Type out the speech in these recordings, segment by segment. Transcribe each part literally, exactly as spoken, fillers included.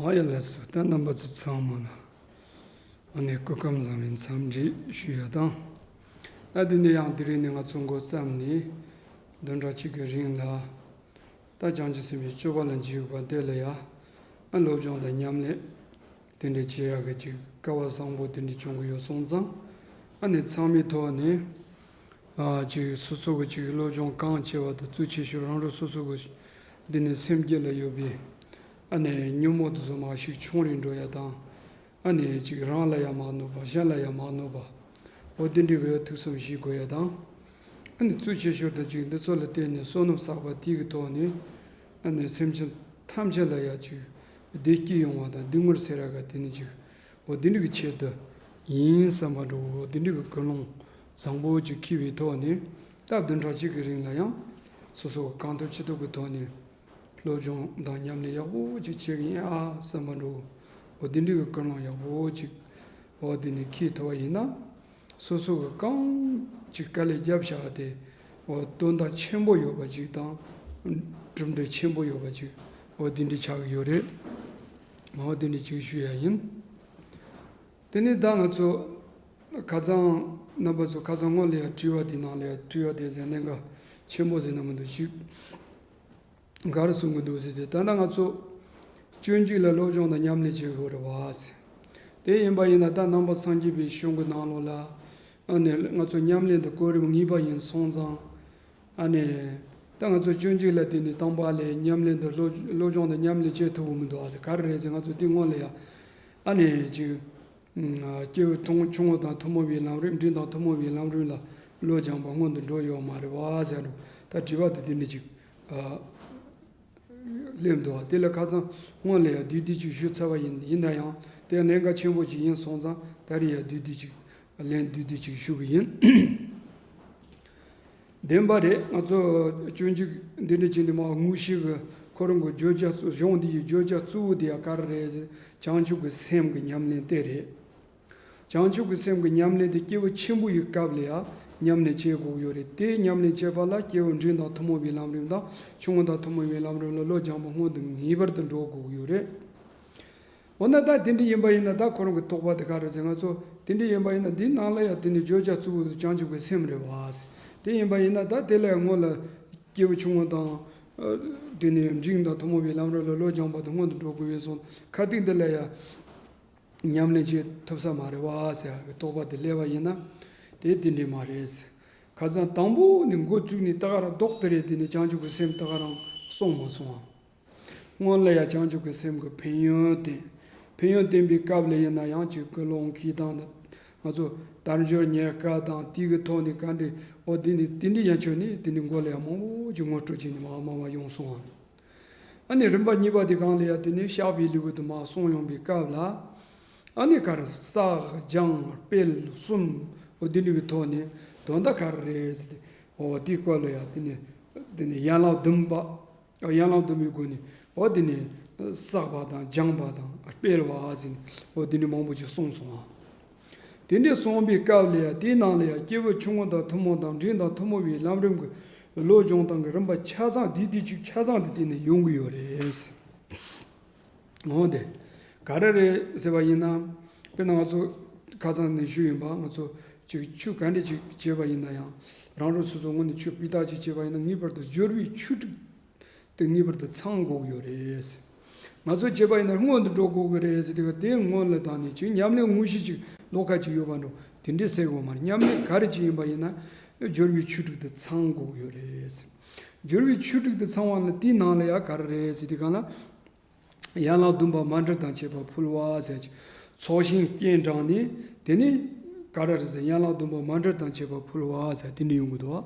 ཨ་ཡ་ལགས་སོ། ད་རྣམ་པ་ཚོ་ཚང་མ་ལ་ཨ་ནི་སྐུ་ཁམས་བཟང་བའི་འཚམས་འདྲི་ཞུ་ཡ་དང་། ད་དེ་ནས་ཡང་དེ་རིང་ནས་ང་ཚོ་འགོ་བརྩམས་ནས་བདུན་ཕྲག་གཅིག་གི་རིང་ལ་ད་བྱང་ཆུབ་སེམས་དཔའི་སྤྱོད་པ་ལ་འཇུག་པ་དེ་ལ་ཡ་ཨ་སློབ་སྦྱོང་དང་ཉམས་ལེན་དེ་འདྲ་བྱེད་ཡག་གི་ཅིག་སྐལ་བ་བཟང་པོ་དེ་འདྲ་བྱུང་གི་ཡོད་སོང་ཙང་། ཨ་ནི་ཚང་མའི་ཐོག་ནས་ཨ་ཅིག་སོ་སོ་གི་ཅིག་སློབ་སྦྱོང་གང་བྱས་པ་དང་གཙོ་ཆེ་ཤོས་རང་རང་སོ་སོ་གི་འདི་ནས་སེམས་རྒྱུད་ལ་ཡོད་པའི་ཨ་ནི་ཉོན་མོངས་དེ་ཚོ་མར་ཤུགས་ཆུང་རུ་འགྲོ་ཡ་དང་། ཨ་ནི་ཅིག་རང་ལ་ཡ་མ་གནོད་པ་གཞན་ལ་ཡ་མ་གནོད་པ། འོ་དེ་འདྲའི་གི་ཐུགས་བསམ་བཞེས་དགོས་ཡ་དང་། ཨ་ནི་གཙོ་ཆེ་ཤོས་དང་ཅིག་འདི་ཚོ་ལ་བརྟེན་ནས་བསོད་ནམས་བསགས་པ་དེ་གི་ཐོག་ནས་ཨ་ནི་སེམས་ཅན་ཐམས་ཅད་ལ་ཡ་ཅིག་བདེ་སྐྱིད་ཡོང་བ་དང་སྡུག་བསྔལ་སེལ་ཡ་ག་དེ་ནི་ཅིག་འོ་དེ་འདྲ་གི་ཆེད་དུ་ཡིན་བསམ་པ་འདྲ་བོ། འོ་དེ་འདྲ་གི་ཀུན་སློང་བཟང་པོ་ཅིག་འཁྱེར་བའི་ཐོག་ནས་ད་བདུན་ཕྲག་གཅིག་གི་རིང་ལ་ཡང་སོ་སོ་གང་ཐུབ་ཅི་ཐུབ་ཀྱི་ཐོག་ནས་སློབ་སྦྱོང་དང་ཉམས་ལེན་ཡག་པོ་ཅིག་བྱེད་ཀྱི་ཡིན་ཨ་བསམ་པ་འདྲ་བོ། འོ་དེ་འདྲ་གི་ཀུན་སློང་ཡག་པོ་ཅིག་འོ་དེ་ནས་འཁྱེར་ཐུབ་པ་ཡིན་ན། སོ་སོ་གི་གང་ཅིག་དཀའ་ལས་བརྒྱབ་བཞག་དེ་འོ་དོན་དག་ཆེན་པོ་ཡོད་པ་ཅིག་དང་། གྲུབ་འབྲས་ཆེན་པོ་ཡོད་པ་ཅིག་འོ་དེ་འདྲ་ཆགས་ཀྱི་ཡོད་རེད། འོ་དེ་འདྲ་ཅིག་ཞུ་ཡ་ཡིན། དེ་ནས་ད་ང་ཚོ་ཁ་སང་རྣམ་པ་ཚོ་ཁ་སང་སྔོན་ལ་ཡ་དྲི་བ་དེ་ནང་ལ་ཡ་དྲི་བ་དེ་ཟེར་གནད་འགག་ཆེན་པོ་ཟེར་ན་མི་འདུག་ཅིག་ག་རེ་གསུང་གི་འདུག་ཟེར་ཏེ། ད་ལྟ་ང་ཚོ་སྤྱོད་འཇུག་ལ་སློབ་སྦྱོང་དང་ཉམས་ལེན་བྱེད་དགོས་རེད་བ་ཟེར། དེ་ཡིན་པ་ཡིན་ན་ད་ནང་པ་སངས་རྒྱས་པའི་གཞུང་གི་ནང་ལོགས་ལ་ཨ་ནི་ང་ཚོ་ཉམས་ལེན་དུ་གོ་རིམ་ངེས་པ་ཡིན་སོང་ཙང་། ཨ་ནི་ད་ང་ཚོ་སྤྱོད་འཇུག་ལ་བརྟེན་ནས་དང་པོ་ལས་ཉམས་ལེན་དུ་སློབ་སློབ་སྦྱོང་དང་ཉམས་ལེན་བྱེད་ཐུབ་ཀྱི་མི་འདུག་ཨ་ཟེར། ག་རེ་རེད་ཟེར། ང་ཚོ་དེ་སྔོན་ལ་ཡ་ཨ་ནི་ཅིག་སྐྱེས་བུ་ཐུང་ཆུང་ངུ་དང་ཐུན་མོང་བའི་ལམ་རིམ། འབྲིང་དང་ཐུན་མོང་བའི་ལམ་རིམ་ལ་སློབ་སྦྱོང་པ་སྔོན་དུ་འགྲོ་ཡོད་མ་རེད་བ་ཟེར་འདུག་ད་དྲི་བ་དེ་འདི་འདྲ་ཅིག་སླེབས་འདུག་དེ་ལ་ཁ་སང་སྔོན་ལ་ཡང་བསྡུས་བསྡུས་ཅིག་ཞུས་ཚར་བ་ཡིན། ཡིན་ན་ཡང་དེ་གནད་འགག་ཆེན་པོ་ཅིག་ཡིན་སོང་ཙང་ད་རེས་ཡང་བསྡུས་བསྡུས་ཅིག་ལན་བསྡུས་བསྡུས་ཅིག་ཞུ་གི་ཡིན། བདེན་པ་རེད། ང་ཚོ་སྤྱོད་འཇུག་འདི་འདྲ་བྱས་ནས་མར་དངོས་གཞི་གི་ཁོ་རང་གི་བརྗོད་བྱ་གཙོ། གཞུང་འདི་ཡི་བརྗོད་བྱ་གཙོ་བོ་དེ་ཡང་ག་རེ་རེད་ཟེར། བྱང་ཆུབ་ཀྱི་སེམས་ཀྱི་ཉམས་ལེན་དེ་རེད། བྱང་ཆུབ་ཀྱི་སེམས་ཀྱི་ཉམས་ལེན་དེ་སྐྱེས་བུ་ཆེན་པོ་ཡི་སྐབས་ལ་ཡང་ཉམས་ལེན་བྱེད་དགོས་ཀྱི་ཡོད་རེད། དེ་ཉམས་ལེན་བྱེད་པ་ལ་སྐྱེས་བུ་འབྲིང་དང་ཐུན་མོང་བའི་ལམ་རིམ་དང་ཆུང་ངུ་དང་ཐུན་མོང་བའི་ལམ་རིམ་ལ་སློབ་སྦྱོང་པ་སྔོན་དུ་ངེས་པར་དུ་འགྲོ་དགོས་ཀྱི་ཡོད་རེད། འོ་ན་ད་དེ་འདྲ་ཡིན་པ་ཡིན་ན་ད་ཁོ་རང་གི་དོགས་པ་དེ་ག་རེ་ཟེར། ང་ཚོ་དེ་འདྲ་ཡིན་པ་ཡིན་ན་འདིའི་ནང་ལ་ཡང་དེ་ནི་བརྗོད་བྱ་གཙོ་བོ་དེ་བྱང་ཆུབ་ཀྱི་སེམས་རེད་བ། དེ་ཡིན་པ་ཡིན་ན་ད་དེ་ལ་ཡང་སྔོན་ལ་སྐྱེས་བུ་ཆུང་ངུ་དང་། ཨ། དེ་ནས་འབྲིང་དང་ཐུན་མོང་བའི་ལམ་རིམ་ལ་སློབ་སྦྱོང་པ་དེ་སྔོན་དུ་འགྲོ་དགོས་ཡོད་སོང་། ཁ་ཐུག་འདི་ལ་ཡང་ཉམས་ལེན་བྱེད་ཐུབ་ས་མ་རེད་བ་ཟེར་ཡག་གི་དོགས་པ་དེ་སླེབས་པ་ཡིན་ན། དེ་དེ་འདྲ་མ་རེད། ཁ་སང་དང་པོ་ནས་འགོ་བཙུགས་ནས་ད་ག་རང་ལྡོག་དེ་རེད། དེ་ནས་བྱང་ཆུབ་ཀྱི་སེམས་ད་ག་རང་སོང་མ་སོང་ཨ། སྔོན་ལ་ཡང་བྱང་ཆུབ་ཀྱི་སེམས་ཀྱི་ཕན་ཡོན་བསྟན། ཕན་ཡོན་བསྟན་པའི་སྐབས་ལ་ཡིན་ན་ཡང་ཅིག་ཀུན་སློང་འཁྱེར་སྟངས་དང་། ང་ཚོ་དལ་འབྱོར་རྙེད་དཀའ་དང་དེ་གི་ཐོག་ནས་ག་འདྲ། འོ་དེ་ནི་དེ་འདྲ་ཡན་ཆོད་ནི་དེ་ནི་མགོ་ལ་ཡང་མང་པོ་ཅིག་ངོ་སྤྲོད་བྱས་ནས་མར་མར་མར་ཡོང་སོང་ཨ། ཨ་ནི་རིམ་པ་གཉིས་པ་དེ་སྒང་ལ་ཡང་དེ་ནི་བཤགས་པའི་ལེའུ་དུ་མར་གསུངས་ཡོང་པའི་སྐབས་ལ། ཨ་ནི་ག་རེ་བསགས་སྦྱང་སྤེལ་གསུམ། འོ་དེ་འདྲ་གི་ཐོག་ནས་དོན་དག་ག་རེ་རེད་ཟེར་ཏེ། འོ་དེའི་སྐོར་ལ་ཡང་དེ་ནི་དེ་ནི་ཡན་ལག་བདུན་པ། ཡན་ལག་བདུན་པའི་སྒོ་ནས་འོ་དེ་ནི་བསགས་པ་དང་སྦྱང་བ་དང་སྤེལ་བ་ཟེར་ནས་འོ་དེ་ནི་མང་པོ་ཅིག་གསུངས་སོང་ཨ། དེ་འདྲ་གསུངས་པའི་སྐབས་ལ་ཡང་དེའི་ནང་ལ་ཡང་སྐྱེས་བུ་ཆུང་ངུ་དང་ཐུན་མོང་དང་འབྲིང་དང་ཐུན་མོང་བའི་ལམ་རིམ་གྱི་བློ་སྦྱོང་སྟངས་ཀྱི་རིམ་པ་ཆ་ཚང་དེ་དེ་གཅིག་ཆ་ཚང་དེ་དེ་ནས་ཡོང་གི་ཡོད་རེད། འོ་དེ་ག་རེ་རེད་ཟེར་བ་ཡིན་ན། དཔེར་ན་ང་ཚོ་ཁ་སང་ནས་ཞུས་ཡིན་པ། ང་ཚོ་ཅིག་ཆུ་ག་འདྲ་ཅིག་བྱེད་པ་ཡིན་ན་ཡང་རང་རང་སོ་སོ་ངོས་ནས་ཆུ་སྤུས་དག་ཅིག་བྱེད་པ་ཡིན་ན་ངེས་པར་དུ་སྦྱོར་བའི་ཆུ་དྲུག་དེ་ངེས་པར་དུ་ཚང་དགོས་ཀྱི་ཡོད་རེད། ང་ཚོ་བྱས་པ་ཡིན་ན་སྔོན་དུ་འགྲོ་དགོས་ཀྱི་རེད་ཟེར་དུས་དེ་སྔོན་ལ་བཏང་ནས་ཅིག་ཉམས་ལེན་དངོས་གཞི་ཅིག་ལོགས་ཀ་ཅིག་ཡོད་པ་འགྲོ་དེ་འདྲས་ཟེར་དགོས་མ་རེད། ཉམས་ལེན་ག་རེ་ཅིག་ཡིན་པ་ཡིན་ན་སྦྱོར་བའི་ཆུ་དྲུག་དེ་ཚང་དགོས་ཀྱི་ཡོད་རེད། སྦྱོར་བའི་ཆུ་དྲུག་དེ་ཚང་བ་ལ་དེའི་ནང་ལ་ཡང་ག་རེ་རེད་ཟེར་དུས་སྒང་ལ། ཡན་ལག་བདུན་པ་མཎྜལ་དང་བཅས་པ་ཕུལ་བ་ཟེར་གྱི། ཚོགས་ཞིང་སྤྱན་དྲངས་ནས་དེ་ནས་ག་རེ་རེད་ཟེར། ཡན་ལག་བདུན་པ་མཎྜལ་དང་བཅས་པ་ཕུལ་བ་ཟེར་དེ་འདྲ་ཡོང་གི་འདུག་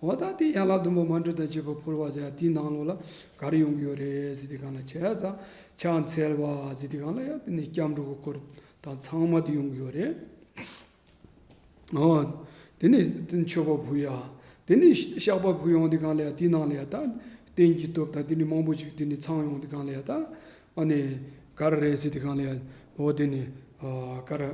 འོ་ད་དེ་ཡན་ལག་བདུན་པ་མཎྜལ་དང་བཅས་པ་ཕུལ་བ་ཟེར་དེའི་ནང་ལོགས་ལ་ག་རེ་ཡོང་གི་ཡོད་རེད་ཟེར་དུས་སྒང་ལ། བྱས་ཙང་ཕྱག་འཚལ་བ་ཟེར་དུས་སྒང་ལ་ཡང་དེ་ནས་སྐྱབས་འགྲོ་གི་སྐོར་དང་ཚང་མ་དེ་ཡོང་གི་ཡོད་རེད། འོ། དེ་ནས་མཆོད་པ་ཕུལ་ཡ། དེ་ནས་བཤགས་པ་ཕུལ་ཡོང་དུས་སྒང་ལ་ཡ་དེའི་ནང་ལ་ཡ་ད་རྟེན་གྱི་སྟོབས་དང་དེ་ནས་མང་པོ་ཞིག་དེ་ནས་ཚང་ཡོང་དུས་སྒང་ལ་ཡ་ད། ཨ་ནི་ག་རེ་རེད་ཟེར་དུས་སྒང་ལ་ཡ། འོ་དེ་ནས་ཨ་ག་རེ།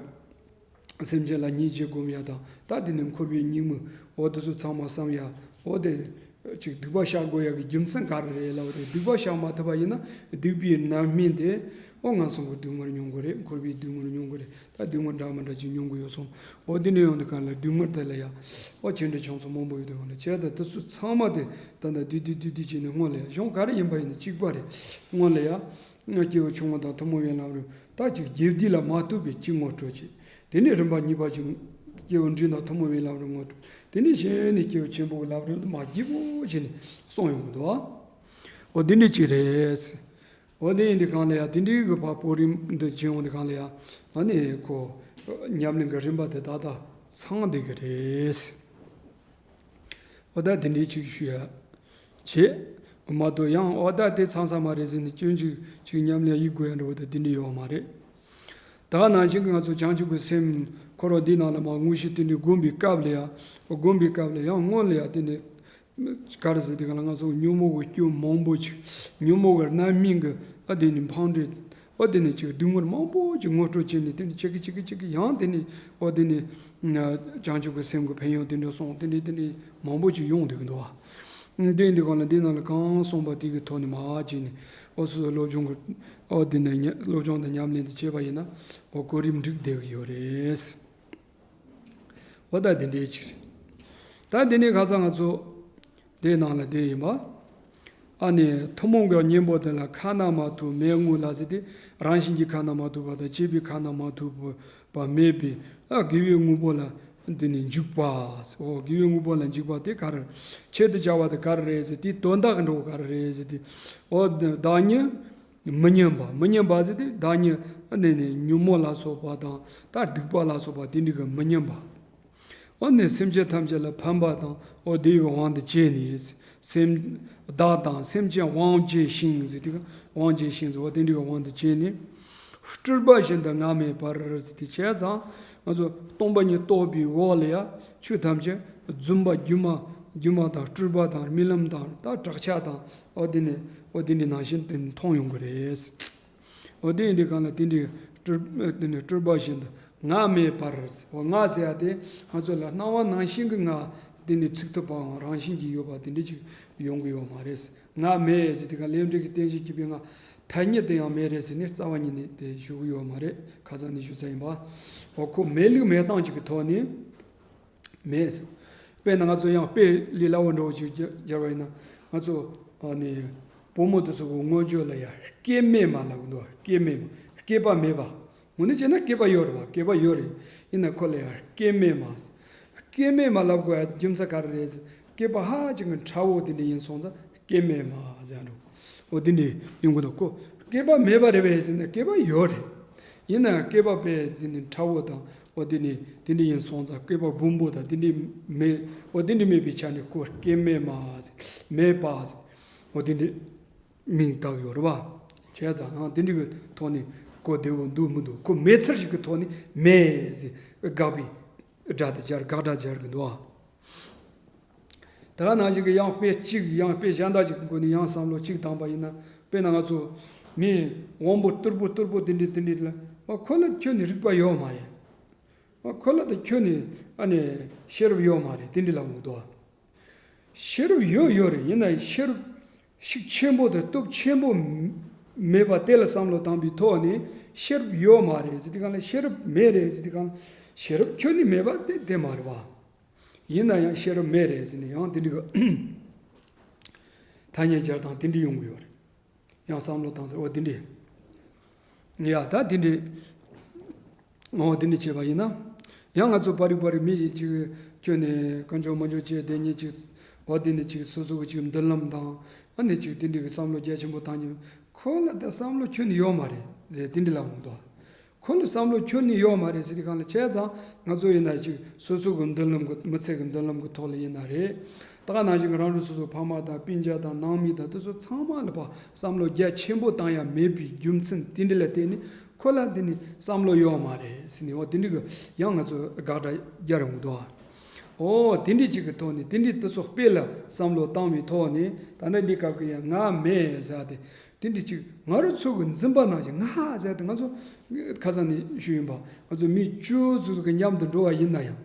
སེམས་ཅན་ལ་སྙིང་རྗེ་སྒོམ་ཡ་དང་ད་དེ་ནས་འཁོར་བའི་སྙིགས་མ་འོ་དེ་ཚོ་ཚང་མ་བསམ་ཡ། འོ་དེ་ ཅིག་སྡིག་པ་བཤགས་དགོས་ཡག་གི་རྒྱུ་མཚན་ག་རེ་རེད་ལབ་རེད། སྡིག་པ་བཤགས་མ་ཐུབ་པ་ཡིན་ན་སྡིག་པའི་རྣམ་སྨིན་དེ་ཨོ་ངན་སོང་གི་སྡུག་བསྔལ་མྱོང་གི་རེད། འཁོར་བའི་སྡུག་བསྔལ་མྱོང་གི་རེད། ད་སྡུག་བསྔལ་འདྲ་མི་འདྲ་ཅིག་མྱོང་གི་ཡོད་སོང་། ཨོ་དེ་ནས་ཡོང་དུས་གང་ལ་སྡུག་བསྔལ་དེ་ལ་ཡ་ཨོ་ཆེ་འབྲིང་ཆུང་གསུམ་མང་པོ་ཡོད་དུས་གང་ལ་བྱས་ཙང་དེ་ཚོ་ཚང་མ་དེ་ད་ལྟ་བསྡུས་བསྡུས་བསྡུས་བསྡུས་བྱས་ནས་སྔོན་ལ་ཡ་གཞུང་ག་རེ་ཡིན་པ་ཡིན་ན་གཅིག་པ་རེད། སྔོན་ལ་ཡ་སྐྱེས་བུ་ཆུང་ངུ་དང་ཐུན་མོང་བའི་ལམ་རིམ་ད་ཅིག་རྒྱས་བསྡུས་ལ་མ་ལྟོས་པའི་གཅིག་ངོ་སྤྲོད་བྱེད། དེ་ནས་རིམ་པ་གཉིས་པ་ཅིག་སྐྱེས་བུ་འབྲིང་དང་ཐུན་མོང་བའི་ལམ་རིམ་ངོ་སྤྲོད། དེ་ནས་གཞི་ནས་སྐྱེས་བུ་ཆེན་པོ་གི་ལམ་རིམ་དུ་མ་རྒྱས་པོ་བྱས་ནས་གསུངས་ཡོང་གི་འདུག་ཨ། འོ་དེ་འདྲ་ཅིག་རེད། འོ་དེ་ཡིན་དུས་གང་ལ་ཡ་དེ་འདྲའི་གི་ཕར་སྤོ་རིམ་འདི་བྱེད་ཡོང་དུས་གང་ལ་ཡ་ཨ་ནི་ཁོ་ཉམས་ལེན་གྱི་རིམ་པ་དེ་ད་ལྟ་ཚང་བསྡད་ཀྱི་རེད། འོ་ད་དེ་འདྲའི་ཅིག་ཞུ་ཡ་བྱེད་མ་གཏོགས་ཡང་འོ་ད་དེ་ཚང་ས་མ་རེད་ཟེར་ནས་སྐྱོན་ཅིག་ཅིག་ཉམས་ལེན་ཡིག་དགོས་ཡ་འདྲ་བོ་ད་དེ་འདྲ་ཡོད་མ་རེད། ད་ག་ནང་བཞིན་གྱི་ང་ཚོ་བྱང་ཆུབ་ཀྱི་སེམས་འཁོར་བ་འདི་ནང་ལ་མ་དངོས་གཞི་དེ་འདྲའི་བསྒོམ་པའི་སྐབས་ལ་ཡང་བསྒོམ་པའི་སྐབས་ལ་ཡང་སྔོན་ལ་ཡང་དེ་ནས་ག་རེ་ཟེར་དེ་ག་ལ་ང་ཚོ་ཉོན་མོངས་ཀྱི་སྐྱོན་མང་པོ་ཅིག་ཉོན་མོངས་ཀྱི་རྣམ་སྨིན་གྱི་ཨ་དེ་ནས་འཕང་འགྲོས་ཨ་དེ་ནས་ཅིག་སྡུག་བསྔལ་མང་པོ་ཅིག་ངོ་སྤྲོད་བྱས་ནས་དེ་ནས་ཅིག་གི་ཅིག་གི་ཅིག་གི་ཡང་དེ་ནས་ཨོ་དེ་ནས་བྱང་ཆུབ་ཀྱི་སེམས་ཀྱི་ཕན་ཡོན་དེ་འདྲ་གསུངས་དེ་འདྲ་དེ་འདྲ་མང་པོ་ཅིག་ཡོང་བསྡད་ཀྱི་འདུག་བ། དེ་འདི་གང་ལ་འདི་ནང་ལ་གང་གསུངས་པ་དེ་གི་ཐོག་ནས་མ་བྱས་ནས་ཨོ་སོ་སོ་སློབ་སྦྱོང་གི་ཨོ་དེ་ནས་ཉ་སློབ་སྦྱོང་དང་ཉམས་ལེན་དེ་བྱས་པ་ཡིན་ན་ཨོ་གོ་རིམ་འགྲིག་བསྡད་ཀྱི་ཡོད་རེད། ཨོ་ད་དེ་འདྲའི་ཕྱིར། ད་འདི་ནས་ཁ་སང་ང་ཚོ་དེའི་ནང་ལ་དེ་ཡིན་པ། ཨ་ནི་ཐུན་མོང་གི་གཉེན་པོ་དེ་ལ་ཁ་ན་མ་ཐོ་མེ་དངོས་ལ་ཟེར་ཏེ་རང་བཞིན་གྱིས་ཁ་ན་མ་ཐོ་བ་དང་བཅས་པའི་ཁ་ན་མ་ཐོ་བ་མེད་པའི་ཨ་དགེ་བའི་དངོས་པོ་ལ་འདི་ནི་འཇུག་པ། ཨོ་དགེ་བའི་དངོས་པོ་ལ་འཇུག་པ་དེ་ག་རེ། ཆེད་དུ་བྱ་བ་དེ་ག་རེ་རེད་ཟེར་ཏེ་དོན་དག་གི་འགྲོ་བ་ག་རེ་རེད་ཟེར་ཏེ། ཨོ་བདག་ཉིད་མི་སྙན་པ། མི་སྙན་པ་ཟེར་ཏེ་བདག་ཉིད་ཨ་ནི་ནི་ཉོན་མོངས་ལ་སོགས་པ་དང་ད་སྡིག་པ་ལ་སོགས་པ་དེ་འདྲ་གི་མི་སྙན་པ། འོ་ནི་སེམས་ཅན་ཐམས་ཅད་ལ་ཕན་པ་དང་འོ་དེ་ཡི་དབང་དུ་བྱས་ནས་སེམས་བདག་དང་སེམས་ཅན་དབང་བྱས་ཤིང་ཟེར་དེ་ག་དབང་བྱས་ཤིང་ཟེར་བ་དེ་འདྲའི་དབང་དུ་བྱས་ནས་སྤྲུལ་པ་བཞིན་དུ་ང་མེད་པར་ཟེར་དེ་བྱས་ཙང་ང་ཚོ་སྟོང་པ་ཉིད་རྟོགས་པའི་འོག་ལ་ཡ་ཆོས་ཐམས་ཅད་རྫུན་པ་སྒྱུ་མ་སྒྱུ་མ་དང་སྤྲུལ་པ་དང་རྨི་ལམ་དང་ད་བྲག་ཆ་དང་འོ་དེ་ནས་འོ་དེ་འདྲའི་ནང་བཞིན་དུ་མཐོང་ཡོང་གི་རེད། འོ་དེ་ཡིན་དུས་གང་ལ་དེ་འདྲའི་སྤྲུལ་དེ་ནི་སྤྲུལ་པ་བཞིན་དུ་ང་མེད་པར། འོ་ང་ཟེར་ཡ་དེ་ང་ཚོ་ལ་སྣང་བ་ནང་བཞིན་གྱི་ང་དེ་ནི་ཚུགས་ཐུབ་པའང་རང་བཞིན་གྱིས་ཡོད་པ་དེ་འདྲ་ཅིག་ཡོང་གི་ཡོད་མ་རེད། ང་མེད་ཟེར་དུས་གང་ལས་འབྲས་ཀྱི་རྟེན་གཞི་བརྒྱུད་པའི་ང་ཐ་སྙད་དེ་ཡང་མེད་རེད་ཟེར་ནས་རྩ་བ་ཉིད་ནས་དེ་ཞུ་གི་ཡོད་མ་རེད། ཁ་སང་ནས་ཞུ་ཚར་ཡིན་པ། འོ་ཁོ་མེད་ལུགས་མེད་སྟངས་ཅིག་གི་ཐོག་ནས། མེད་ཟེར། དཔེར་ན་ང་ཚོ་ཡང་དཔེ་ལས་སླ་བོ་འདྲ་བོ་ཅིག་སྦྱར་བ་ཡིན་ན་ང་ཚོ་ཨ་ནི་བུ་མོ་དེ་ཚོ་གི་མངོན་བརྗོད་ལ་ཡང་སྐྱེ་མེད་མ་ལབ་གི་འདུག་སྐྱེ་མེད་མ། སྐྱེས་པ་མེད་པ། དངོས་གནས་བྱས་ན་སྐྱེས་པ་ཡོད་རེད་བ། སྐྱེས་པ་ཡོད་རེད། ཡིན་ན་ཁོ་ལ་ཡང་སྐྱེ་མེད་མ་ཟེར། སྐྱེ་མེད་མ་ལབ་དགོས་ཡ་རྒྱུ་མཚན་ག་རེ་རེད་ཟེར། སྐྱེས་པ་ཧ་ཅང་གི་ཕྲ་བོ་དེ་འདྲ་ཡིན་སོང་ཙང་། སྐྱེས་མེད་མ་ཟེར་འགྲོ། འོ་དེ་ནི་ཡོང་གི་འདུག་གོ། སྐྱེས་པ་མེད་པ་རེད་པས་ཟེར་ན་སྐྱེས་པ་ཡོད་རེད། ཡིན་ན་སྐྱེས་པ་པས་དེ་ནི་ཕྲ་བོ་དང་འོ་དེ་ནི་དེ་འདྲ་ཡིན་སོང་ཙང་སྐྱེས་པ་སྦོམ་པོ་དང་དེ་འདྲ་མེད། འོ་དེ་འདྲ་མེད་པའི་ཆ་ནས་ཁོ་སྐྱེས་མེད་མ་ཟེར་མེད་པ་ཟེར། འོ་དེ་འདྲ་མིང་བཏགས་ཡོད་རེད་བ། བྱས་ཙང་ཨང་དེ་འདྲ་གི་ཐོག་ནས་གོ་བདེ་བོ་འདུག་མི་འདུག་ཁོ་མེད་ཚུལ་ཞིག་གི་ཐོག་ནས་མེད་ཟེར་དགག་པའི་སྒྲ་དེ་སྦྱར་དགག་སྒྲ་སྦྱར་གི་འདུག་ཨ། ད་ག་ནང་བཞིན་གྱི་ཡང་དཔེ་གཅིག་ཡང་དཔེ་གཞན་དག་ཅིག་གི་སྒོ་ནས་ཡང་བསམ་བློ་གཅིག་བཏང་པ་ཡིན་ན། དཔེར་ན་ང་ཚོ་མི་དབང་པོ་རྟུལ་པོ་རྟུལ་པོ་དེ་འདྲ་དེ་འདྲ་ལ་ཨ་ཁོ་ལ་ཁྱོན་ནས་རིག་པ་ཡོད་མ་རེད། ཨ་ཁོ་ལ་ད་ཁྱོན་ནས་ཨ་ནི་ཤེས་རབ་ཡོད་མ་རེད་དེ་འདྲ་ལབ་འོང་གི་འདུག་ཤེས་རབ་ཡོད་ཡོད་རེད། ཡིན་ན་ཤེས་རབ་ཤུགས་ཆེན་པོ་དང་སྟོབས་ཆེན་པོ་མེད་པ་དེ་ལ་བསམ་བློ་བཏང་པའི་ཐོག་ནས་ཤེས་རབ་ཡོད་མ་རེད་ཟེར་དུས་གང་ལ་ཤེས་རབ་མེད་རེད་ཟེར་དུས་གང་ལ་ཤེས་རབ་ཁྱོན་ནས་མེད་པ་དེ་དེ་མ་རེད་བ། ཡིན་ན་ཡང་ཤེས་རབ་མེད་རེད་ཟེར་ནས་ཡང་དེ་འདྲ་གི་ཐ་སྙད་སྦྱར་སྟངས་དེ་འདྲ་ཡོང་གི་ཡོད་རེད། ཡང་བསམ་བློ་བཏང་ཚེ་འོ་དེ་འདྲ། ཡ་ད་དེ་འདྲ། འོ་དེ་འདྲ་བྱས་པ་ཡིན་ན། ཡང་ང་ཚོ་པར་རིས་པར་རིས་མི་ཞིག་ཅིག་ཁྱོན་ནས་དཀོན་མཆོག་མི་འབྱུང་བཅས་བདེན་གཉིས་ཅིག་འོ་དེ་ནས་ཅིག་སོ་སོ་གི་ཅིག་མདུན་ལམ་དང་ཨ་ནི་ཅིག་དེ་འདྲ་གི་བསམ་བློ་རྒྱ་ཆེན་པོ་བཏང་ཉིན་ཁོ་ལ་ད་བསམ་བློ་ཁྱོན་ནས་ཡོད་མ་རེད་ཟེར་དེ་འདྲ་ལབ་འོང་དོ། ཁོ་ལ་བསམ་བློ་ཁྱོན་ནས་ཡོད་མ་རེད་ཟེར་དུས་གང་ལ་བྱས་ཙང་ང་ཚོ་ཡིན་ན་ཅིག་སོ་སོ་གི་མདུན་ལམ་གི་མི་ཚེ་གི་མདུན་ལམ་གི་ཐོག་ལ་ཡིན་ན་རེད། ད་ག་ནང་བཞིན་གི་རང་རང་སོ་སོ་ཕ་མ་དང་སྤུན་ཀྱག་དང་ནང་མི་དང་དེ་ཚོ་ཚང་མ་ལ་ཕར་བསམ་བློ་རྒྱ་ཆེན་པོ་བཏང་ཡ་མེད་པའི་རྒྱུ་མཚན་དེ་འདྲ་ལ་བརྟེན་ནས་ཁོ་ལ་འདི་ནི་བསམ་བློ་ཡོད་མ་རེད་ཟེར་ནས་འོ་དེ་འདྲ་གི་ཡང་ང་ཚོ་དགག་སྒྲ་རྒྱག་རུང་འདུག་འོ་དེ་འདྲ་ཅིག་གི་ཐོག་ནས་དེ་འདྲ་དེ་ཚོ་དཔེ་ལ་བསམ་བློ་བཏང་བའི་ཐོག་ནས་ད་ནི་འདི་སྐབས་ཀྱི་ཡང་ང་མེད་ཟེར་ཏེ། དེ་འདྲ་ཅིག་ང་རང་ཚོ་གི་འཛིན་པ་ནང་བཞིན་ང་ཟེར་ཏེ་ང་ཚོ་ཁ་སང་ནས་ཞུས་ཡིན་པ་ང་ཚོ་མི་བཅུ་ཙམ་གི་མཉམ་དུ་འགྲོ་བ་ཡིན་ན་ཡང་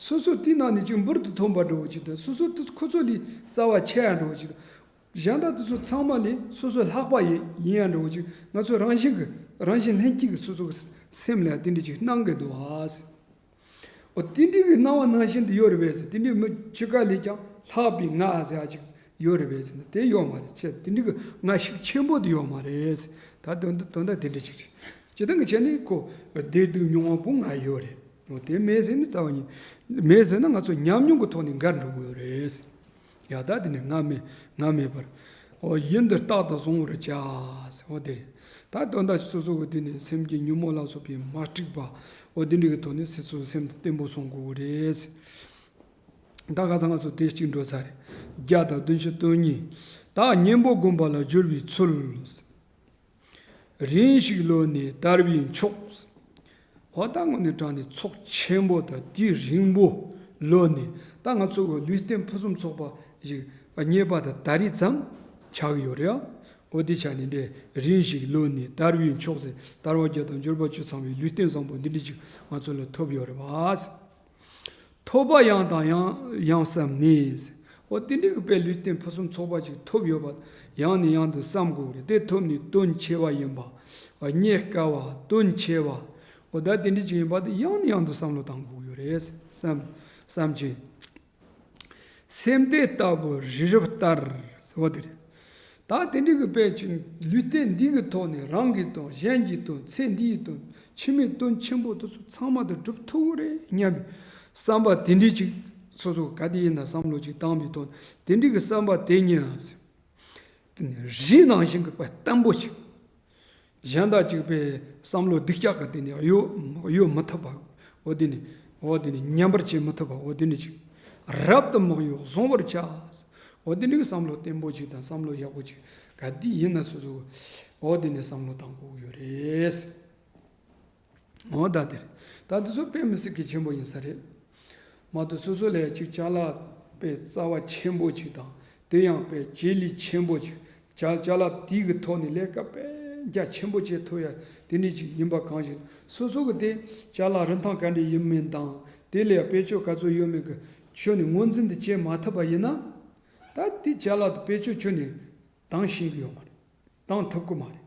སོ་སོ་དེའི་ནང་ནས་ཅིག་འབུར་དུ་ཐོན་པ་འདྲ་བོ་ཅིག་དང་། སོ་སོ་དེ་ཁོ་ཚོ་ལས་རྩ་བ་ཆེ་ཡ་འདྲ་བོ་ཅིག་དང་། གཞན་དག་དེ་ཚོ་ཚང་མ་ལས་སོ་སོ་ལྷག་པ་ཡིན་ཡིན་ཡ་འདྲ་བོ་ཅིག། ང་ཚོ་རང་བཞིན་གྱི་རང་བཞིན་ལྷན་སྐྱེས་ཀྱི་སོ་སོ་གི་སེམས་ལ་དེ་འདྲ་ཅིག་སྣང་གི་འདུག་ཨ་ཟེར། འོ་དེ་འདྲའི་གི་སྣང་བ་ནང་བཞིན་དུ་ཡོད་རེད་པས་ཟེར། དེ་འདྲའི་མི་ཕྱི་ཁ་ལས་ཀྱང་ལྷག་པའི་ང་ཟེར་ཡ་ཅིག་ཡོད་རེད་པས་ཟེར་ན། དེ་ཡོད་མ་རེད། ཆེ་དེ་འདྲའི་གི་ང་ཤུགས་ཆེན་པོ་དེ་ཡོད་མ་རེད་ཟེར། ད་དོན་དུ་དོན་དག་དེ་འདྲ་ཅིག་རེད། སྤྱིར་བཏང་གི་ཆ་ནས་ཁོ་བདེ་སྡུག་མྱོང་བ་པོ་ང་ཡོད་རེད། འོ་དེ་མེད་ཟེར་ན་རྩ་བ་ཉིད་མེད་ཟེར་ན། ང་ཚོ་ཉམས་མྱོང་གི་ཐོག་ནས་འགལ་འགྲོ་གི་ཡོད་རེད་ཟེར། ཡ་ད་དེ་ནས་ང་མེད་ང་མེད་པར། འོ་ཡུན་དུ་རྟག་ཏུ་བཟུང་བར་བྱ་ཟེར། འོ་དེ་རེད། ད་དོན་དག་སོ་སོ་གི་དེ་ནས་སེམས་ཀྱི་ཉོན་མོངས་ལ་སོགས་པའི་མ་དཀྲིགས་པ། འོ་དེ་འདྲ་གི་ཐོག་ནས་སོ་སོའི་སེམས་དེ་བརྟན་པོ་བཟུང་དགོས་ཀྱི་རེད། ད་ཁ་སང་ང་ཚོ་དེ་གཅིག་འགྲོ་ཚར་རེད། བརྒྱ་དང་བདུན་ཅུ་དོན་གཉིས། བདག་གཉེན་པོ་བསྒོམ་པ་ལ་སྦྱོར་བའི་ཚུལ། རིང་ཞིག་ལོན་ནས་དར་བའི་མཆོག། འོ་ད་དངོས་གནས་དྲང་ནས་ཚོགས་ཆེན་པོ་དང་དུས་རིང་པོ་ལོན་ནས། ད་ང་ཚོ་གི་ལུས་རྟེན་ཕུན་སུམ་ཚོགས་པ་ཞིག་རྙེད་པ་དང་དར་རིས་ཙམ་ཆགས་ཀྱི་ཡོད་རེད་ཨ། འོ་དེ་ཆ་ནས་འདི་རིང་ཞིག་ལོན་ནས་དར་བའི་མཆོག་ཟེར། དར་བ་བརྒྱ་དང་འབྱོར་པ་བཅུ་ཚང་བའི་ལུས་རྟེན་བཟང་པོ་འདི་འདྲ་ཅིག་ང་ཚོ་ལ་ཐོབ་ཡོད་རེད་པ། ཐོབ་པ་ཡང་དང་ཡང་ཡང་བསམས་ནས། འོ་དེ་འདྲའི་གི་དཔེ་ལུས་རྟེན་ཕུན་སུམ་ཚོགས་པ་ཅིག་ཐོབ་ཡོད་པ་ཡང་ནས་ཡང་དུ་བསམ་དགོས་རེད། དེ་ཐོབ་ནས་དོན་ཆེ་བ་ཡིན་པ། རྙེད་དཀའ་བ། དོན་ཆེ་བ། འོ་ད་དེ་འདྲ་ཅིག་ཡིན་པ་དེ་ཡང་ནས་ཡང་དུ་བསམ་བློ་བཏང་དགོས་ཀྱི་ཡོད་རེད་བསམ་བསམ་བྱས། སེམས་དེ་ལྟ་བུ་རི་རབ་ལྟར་ཟེར་བ་དེ་རེད། ད་དེ་འདྲའི་གི་དཔེ་ཅིག་ལུས་རྟེན་འདི་གི་ཐོག་ནས་རང་གི་དོན། གཞན་གྱི་དོན། ཚེ་འདིའི་དོན། ཕྱི་མའི་དོན་ཆེན་པོ་དེ་ཚོ་ཚང་མ་དེ་སྒྲུབ་ཐུབ་ཀྱི་རེད་སྙམ་པའི་བསམ་པ་དེ་འདྲའི་ཅིག་སོ་སོ་ག་དེ་ཡིན་ན་བསམ་བློ་ཅིག་བཏང་བའི་དོན། དེ་འདྲའི་གི་བསམ་པ་དེ་ཉིད་ཟེར། དེ་ནི་རི་ནང་བཞིན་གྱི་དཔེ་བརྟན་པོ་ཅིག། གཞན་དག་ཅིག་པའི་བསམ་བློ་སྡུག་ཅག་གི་དེ་ནི་གཡོ་གཡོ་མི་ཐུབ་པ། འོ་དེ་ནི་འོ་དེ་ནི་ཉམས་པར་བྱེད་མི་ཐུབ་པ། འོ་དེ་ནི་ཅིག་རབ་ཏུ་མི་གཡོ་བཟུང་བར་བྱ། འོ་དེ་ནི་བསམ་བློ་བརྟན་པོ་ཅིག་དང་བསམ་བློ་ཡག་པོ་ཅིག་ག་དེ་ཡིན་ན་སོ་སོ་འོ་དེ་ནི་བསམ་བློ་བཏང་དགོས་ཀྱི་ཡོད་རེད། འོ་ད་དེར་ད་དེ་ཚོ་དཔེ་མི་སྲིད་ཀྱི་ཆེན་པོ་ཡིན་ས་རེད། མ་གཏོགས་སོ་སོ་ལ་ཡ་ཅིག་ཅ་ལག་དཔེ་རྩ་བ་ཆེན་པོ་ཅིག་དང་། དེ་ཡང་དཔེ་བྱེད་ལས་ཆེན་པོ་ཅིག། ཅ་ཅ་ལག་དེ་གི་ཐོག་ནས་ལས་ཀ་དཔེ་རྒྱ་ཆེན་པོ་བྱེད་ཐུབ་ཡ་དེ་འདྲ་ཅིག་ཡིན་པ་གང་ཞིག། སོ་སོ་གི་དེ་ཅ་ལག་རིན་ཐང་ག་འདྲ་ཡིན་མིན་དང་། དེ་ལ་ཡ་དཔེ་སྤྱོད་ག་ཚོད་ཡོད་མེད་གི་ཁྱོན་ནས་ངོས་འཛིན་དེ་བྱེད་མ་ཐུབ་པ་ཡིན་ན། ད་དེ་ཅ་ལག་དེ་དཔེ་སྤྱོད་ཁྱོན་ནས་འདང་ཤེས་གི་ཡོད་མ་རེད། བཏང་ཐུབ་ཀྱི་མ་རེད།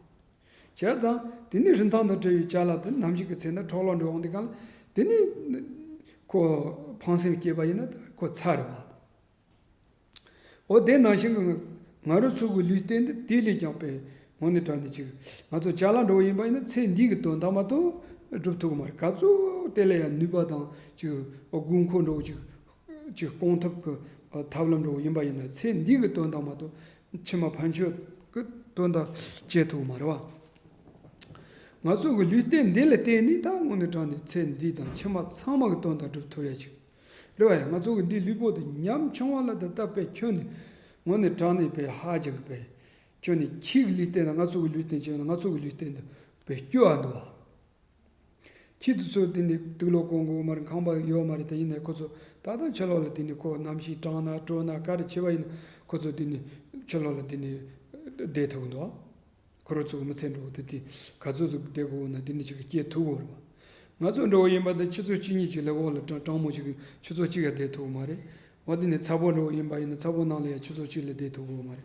བྱས་ཙང་དེ་ནས་རིན་ཐང་དང་བྲལ་བའི་ཅ་ལག་དེ་ནམ་ཞིག་གི་ཚེ་ན་འཕྲོ་བརླག་འགྲོ་འོང་དུས་སྒང་ལ། དེ་ནས་ཁོ་ཕངས་སེམས་སྐྱེས་པ་ཡིན་ན་ད་ཁོ་ཚར་རེད་བ། འོ་དེ་ནང་བཞིན་གྱི་ང་རང་ཚོ་གི་ལུས་རྟེན་འདི་དེ་ལས་ཀྱང་དཔེ་དངོས་གནས་དྲང་གནས་ཅིག། ང་ཚོ་ཅ་ལག་འདྲ་བོ་ཡིན་པ་ཡིན་ན་ཚེ་འདི་གི་དོན་དག་མ་གཏོགས་སྒྲུབ་ཐུབ་ཀྱི་མ་རེད། ག་ཚོད་དེ་ལ་ཡང་ནུས་པ་དང་ཅིག་དགོས་མཁོ་འདྲ་བོ་ཅིག་ཅིག་སྐོང་ཐབས་ཀྱི་ཐབས་ལམ་འདྲ་བོ་ཡིན་པ་ཡིན་ན། ཚེ་འདི་གི་དོན་དག་མ་གཏོགས་ཕྱི་མ་ཕན་ཆོད་ཀྱི་དོན་དག་བྱེད་ཐུབ་མ་རེད་བ། ང་ཚོ་གི་ལུས་རྟེན་འདི་ལ་བརྟེན་ནས་ད་དངོས་གནས་དྲང་གནས་ཚེ་འདི་དང་ཕྱི་མ་ཚང་མ་གི་དོན་དག་སྒྲུབ་ཐུབ་ཡ་ཅིག་རེད་བ། ཡ་ང་ཚོ་གི་འདི་ལུས་པོ་འདི་ཉམ་ཆུང་བ་ལ་ད་ལྟ་དཔེ་ཁྱོན་ནས་དངོས་གནས་དྲང་གནས་དཔེ་ཧ་ཅང་གི་དཔེ་ཁྱོན་ནས་ཁྱི་གི་ལུས་རྟེན་དང་ང་ཚོ་གི་ལུས་རྟེན་བྱས་ན། ང་ཚོ་གི་ལུས་རྟེན་འདི་དཔེ་སྐྱོ་བ་འདུག་བ། ཁྱི་དེ་ཚོ་དེ་ནི་དུག་ལོག་གོན་དགོས་མ་རེད། ཁང་པ་ཡོད་མ་རེད། དེ་ཡིན་ནའི་ཁོ་ཚོ་ད་ལྟ་ཕྱི་ལོགས་ལ་དེ་ནི་ཁོ་གནམ་གཤིས་གྲང་ན་དྲོ་ན་ག་རེ་བྱས་པ་ཡིན་ན། ཁོ་ཚོ་དེ་ནི་ཕྱི་ལོགས་ལ་དེ་ནི་བསྡད་ཐུབ་འདུག་ཁོ་རང་ཚོ་གི་མི་ཚེ་འགྲོ་དེ་དེ་ག་ཚོད་ཚོད་བསྡད་དགོས་ན་དེ་ནི་ཅིག་སྐྱེལ་ཐུབ་དགོས་རེད་པ། ང་ཚོ་འདྲ་བོ་ཡིན་པ་དེ་ཆུ་ཚོད་གཅིག་གཉིས་ཅིག་ལས་འོག་ལ་གྲང་གྲང་མོ་ཅིག་ཆུ་ཚོད་གཅིག་ཡང་བསྡད་ཐུབ་ཀྱི་མ་རེད། འོ་དེ་ནི་ཚ་པོ་འདྲ་བོ་ཡིན་པ་ཡིན་ན་ཚ་པོ་ནང་ལ་ཡང་ཆུ་ཚོད་གཅིག་ལས་བསྡད་ཐུབ་ཀྱི་མ་རེད།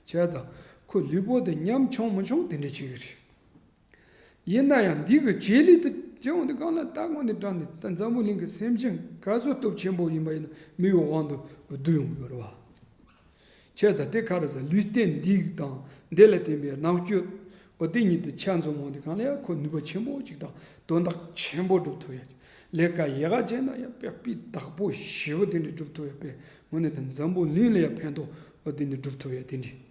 བྱས་ཙང་ཁོ་ལུས་པོ་དེ་ཉམ་ཆུང་མི་ཆུང་དེ་འདྲ་ཅིག་རེད། ཡིན་ན་ཡང་འདི་གི་བྱེད་ལས་དེ་བྱེད་འོང་དུས་སྒང་ལ་ད་དངོས་གནས་དྲང་གནས་ད་འཛམ་བུ་གླིང་གི་སེམས་ཅན་ག་ཚོད་སྟོབས་ཆེན་པོ་ཡིན་པ་ཡིན་ན་མི་ཡི་དབང་དུ་བསྡུ་ཡོང་གི་ཡོད་རེད་བ། བྱས་ཙང་དེ་ག་རེ་ཟེར། ལུས་རྟེན་འདི་དང་འདི་ལ་བརྟེན་པའི་རྣམ་དཔྱོད་འོ་དེ་གཉིས་དེ་ཆ་འཛོམས་འོང་དུས་སྒང་ལ་ཡང་ཁོ་ནུས་པ་ཆེན་པོ་ཅིག་དང་དོན་དག་ཆེན་པོ་སྒྲུབ་ཐུབ་ཡ། ལས་ཀ་ཡག་ག་བྱས་ན་ཡང་དཔེ་སྤུས་དག་པོ་ཞེ་པོ་དེ་འདྲ་སྒྲུབ་ཐུབ་ཡ། དཔེ་དངོས་གནས་ད་འཛམ་བུ་གླིང་ལ་ཡང་ཕན་ཐོགས་འོ་དེ་འདྲ་སྒྲུབ་ཐུབ་ཡ་དེ་འདྲ།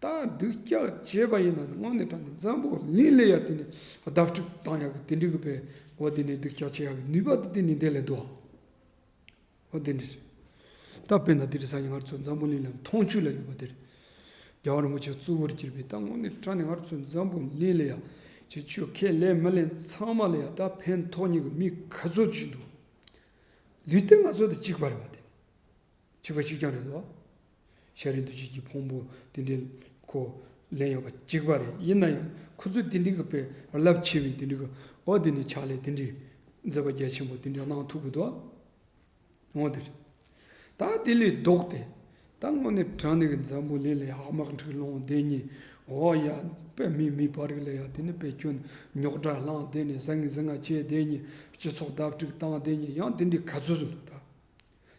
ད་སྡུག་ཅག་བྱས་པ་ཡིན་ན་དངོས་གནས་དྲང་གནས་འཛམ་བུ་གླིང་ལ་ཡ་དེ་ནི་བདག་སྒྲུབ་བཏང་ཡག་གི་དེ་འདྲ་གི་དཔེ་འོ་དེ་ནི་སྡུག་ཅག་བྱེད་ཡག་གི་ནུས་པ་དེ་དེ་ནི་དེ་ལས་འདུག་འོ་དེ་འདྲ་རེད། ད་དཔེར་ན་དེ་རིང་སང་ཉིན་ང་ཚོ་འཛམ་བུ་གླིང་ལ་མཐོང་ཆོས་ལ་ཡོད་པ་དེ་རེད། རྒྱལ་བ་རིན་པོ་ཆེ་གཙོ་བོར་གྱུར་པའི་ད་དངོས་གནས་དྲང་གནས་ང་ཚོ་འཛམ་བུ་གླིང་ལ་ཡ་ཅིག་ཆོས་ཁས་ལེན་མི་ལེན་ཚང་མ་ལ་ཡ་ད་ཕན་ཐོགས་མཁན་གི་མི་ག་ཚོད་ཅིག་འདུག་ལུས་རྟེན་ང་ཚོ་དང་གཅིག་པ་རེད་བ། དེ་ནི་གཅིག་པ་གཅིག་རྐྱང་རེད་འདུག་ཤཱ་རིའི་བདུད་བཞི་གི་ཕུང་པོ་དེ་འདྲའི་ཁོ་ལེན་ཡོད་པ་གཅིག་པ་རེད། ཡིན་ན་ཡང་ཁོ་ཚོས་དེ་འདྲའི་གི་དཔེ་རླབས་ཆེ་བའི་དེ་འདྲའི་གི་འོ་དེ་ནི་ཕྱག་ལས་དེ་འདྲའི་མཛད་པ་རྒྱ་ཆེན་པོ་དེ་འདྲའི་གནང་ཐུབ་གི་འདུག་འོ་དེ་རེད། ད་དེ་ལས་ལྡོག་སྟེ། ད་དངོས་གནས་དྲང་གནས་ཀྱི་འཛམ་བུ་གླིང་ལ་ཡ་དམག་འཁྲུག་སློང་བསྡད་ཉིན། འོ་ཡ། དཔེ་མི་མི་བར་གི་ལ་ཡ་དེ་ནི་དཔེ་ཁྱོད་རྙོག་དྲ་བསླངས་བསྡད་ནས་ཟང་ངེ་ཟིང་ང་བྱས་བསྡད་ཉིན། སྤྱི་ཚོགས་བརྡབ་འཁྲུག་བཏང་བསྡད་ཉིན། ཡང་དེ་འདྲའི་ག་ཚོད་བཟོ་འདུག་ད།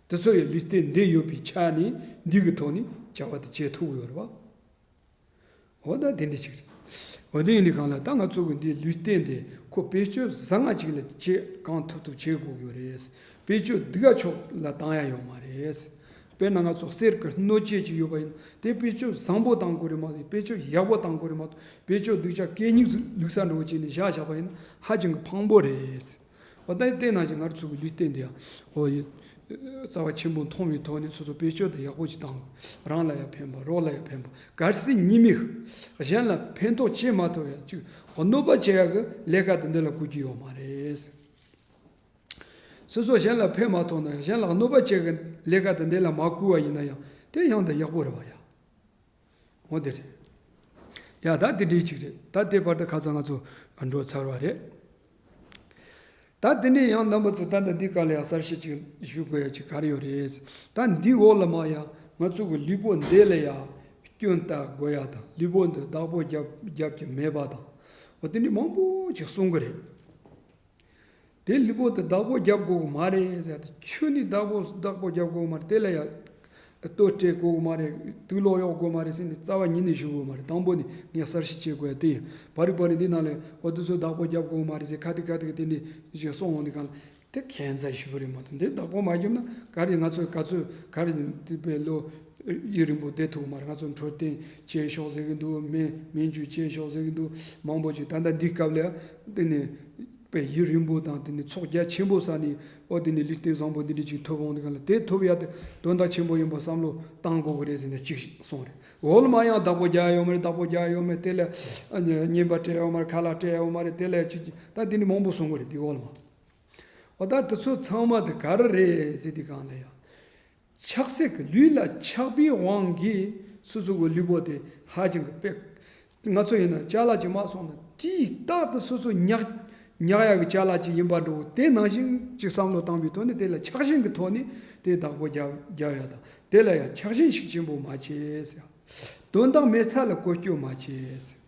དེ་ཚོ་ཡི་ལུས་རྟེན་འདི་ཡོད་པའི་ཆ་ནས་འདི་གི་ཐོག་ནས་བྱ་བ་དེ་བྱེད་ཐུབ་ཡོད་རེད་བ། འོ་ད་དེ་འདྲ་ཅིག་རེད། འོ་དེ་ཡིན་དུས་གང་ལ་ད་ང་ཚོ་གི་འདི་ལུས་རྟེན་དེ་ཁོ་བེད་སྤྱོད་བཟང་ང་ཅིག་ལ་བྱེད་གང་ཐུབ་ཐུབ་བྱེད་དགོས་ཀྱི་ཡོད་རེད། བེད་སྤྱོད་སྡུག་ག་ཕྱོགས་ལ་བཏང་ཡ་ཡོད་མ་རེད། དཔེར་ན་ང་ཚོ་གསེར་གྱི་སྣོད་ཆས་ཅིག་ཡོད་པ་ཡིན་ན་དེ་བེད་སྤྱོད་བཟང་པོ་བཏང་དགོས་རེད་མ་གཏོགས། བེད་སྤྱོད་ཡག་པོ་བཏང་དགོས་རེད་མ་གཏོགས། བེད་སྤྱོད་སྡུག་ཅག་གད་སྙིགས་ལུག་ས་འདྲ་བོ་བྱས་ནས་བཞག་བཞག་པ་ཡིན་ན་ཧ་ཅང་གི་ཕངས་པོ་རེད། འོ་ད་དེ་ནང་བཞིན་ང་ཚོ་གི་ལུས་རྟེན་འདི་ཡང་འོ་ཡི་རྩ་བ་ཆེན་པོ་མཐོང་བའི་ཐོག་ནས་སོ་སོ་བེད་སྤྱོད་དེ་ཡག་པོ་ཅིག་བཏང་། རང་ལ་ཡང་ཕན་པ། རོགས་ལ་ཡང་ཕན་པ། གལ་སྲིད་ཉེས་དམིགས་གཞན་ལ་ཕན་ཐོགས་བྱེད་མ་ཐུབ་ཡང་ཅིག་གནོད་པ་བྱེད་ཡག་གི་ལས་ཀ་དེ་འདི་ལ་བཀོལ་རྒྱུ་ཡོད་མ་རེད། སོ་སོ་གཞན་ལ་ཕན་མ་ཐོགས་ན་ཡང་གཞན་ལ་གནོད་པ་བྱེད་ཡག་གི་ལས་ཀ་དེ་འདི་ལ་མ་བཀོལ་བ་ཡིན་ན་ཡང་དེ་ཡང་དེ་ཡག་པོ་རེད་བ་ཡ། འོ་དེ་རེད། ཡ་ད་དེ་འདྲའི་ཅིག་རེད། ད་དེ་བར་དུ་ཁ་སང་ང་ཚོ་འགྲོ་ཚར་བ་རེད། ད་དེ་ནས་ཡང་རྣམ་པ་ཚོ་ད་ལྟ་འདི་ག་ལ་ཡང་གསལ་བཤད་ཅིག་ཞུ་དགོས་ཡ་ཅིག་ག་རེ་ཡོད་རེད། ད་འདི་འོག་ལ་མ་ཡ་ང་ཚོ་གི་ལུས་པོ་འདི་ལ་ཡ་སྐྱོན་བལྟ་དགོས་ཡ་དང་། ལུས་པོ་འདི་བདག་པོ་རྒྱབ་རྒྱབ་ཀྱི་མེད་པ་དང་། འོ་དེ་འདྲའི་མང་པོ་ཅིག་གསུང་གི་རེད། དེ་ལུས་པོ་དེ་བདག་པོ་རྒྱབ་དགོས་ཀྱི་མ་རེད་ཟེར་ཏེ། ཁྱོད་ནི་བདག་པོ་བདག་པོ་རྒྱབ་དགོས་ཀྱི་མ་རེད། དེ་ལ་ཡ་ལྟོ་སྤྲད་དགོས་ཀྱི་མ་རེད། དུག་ལོག་གཡོག་དགོས་མ་རེད་ཟེར་ནས་རྩ་བ་ཉིད་ནས་ཞུ་དགོས་མ་རེད། དང་པོ་ནས་ངས་གསལ་བཤད་བྱེད་དགོས་ཡ་དེ་ཡིན། བར་རི་བར་རི་འདི་ནང་ལ་འོ་དེ་ཚོ་བདག་པོ་རྒྱབ་དགོས་མ་རེད་ཟེར་ཁ་ཏི་ཁ་ཏི་གི་དེ་འདྲ་ཞིག་གསུངས་འོང་དུས་གང་ལ་དེ་ཁྱད་མཚར་ཞེ་པོ་རེད་མ་གཏོགས། འདི་བདག་པོ་མ་རྒྱབ་ན་ག་རེ་ང་ཚོ་ག་ཚོད་ག་རེ་དེ་པའི་ལོ་ཡུན་རིང་པོ་བསྡད་ཐུབ་ཀྱི་མ་རེད། ང་ཚོ་འཕྲོད་བསྟེན་བྱས་ཤོག་ཟེར་གྱི་འདུག་སྨན་སྨན་བཅོས་བྱས་ཤོག་ཟེར་གྱི་འདུག་མང་པོ་ཅིག་ད་ལྟ་འདི་སྐབས་ལ་དེ་ནས་པའི་ཡུན་རིང་པོ་དང་། དེ་ནས་ཚོགས་རྒྱ་ཆེན་པོ་བསགས་ནས་ཨོ་དེ་ནས་ལུས་རྟེན་བཟང་པོ་འདི་འདྲ་ཅིག་ཐོབ་འོང་དུས་གང་ལ་དེ་ཐོབ་ཡ་དེ་དོན་དག་ཆེན་པོ་ཡིན་པ་བསམ་བློ་བཏང་དགོས་ཀྱི་རེད་ཟེར་ནས་གཅིག་གསུངས་རེད། འོག་ལ་མ་ཡང་བདག་པོ་རྒྱག་ཡོད་མ་རེད། བདག་པོ་རྒྱག་ཡོད་མ་རེད། དེ་ལ་ཨ་ནི་རྔན་པ་སྤྲད་ཡོད་མ་རེད། ཁ་ལག་སྤྲད་ཡོད་མ་རེད། དེ་ལ་ཅིག་ད་དེ་འདྲ་མང་པོ་གསུང་གི་རེད། དེ་འོག་ལ་མ། འོ་ད་དེ་ཚོ་ཚང་མ་དེ་ག་རེ་རེད་ཟེར་དུས་གང་ལ་ཡང་། ཆགས་སྲེད་ཀྱི་ལུས་ལ་ཆགས་པའི་དབང་གིས་སོ་སོ་གི་ལུས་པོ་དེ་ཧ་ཅང་གི་དཔེ། ང་ཚོ་ཡིན་ན་ཅ་ལག་ཅིག་མར་སོང་ན་དེའི་རྟག་ཏུ་སོ་སོ་ཉག་ཉག་ཡག་གི་ཅ་ལག་ཅིག་ཡིན་པ་འདྲ་བོ་དེ་ནང་བཞིན་ཅིག་བསམ་བློ་བཏང་བའི་ཐོག་ནས། དེ་ལ་ཆགས་ཞེན་གྱི་ཐོག་ནས་དེ་བདག་པོ་རྒྱབ་རྒྱབ་ཡ་དང་། དེ་ལ་ཡང་ཆགས་ཞེན་ཤུགས་ཆེན་པོ་མ་བྱེད་ཟེར། དོན་དག་མེད་ཚད་ལ་བཀོལ་སྤྱོད་མ་བྱེད་ཟེར།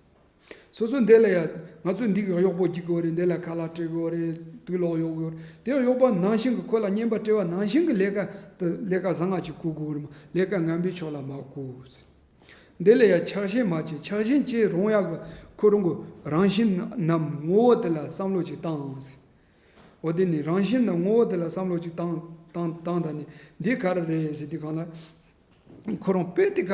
སོ་སོ་འདི་ལ་ཡ་ང་ཚོ་འདི་གི་གཡོག་པོ་རྒྱུག་དགོས་རེད། འདི་ལ་ཁ་ལག་སྤྲད་དགོས་རེད། དུག་ལོག་གཡོག་དགོས་རེད། དེ་གཡོག་པ་ནང་བཞིན་གི་ཁོ་ལ་རྔན་པ་སྤྲད་པ་ནང་བཞིན་གི་ལས་ཀ་དེ་ལས་ཀ་བཟང་ང་ཅིག་བཀོལ་དགོས་རེད་མ། ལས་ཀ་ངན་པའི་ཕྱོགས་ལ་མ་བཀོལ། འདི་ལ་ཡ་ཆགས་ཞེན་མ་བྱེད། ཆགས་ཞེན་བྱེད་རུང་ཡག་གི་ཁོ་རང་གི་རང་བཞིན་ནམ་ངོ་བོ་དེ་ལ་བསམ་བློ་ཅིག་བཏང་ཟེར། འོ་དེ་ནི་རང་བཞིན་ནམ་ངོ་བོ་དེ་ལ་བསམ་བློ་ཅིག་བཏང་བཏང་བཏང་ད་ནི་འདི་ག་རེ་རེད་ཟེར་དུས་གང་ལ། ཁོ་རང་དཔེ་དེ་ག་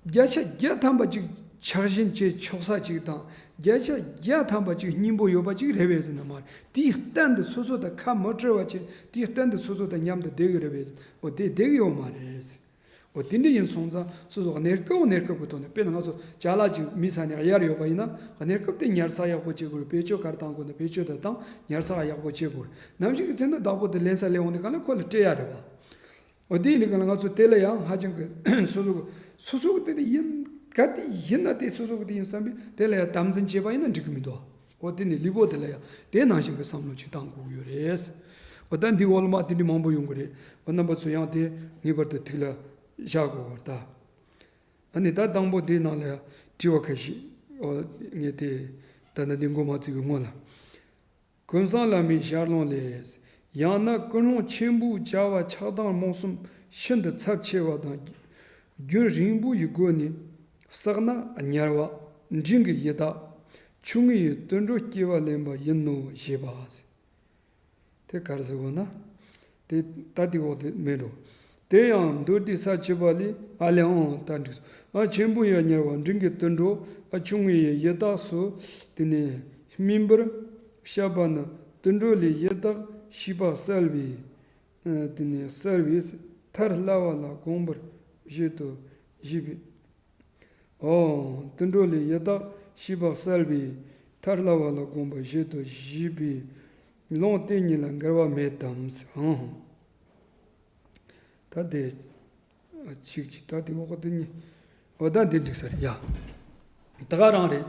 བརྒྱ་ཆ་བརྒྱ་ཐམ་པ་ཅིག་ཆགས་ཞེན་བྱེད་ཆོག་ས་ཅིག་དང་། བརྒྱ་ཆ་བརྒྱ་ཐམ་པ་ཅིག་སྙིང་པོ་ཡོད་པ་ཅིག་རེད་པས་ཟེར་ན་མ་རེད། དེའི་གཏན་དུ་སོ་སོ་དང་ཁ་མི་བྲལ་བ་བྱས། དེའི་གཏན་དུ་སོ་སོ་དང་མཉམ་དུ་བསྡད་ཀྱི་རེད་པས་ཟེར། འོ་དེ་བསྡད་ཀྱི་ཡོད་མ་རེད་ཟེར། འོ་དེ་འདྲ་ཡིན་སོང་ཙང་སོ་སོ་གནས་སྐབས་གནས་སྐབས་ཀྱི་ཐོག་ནས། དཔེར་ན་ང་ཚོ་ཅ་ལག་ཅིག་མི་ས་ནས་གཡར་ཡོད་པ་ཡིན་ན་གནས་སྐབས་དེ་ཉར་ཚགས་ཡག་པོ་བྱེད་དགོས་རེད། བེད་སྤྱོད་ག་རེ་བཏང་དགོས་ན་བེད་སྤྱོད་དེ་བཏང་། ཉར་ཚགས་ཡག་པོ་བྱེད་དགོས་རེད། ནམ་ཞིག་གི་ཚེ་ན་བདག་པོ་དེ་ལེན་ས་ལེན་འོང་དུས་གང་ལ་ཁོ་ལ་སྤྲད་ཡ་རེད་པ། འོ་དེ་ཡིན་དུས་གང་ལ་ང་ཚོ་དེ་ལ་ཡང་ཧ་ཅང་གི་སོ་སོ་གི་སོ་སོ་གི་དེ་དེ་ཡིན། ག་དེ་ཡིན་ན་དེ་སོ་སོ་གི་དེ་ཡིན་བསམ་པས་དེ་ལ་ཡང་དམ་འཛིན་བྱས་པ་ཡིན་ན་འགྲིག་གི་མི་འདུག་འོ་དེ་ནི་ལུས་པོ་དེ་ལ་ཡང་དེ་ནང་བཞིན་གི་བསམ་བློ་ཅིག་བཏང་དགོས་ཀྱི་ཡོད་རེད། འོ་ད་འདི་འོག་ལ་མ་དེ་འདྲ་མང་པོ་ཡོང་གི་རེད། འོ་རྣམ་པ་ཚོ་ཡང་དེ་ངེས་པར་དུ་ཐུགས་ལ་བཞག་དགོས་པ་རེད་ད། ཨ་ནི་ད་དང་པོ་དེའི་ནང་ལ་ཡང་དྲི་བ་ཁ་ཤས། འོ་ངས་དེ་ད་ནི་འདི་མགོ་མ་བཙུགས་པའི་སྔོན་ལ། ཀུན་བཟང་བླ་མའི་ཞལ་ལུང་ལས། ཡང་ན་ཀུན་སློང་ཆེན་པོའི་བྱ་བ་ཆགས་སྡང་རྨོངས་གསུམ་ཤིན་ཏུ་ཚབས་ཆེ་བ་དང་། རྒྱུན་རིང་པོ་ཡི་སྒོ་ནས་བསགས་ན་དམྱལ་བ། འབྲིང་གི་ཡི་དྭགས། ཆུང་ངུ་ཡི་དུད་འགྲོ་སྐྱེ་བ་ལེན་པ་ཡིན་ནོ་ཞེས་པ། དེ་ག་རེ་ཟེར་དགོས་ན། དེ་ད་དེ་འོག་དེ་མེད་འགྲོ། དེ་ཡང་མདོ་སྡེ་ས་བཅུ་པ་ལས། ཨ་ལས་འོང་ད་འགྲིག་སོང་། ཨ་ཆེན་པོ་ཡི་དམྱལ་བ། འབྲིང་གི་དུད་འགྲོ། ཨ་ཆུང་ངུ་ཡི་ཡི་དྭགས་སོ། དེ་ནས་སྨིན་པར་བཤད་པ་ནི། དུད་འགྲོ་ལས་ཡི་དྭགས་ཤེས་པ་གསལ་བས། ཨ་དེ་ནས་གསལ་བས་ཐར་སླ་བ་ལ་དགོངས་པར་བཞེད་དོ། བཞེད་པས། ཨོ། དུད་འགྲོ་ལས་ཡི་དྭགས་ཤེས་པ་གསལ་བས་ཐར་སླ་བ་ལ་དགོངས་པར་བཞེད་དོ་ཞེས་པའི་ལུང་དེ་གཉིས་ལ་འགལ་བ་མེད་དམ། ཨང་། ད་དེ་གཅིག་གཅིག་ད་དེ་འོག་དེ་གཉིས། ཨོ་ད་འདི་འགྲིག་ས་རེད་ཡ། ད་ག་རང་རེད།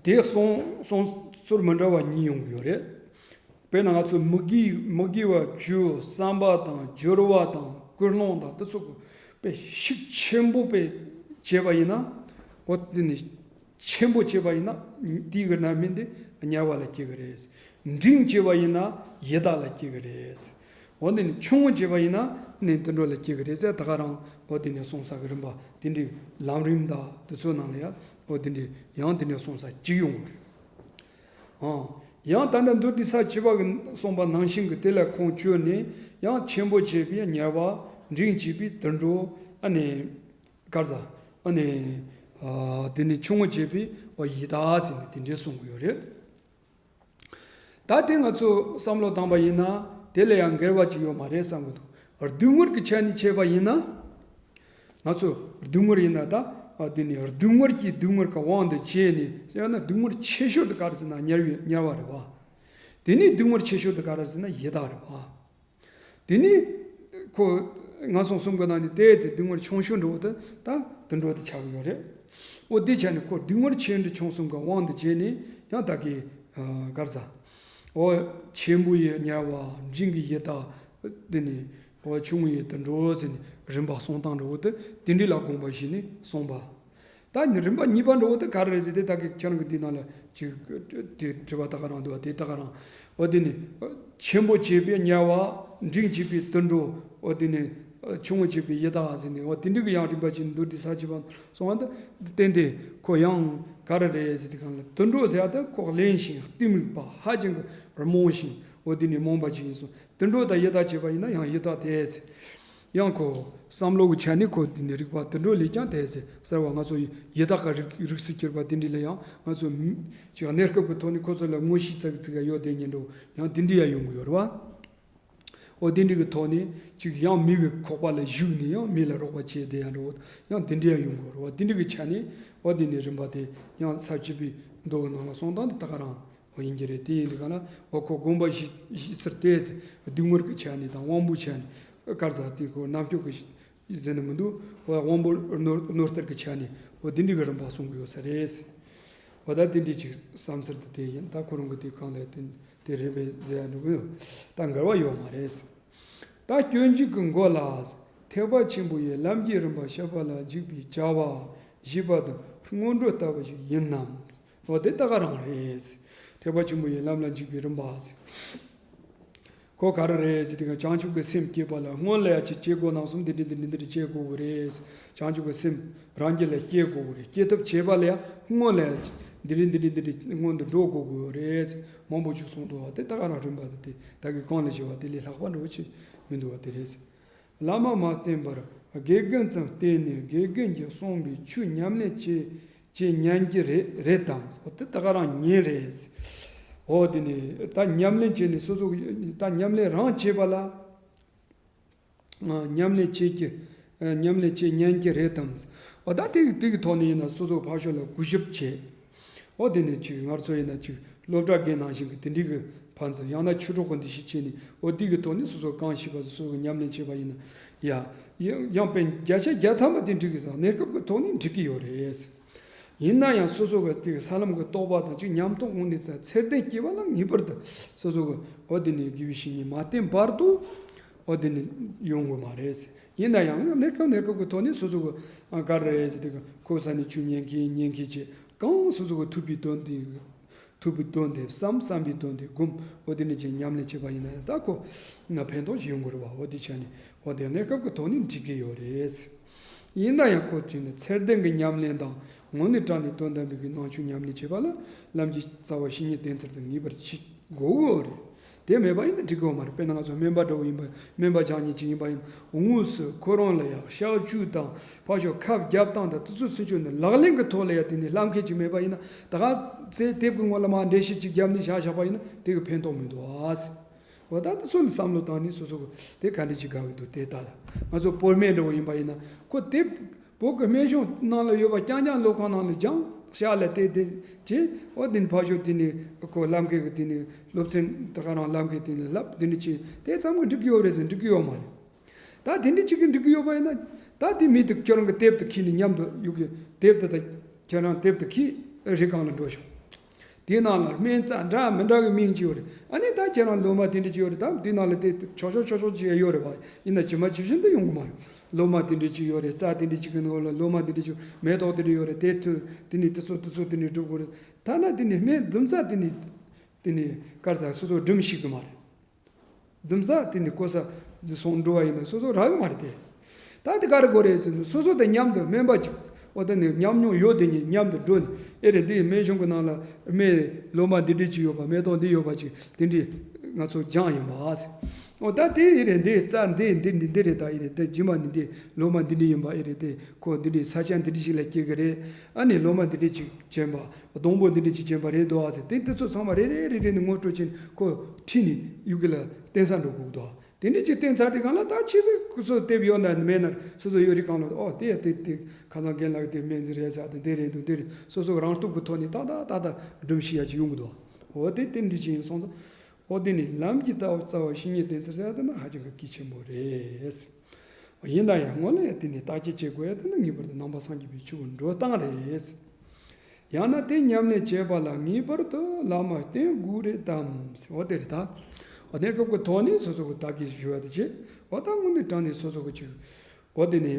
དེ་གསུང་གསུང་ཟུར་མི་འདྲ་བ་གཉིས་ཡོང་གི་ཡོད་རེད། དཔེར་ན་ང་ཚོ་མི་དགེ་མི་དགེ་བ་བཅུ་བསམ་པ་དང་སྦྱོར་བ་དང་ཀུན་སློང་དང་དེ་ཚོ་དཔེ་ཤུགས་ཆེན་པོ་དཔེ་བྱས་པ་ཡིན་ན། འོ་དེ་ནི་ཆེན་པོ་བྱས་པ་ཡིན་ན་དེའི་གི་རྣམ་སྨིན་དེ་དམྱལ་བ་ལ་སྐྱེ་གི་རེད། འབྲིང་བྱས་པ་ཡིན་ན་ཡི་དྭགས་ལ་སྐྱེ་གི་རེད། འོ་དེ་ནི་ཆུང་ངུ་བྱས་པ་ཡིན་ན་ནི་དུད་འགྲོ་ལ་སྐྱེ་གི་རེད་ཟེར། ད་ག་རང་འོ་དེ་ནས་གསུངས་ས་གི་རིམ་པ་དེ་འདྲའི་ལམ་རིམ་དང་དེ་ཚོའི་ནང་ལ་ཡང་འོ་དེ་འདྲའི་ཡང་དེ་འདྲའི་གསུངས་ས་གཅིག་ཡོང་གི་རེད། ཨང་། ཡང་ད་ལྟ་མདོ་སྡེ་ས་བཅུ་པ་གི་གསུངས་པ་ནང་བཞིན་གྱི་དེ་ལ་ཁུངས་བཅོལ་ནས། ཡང་ཆེན་པོ་བྱས་པས་དམྱལ་བ། འབྲིང་བྱས་པས་དུད་འགྲོ། ཨ་ནི་ག་རེ་ཟ། ཨ་ནི་ཨ་དེ་ནི་ཆུང་ངུ་བྱས་པས་འོ་ཡི་དྭགས་ཟེར་ནས་དེ་འདྲའི་གསུང་གི་ཡོད་རེད། ད་དེ་ང་ཚོ་བསམ་བློ་བཏང་པ་ཡིན་ན་དེ་ལ་ཡང་འགལ་བ་ཅིག་ཡོད་མ་རེད་བསམ་གི་འདུག་སྡུག་བསྔལ་གྱི་ཆ་ནས་བྱས་པ་ཡིན་ན། ང་ཚོ་སྡུག་བསྔལ་ཡིན་ན་ད། ཨ་དེ་ནི་སྡུག་བསྔལ་གྱི་སྡུག་བསྔལ་གྱི་དབང་དུ་བྱས་ནས་ཡང་ན་སྡུག་བསྔལ་ཆེ་ཤོས་དེ་ག་རེ་ཟེར་ན་དམྱལ་བའི་དམྱལ་བ་རེད་བ། དེ་ནི་སྡུག་བསྔལ་ཆེ་ཤོས་དེ་ག་རེ་ཟེར་ན་ཡི་དྭགས་རེད་བ། དེ་ནི་ཁོ་ངན་སོང་གསུམ་གྱི་ནང་ནས་དེའི་ཚེ་སྡུག་བསྔལ་ཆུང་ཤོས་འགྲོ་བ་དེ་ད་དུད་འགྲོ་དེ་ཆགས་ཀྱི་ཡོད་རེད། འོ་དེ་ཆ་ནས་ཁོ་སྡུག་བསྔལ་ཆེ་འབྲིང་ཆུང་གསུམ་གྱི་དབང་དུ་བྱས་ནས་ཡང་ད་གི་ག་རེ་ཟ། འོ་ཆེན་པོ་ཡི་དམྱལ་བ། འབྲིང་གི་ཡི་དྭགས། དེ་ནི་འོ་ཆུང་ངུ་ཡི་དུད་འགྲོ་ཟེར་ནས་རིམ་པ་གསུང་སྟངས་འགྲོ་བ་དེ་དེ་འདྲ་ལ་དགོངས་པ་བཞེས་ནས་གསུངས་པ། ད་ནི་རིམ་པ་གཉིས་པ་འགྲོ་བ་དེ་ག་རེ་རེད་ཟེར་དེ་ད་གི་ཁྱེད་རང་གི་འདི་ནང་ལ་ཅིག་དེ་དྲི་བ་ད་ག་རང་འདུག་བ། དེ་ད་ག་རང་། འོ་དེ་ནི་ཆེན་པོ་བྱས་པས་དམྱལ་བ། འབྲིང་བྱས་པས་དུད་འགྲོ། འོ་དེ་ནི་ཆུང་ངུ་བྱས་པས་ཡི་དྭགས་ཟེར་ནས། འོ་དེ་འདྲ་གི་ཡང་རིམ་པ་ཅིག་མདོ་སྡེ་ས་བཅུ་པ་གསུངས་པ་འདི་བསྟན་ཏེ་ཁོ་ཡང་ག་རེ་རེད་ཟེར་དེ་གང་ལ་དུད་འགྲོ་ཟེར་ཡ་ད་ཁོ་གླེན་ཞིང་གཏི་མུག་པ་ཧ་ཅང་གི་རྨོངས་ཤིང་འོ་དེ་ནི་རྨོངས་པ་ཅིག་ཡིན་སོང་། དུད་འགྲོ་དང་ཡི་དྭགས་བྱས་པ་ཡིན་ན་ཡང་ཡི་དྭགས་དེ་ཚེ། ཡང་ཁོ་བསམ་བློ་གི་ཆ་ནས་ཁོ་དེ་ནི་རིག་པ་དུད་འགྲོ་ལས་ཀྱང་དེ་ཚེ་གསལ་བ། ང་ཚོ་ཡི་དྭགས་ཀྱི་རིགས་རིགས་སུ་གྱུར་པ་དེ་འདྲ་ལ་ཡང་ང་ཚོ་ཅིག་གནས་སྐབས་ཀྱི་ཐོག་ནས་ཁོ་ཚོ་ལ་མངོན་ཤེས་ཙག་ཙིག་ཡོད་དེ་ཉིན་འགྲོ་ཡང་དེ་འདྲ་ཡང་ཡོང་གི་ཡོད་རེད་བ། འོ་དེ་འདྲ་གི་ཐོག་ནས་ཅིག་ཡང་མི་གི་ཁོག་པ་ལ་ཞུགས་ནས་ཡང་མི་ལ་རོགས་པ་བྱས་བསྡད་ཡ་འགྲོ་ཡང་དེ་འདྲ་ཡང་ཡོང་གི་ཡོད་རེད་བ། དེ་འདྲ་གི་ཆ་ནས་འོ་དེ་ནི་རིམ་པ་དེ་ཡང་ས་བཅུ་པའི་མདོ་གི་ནང་ལ་གསུངས་སྟངས་དེ་ད་ག་རང་། འོ་ཡིན་གྱི་རེད། དེ་ཡིན་དུས་ག་ལ་འོ་ཁོ་དགོངས་པ་བཞེས་བཞེས་ཚུལ་དེ་ཚེ་སྡུག་བསྔལ་གྱི་ཆ་ནས་དང་དབང་པོའི་ཆ་ནས་ག་རེ་ཟ་དེ་ཁོ་རྣམ་དཔྱོད་ཀྱི་ཟེར་ནི་མི་འདུག་འོ་དབང་པོ་རྣོ་རྣོ་ལྟར་གྱི་ཆ་ནས་འོ་དེ་འདྲའི་གི་རིམ་པ་གསུང་གི་ཡོད་ས་རེད། འོ་ད་དེ་འདྲའི་ཅིག་བསམ་ཚུལ་དེ་དེ་ཡིན། ད་ཁོ་རང་གི་དེ་གང་ལས་དེ་དེ་རེད་པས་ཟེར་ཡ་འགྲོ་གི་ཡོད། ད་འགལ་བ་ཡོད་མ་རེད། ད་སྤྱོད་འཇུག་གི་མགོ་ལ། ཐེག་པ་ཆེན་པོ་ཡི་ལམ་གྱི་རིམ་པ་བཤད་པ་ལ་འཇུག་པའི་བྱ་བ་ཞེས་པ་དང་སྔོན་འགྲོ་ལྟ་བུ་ཞིག་ཡིན་ནམ། འོ་དེ་ད་ག་རང་རེད། ཐེག་པ་ཆེན་པོ་ཡི་ལམ་ལ་འཇུག་པའི་རིམ་པ། ཁོ་ག་རེ་རེད་ཟེར་དུས་བྱང་ཆུབ་ཀྱི་སེམས་བསྐྱེད་པ་ལ་སྔོན་ལ་ཡ་ཅིག་བྱེད་སྒོ་རྣམ་གསུམ་འདི་འདྲ་འདི་འདྲ་འདི་འདྲ་བྱེད་དགོས་ཀྱི་རེད། བྱང་ཆུབ་ཀྱི་སེམས་རང་རྒྱུད་ལ་སྐྱེ་དགོས་ཀྱི་རེད། སྐྱེ་ཐབས་བྱེད་པ་ལ་ཡ་སྔོན་ལ་ཡ་འདི་འདྲ་འདི་འདྲ་འདི་འདྲ་སྔོན་དུ་འགྲོ་དགོས་ཀྱི་ཡོད་རེད། མང་པོ་ཅིག་གསུངས་འདུག་བ། དེ་ད་ག་རང་རིམ་པ་དེ་དེ་ད་གིན་གོང་ལ་ཞུས་པ་དེ་ལས་ལྷག་པ་འདྲ་བོ་ཅིག་མི་འདུག་བ་དེ་རེད། བླ་མ་མ་བསྟེན་པར་དགེ་རྒན་ཙམ་བསྟེན་ནས་དགེ་རྒན་གྱིས་གསུངས་པའི་ཆོས་ཉམས་ལེན་བྱེད་བྱེད་ཉན་གྱི་རེད་རེད་དམ། འོ་དེ་ད་ག་རང་ཉན་རེད། འོ་དེ་ནི་ད་ཉམས་ལེན་བྱས་ནས་སོ་སོ་ད་ཉམས་ལེན་རང་བྱེད་པ་ལ། ཉམས་ལེན་བྱེད་ཀྱི། ཉམས་ལེན་བྱེད་ཉན་གྱི་རེད་དམ། འོ་ད་དེ་གི་དེ་གི་ཐོག་ནས་ཡིན་ན་སོ་སོ་ཕར་ཕྱོགས་ལ་གུས་ཞབས་བྱེད། འོ་དེ་ནས་ཅིག་ང་ཚོ་ཡིན་ན་ཅིག་སློབ་གྲྭ་དགེ་ནང་བཞིན་གྱི་དེ་འདྲའི་གི་ཕན་ཚུན་ཡང་ན་ཆོས་གྲོགས་ཀྱི་འདུ་ཤེས་བྱས་ནས་འོ་དེ་གི་ཐོག་ནས་སོ་སོ་གང་ཤེས་པ་སོ་སོ་གི་ཉམས་ལེན་བྱེད་པ་ཡིན་ན་ཡ། ཡང་ཡང་དཔེ་བརྒྱ་ཆ་བརྒྱ་ཐམ་པ་དེ་འགྲིག་གི་ཟེར་གནས་སྐབས་ཀྱི་ཐོག་ནས་འགྲིག་གི་ཡོད་རེད། ཡིན་ན་ཡང་སོ་སོ་གི་དེ་གི་ས་ལམ་གྱི་རྟོགས་པ་དང་ཅིག་ཉམས་རྟོགས་ངོས་ནས་ཚད་ཚད་ལྡན་སྐྱེ་བ་ལ་ངེས་པར་དུ་སོ་སོ་གི་འོ་དེ་ནས་དགེ་བའི་བཤེས་གཉེན་མ་བསྟེན་བར་དུ་འོ་དེ་ནས་ཡོང་དགོས་མ་རེད། ཡིན་ན་ཡང་གནས་སྐབས་གནས་སྐབས་ཀྱི་ཐོག་ནས་སོ་སོ་གི་ག་རེ་རེད་ཟེར་དུས་ཁོ་ས་ནས་ཆོས་ཉན་མཁན་ཉན་མཁན་བྱས་གང་སོ་སོ་གི་ཐུབ་པའི་དོན་དེ་ཐུབ་པའི་དོན་དེ་བསམ་བསམ་པའི་དོན་དེ་སྒོམ། འོ་དེ་ནས་ཅིག་ཉམས་ལེན་བྱས་པ་ཡིན་ན་ཡང་ད་ཁོ་ན་ཕན་ཐོགས་ཤིག་ཡོང་དགོས་རེད་བ། འོ་དེ་ཆ་ནས་འོ་དེ་གནས་སྐབས་ཀྱི་ཐོག་ནས་འགྲིག་གི་ཡོད་རེད། ཡིན་ན་ཡང་ཁོ་ཅིག་ནི་ཚད་ལྡན་གྱི་ཉམས་ལེན་དང་ངོ་ནས་དྲངས་ནས་དོན་དམ་པའི་གི་ནང་ཆོས་ཉམས་ལེན་བྱེད་པ་ལ་ལམ་གྱི་རྩ་བ་བཤེས་གཉེན་བསྟེན་ཚུལ་དུ་ངེས་པར་བྱེད་དགོས་ཀྱི་ཡོད་རེད། དེ་མེད་པ་ཡིན་ན་འགྲིག་གི་ཡོད་མ་རེད། དཔེར་ན་ང་ཚོ་སྨན་པ་འདྲ་བོ་ཡིན་པ་སྨན་པ་སྦྱང་མཁན་ཅིག་ཡིན་པ་ཡིན་ན་དངོས་སུ་ཁོ་རང་ལ་ཡང་གཤག་བཅོས་དང་ཕར་ཕྱོགས་ཁབ་རྒྱབ་སྟངས་དང་དེ་ཚོ་ཚུན་ཆོད་ནས་ལག་ལེན་གྱི་ཐོག་ལ་ཡང་དེ་ནས་བསླབ་མཁན་ཅིག་མེད་པ་ཡིན་ན་ད་ག་ཚེ་དེབ་ཀྱི་ངོ་ལ་མར་འགྲེལ་བཤད་ཅིག་བརྒྱབ་ནས་བཞག་བཞག་པ་ཡིན་ན་དེ་གི་ཕན་ཐོགས་མི་འདུག་ཨ། འོ་ད་དེ་ཚོ་ལ་བསམ་བློ་བཏང་ནས་སོ་སོ་གི་དེ་ག་འདྲ་ཅིག་དགའ་གི་འདུག་དེ་ལྟ་ལ་ང་ཚོ་བོད་སྨན་འདྲ་བོ་ཡིན་པ་ཡིན་ན་ཁོ་དེབ་བོད་ཀྱི་སྨན་གཞུང་ནང་ལ་ཡོད་པ་རྐྱང་རྐྱང་སློབ་ཁང་ནང་ལ་སྦྱངས་ཤག་ལ་དེ་དེ་བྱས། འོ་དེ་ནི་ཕར་ཕྱོགས་དེ་ནི་ཁོ་བསླབ་མཁན་གི་དེ་ནི་སློབ་ཚན་ད་ག་རང་བསླབ་མཁན་དེ་ནི་བསླབ་དེ་འདྲ་བྱས་དེ་ཙམ་གྱིས་འགྲིག་གི་ཡོད་རེད་ཟེར་འགྲིག་གི་ཡོད་མ་རེད། ད་དེ་འདྲ་ཅིག་གིས་འགྲིག་གི་ཡོད་པ་ཡིན་ན་ད་དེ་མི་དེ་ཁྱོད་རང་གི་དེབ་དེ་ཁྱེར་ནས་མཉམ་དུ་ཡོད་གི་དེབ་དེ་ད་ཁྱེད་རང་དེབ་དེ་ཁྱེར་རི་སྒང་ལ་འགྲོ་ཤོག་དེའི་ནང་ལ་སྨན་རྩ་འདྲ་མི་འདྲ་གི་མིང་ཅིག་ཡོད་རེད། ཨ་ནི་ད་ཁྱེད་རང་སློབ་མ་དེ་འདྲ་ཅིག་ཡོད་རེད། ད་དེའི་ནང་ལ་དེ་ཆོག་ཆོག་ཆོག་ཆོག་ཅིག་ཡོད་རེད་པ། ཡིན་ན་ཇི་མ་ཇི་བཞིན་དུ་ཡོང་གི་མ་རེད། སློབ་མ་དེ་འདྲ་ཅིག་ཡོད་རེད། རྩ་དེ་འདྲ་ཅིག་གི་ནང་ལ་སློབ་མ་དེ་འདྲ་ཅིག་མེ་ཏོག་དེ་འདྲ་ཡོད་རེད། དེ་དུས་དེ་ནས་དེ་ཚོ་དེ་ཚོ་དེ་ནས་སྒྲུབ་དགོས་རེད། ཐ་ན་དེ་ནས་སྨན་ལྡུམ་རྩ་དེ་ནས་དེ་ནས་ག་རེ་ཟ་སོ་སོ་སྒྲུབ་ཤེས་གི་མ་རེད། ལྡུམ་རྩ་དེ་ནི་གོ་ས་འདི་སོང་འགྲོ་བ་ཡིན་ན་སོ་སོ་རག་གི་མ་རེད་དེ། ད་དེ་ག་རེ་དགོས་རེད་ཟེར་ན་སོ་སོ་དང་མཉམ་དུ་སྨན་པ་ཅིག་འོ་དེ་ནི་ཉམས་མྱོང་ཡོད་དེ་ཉིད་མཉམ་དུ་འགྲོ་ནས་ཨེ་རེད། འདི་སྨན་གཞུང་གི་ནང་ལ་སྨན་ལོ་མ་འདི་འདྲས་ཅིག་ཡོད་པ། མེ་ཏོག་འདི་ཡོད་པ་ཅིག་དེ་འདྲས་ང་ཚོ་སྦྱངས་ཡིན་པ་ཟེར། འོ་ད་དེ་ཨེ་རེད། འདི་རྩ་འདི་འདི་འདི་འདི་རེད། ད་ཨེ་རེད། དེ་རྗེས་མ་ནི་འདི་ལོ་མ་འདི་འདྲས་ཡིན་པ་ཨེ་རེད། དེ་ཁོ་འདི་འདྲས་ས་ཆ་འདི་འདྲས་ཞིག་ལ་སྐྱེ་གི་རེད། ཨ་ནི་ལོ་མ་འདི་འདྲས་ཅིག་བྱས་པ། སྡོང་པོ་འདི་འདྲས་ཅིག་བྱས་པ་རེད་འདུག་ཨ་ཟེར། དེ་དེ་ཚོ་ཚང་མ་རེ་རེ་རེ་རེ་ནས་ངོ་སྤྲོད་བྱས་ནས་ཁོ་ཁྲིད་ནས་ཡུལ་གི་ལ་བསྟན་ས་འགྲོ་དགོས་འདུག་དེ་འདྲས་ཅིག་བསྟན་ཚར་དུས་སྒང་ལ་ད་ཁྱེད་ཚོས་ཁོ་ཚོ་དེབ་ཡོད་ན་མེད་ན་སོ་སོ་ཡོད་རིགས་སྒང་ལ་ཨོ་དེ་ཡ་དེ་དེ་ཁ་སང་རྒན་ལགས་དེ་སྨན་འདི་རེད་ཟེར། དེ་འདི་རེད་འདུག་འདི་རེད། སོ་སོ་རང་རྟོགས་ཀྱི་ཐོག་ནས་ཏག་ཏག་ཏག་ཏག་སྒྲུབ་ཤེས་ཡ་ཅིག་ཡོང་གི་འདུག་འོ་དེ་དེ་འདྲས་ཅིག་ཡིན་སོང་ཙང་། འོ་དེ་ནི་ལམ་གྱི་ལྟ་བ་རྩ་བ་བཤེས་གཉེན་བསྟེན་ཚུལ་ཟེར་ཡ་དེ་ནི་ཧ་ཅང་གི་གལ་ཆེན་པོ་རེད། ཡིན་ན་ཡང་སྔོན་ལ་ཡང་དེ་ནི་བརྟག་དཔྱད་བྱེད་དགོས་ཡ་དེ་ནི་ངེས་པར་དུ་ནང་པ་སངས་རྒྱས་པའི་ཆོས་ཀྱི་འགྲོ་སྟངས་རེད། ཡང་ན་དེ་ཉམས་ལེན་བྱེད་པ་ལ་ངེས་པར་དུ་བླ་མ་བསྟེན་དགོས་རེད་དམ། འོ་དེ་རེད་ད། འོ་དེ་སྐབས་ཀྱི་ཐོག་ནས་སོ་སོ་གི་བརྟག་དཔྱད་ཞུ་བ་དེ་བྱེད། འོ་ད་དངོས་གནས་དྲང་གནས་སོ་སོ་གི་ཅིག་འོ་དེ་ནི་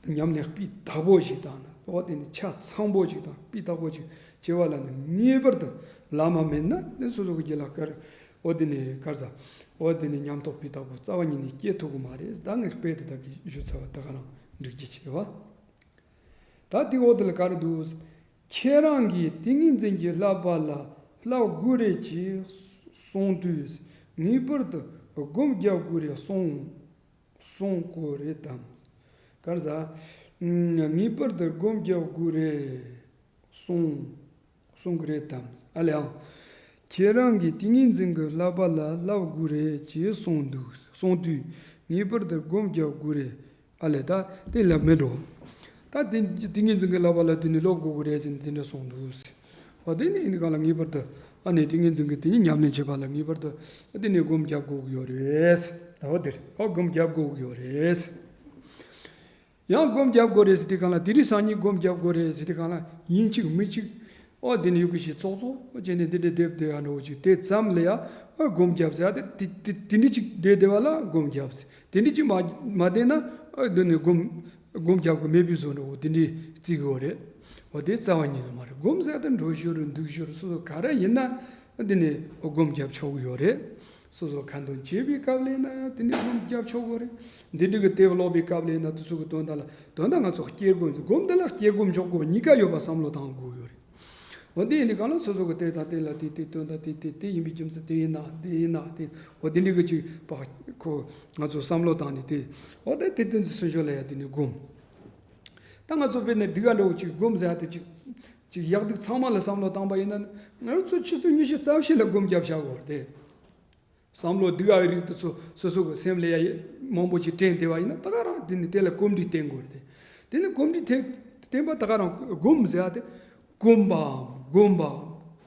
ཉམས་ལེན་སྤུས་དག་པོ་ཞིག་དང་། འོ་དེ་ནི་ཆ་ཚང་པོ་ཞིག་དང་སྤུས་དག་པོ་ཞིག་བྱེད་པ་ལ་ནི་ངེས་པར་དུ་བླ་མ་མེད་ན་ནི་སོ་སོ་གི་རྒྱུད་ལ་དཀར། འོ་དེ་ནི་དཀར་ཟ། འོ་དེ་ནི་ཉམས་རྟོགས་སྤུས་དག་པོ་རྩ་བ་ཉིད་ནས་སྐྱེ་ཐུབ་ཀྱི་མ་རེད། ད་ངས་དཔེ་དེ་དག་གི་ཞུ་ཚར་བ་ད་ག་རང་འགྲིག་གི་བྱེད་པ། ད་དེའི་འོག་དེ་ལ་ག་རེ་འདུག་ཁྱེད་རང་གིས་ཏིང་ངེ་འཛིན་གྱི་བསླབ་པ་ལ་བསླབ་དགོས་རེད་ཅེས་གསུངས་དུས་ངེས་པར་དུ་སྒོམ་རྒྱབ་དགོས་རེད་གསུངས། གསུང་དགོས་རེད་དམ། ག་རེ་ཟ། ངེས་པར་དུ་སྒོམ་རྒྱབ་དགོས་རེད་གསུང་། གསུང་གི་རེད་དམ། ཨ་ལས་ཨང་། ཁྱེད་རང་གིས་ཏིང་ངེ་འཛིན་གྱི་བསླབ་པ་ལ་བསླབ་དགོས་རེད་ཅེས་གསུངས་འདུག་གསུངས་དུས་ངེས་པར་དུ་སྒོམ་རྒྱབ་དགོས་རེད། ཨ་ལས་ད་དེ་ལ་མི་འགྲོ། ད་དེ་ཏིང་ངེ་འཛིན་གྱི་བསླབ་པ་ལ་དེ་ནི་སློབ་དགོས་ཀྱི་རེད་ཟེར་ནས་དེ་འདྲ་གསུངས་འདུག་འོ་དེ་ནི་ཡིན་གང་ལ་ངེས་པར་དུ་ཨ་ནི་ཏིང་ངེ་འཛིན་གྱི་དེ་ཉིད་ཉམས་ལེན་བྱེད་པ་ལ་ངེས་པར་དུ་དེ་ནི་སྒོམ་རྒྱབ་དགོས་ཀྱི་ཡོད་རེད། ད་འོ་དེ་རེད། ཨོ་སྒོམ་རྒྱབ་དགོས་ཀྱི་ཡོད་རེད། ཡང་སྒོམ་རྒྱབ་དགོས་རེད་ཟེར་དུས་སྒང་ལ་དེ་རིང་སང་ཉིན་སྒོམ་རྒྱབ་དགོས་རེད་ཟེར་དུས་སྒང་ལ་ཡིན་གཅིག་མིན་གཅིག་ཨོ་དེ་ནི་ཡོད་གི་ཞིག་ཚོགས་གཙོ་བྱས་ནས་འདི་འདྲའི་སྡེབ་སྡེ་ཡ་འགྲོ་གི་ཅིག་དེ་ཙམ་ལ་ཡ་ཨོ་སྒོམ་རྒྱབ་ཟེར་ཡ་དེ་དེ་དེ་འདྲ་ཅིག་བསྡད་བསྡད་པ་ལ་སྒོམ་རྒྱབ་ཟེར། དེ་འདྲ་ཅིག་མ་མ་བསྡད་ན་ཨོ་དེ་ནི་སྒོམ་སྒོམ་རྒྱབ་གི་མེད་པའི་བཟོ་འདྲ་བོ་དེ་འདྲའི་རྩི་གི་ཡོད་རེད། འོ་དེ་རྩ་བ་ཉིད་ནས་མ་རེད། སྒོམ་ཟེར་ཡ་དེ་འགྲོ་ཞོར་འདུག་ཞོར་སོ་སོ་ག་རེ་ཡིན་ན་དེ་ནི་ཨོ་སྒོམ་རྒྱབ་ཆོག་གི་ཡོད་རེད། སོ་སོ་ཁ་འདོན་བྱེད་པའི་སྐབས་ལ་ཡིན་ན་ཡང་དེ་ནི་སྒོམ་རྒྱབ་ཆོག་གི་རེད། འདི་འདྲ་གི་དེབ་ཀློག་པའི་སྐབས་ལ་ཡིན་ན་དེ་ཚོ་གི་དོན་དག་ལ་དོན་དག་ང་ཚོ་སྐྱེ་སྒོམ་སྒོམ་འདི་ལ་སྐྱེ་སྒོམ་འཇོག་སྒོམ་གཉིས་ཀ་ཡོད་པ་བསམ་བློ་བཏང་དགོས་ཡོད་རེད། འོ་དེ་ཡིན་དུས་གང་ལ་སོ་སོ་གི་དེ་དང་དེ་ལ་དེ་དེ་དོན་དག་དེ་དེ་དེ་ཡིན་པའི་རྒྱུ་མཚན་དེ་ཡིན་ན་དེ་ཡིན་ན་དེ་འོ་དེ་འདྲ་གི་ཅིག་པ་ཁོ་ང་ཚོ་བསམ་བློ་བཏང་ནས་དེ་འོ་དེ་དེ་དེ་ཚོ་སུན་ཞོ་ལ་ཡ་དེ་ནི་སྒོམ། ད་ང་ཚོ་དཔེར་ན་འདི་ག་འདྲ་བོ་ཅིག་སྒོམ་ཟེར་ཡ་དེ་ཅིག་ཅིག་ཡག་སྡུག་ཚང་མ་ལ་བསམ་བློ་བཏང་པ་ཡིན་ན་ང་ཚོ་ཆུ་ཚོད་ཉི་ཤུ་རྩ་བཞི་ལ་སྒོམ་རྒྱབ་བྱ་དགོས་རེད་དེ། བསམ་བློ་སྡུག་ཨའི་རིགས་དེ་ཚོ་སོ་སོ་གི་སེམས་ལ་ཡ་མང་པོ་ཅིག་དྲན་བསྡད་པ་ཡིན་ན་ད་ག་རང་དེ་ནི་དེ་ལ་གོམས་འདྲིས་བསྟེན་དགོས་རེད་དེ། དེ་ནི་གོམས་འདྲིས་དེ་བསྟེན་པ་ད་ག་རང་སྒོམ་ཟེར་ཡ་དེ་གོམས་པའམ་སྒོམ་པའམ་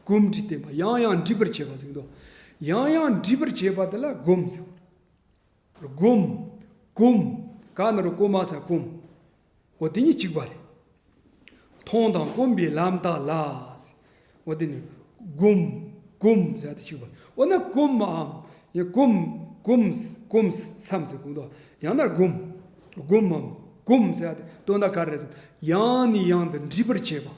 གོམས་འདྲིས་བསྟེན་པ་ཡང་ཡང་འདྲིས་པར་བྱེད་པ་ཟེར་གི་འདུག་ཡང་ཡང་འདྲིས་པར་བྱེད་པ་དེ་ལ་སྒོམ་ཟེར། སྒོམ། གོམས། ག་ན་རོ་གོ་མ་ས་གོམས། འོ་དེ་གཉིས་གཅིག་པ་རེད། མཐོང་དང་སྒོམ་པའི་ལམ་དག་ལ། འོ་དེ་ནི་སྒོམ། གོམས་ཟེར་དེ་གཅིག་པ་རེད། འོ་ན་གོམས་མའམ། ཡང་གོམས། གོམས། གོམས་མཚམས་ཟེར་གོ་འདུག་ཡང་ན་སྒོམ། སྒོམ་མའམ། གོམས་ཟེར་དེ་དོན་དག་ག་རེ་རེད་ཟེར་ན་ཡང་ནས་ཡང་དུ་འདྲིས་པར་བྱེད་པ།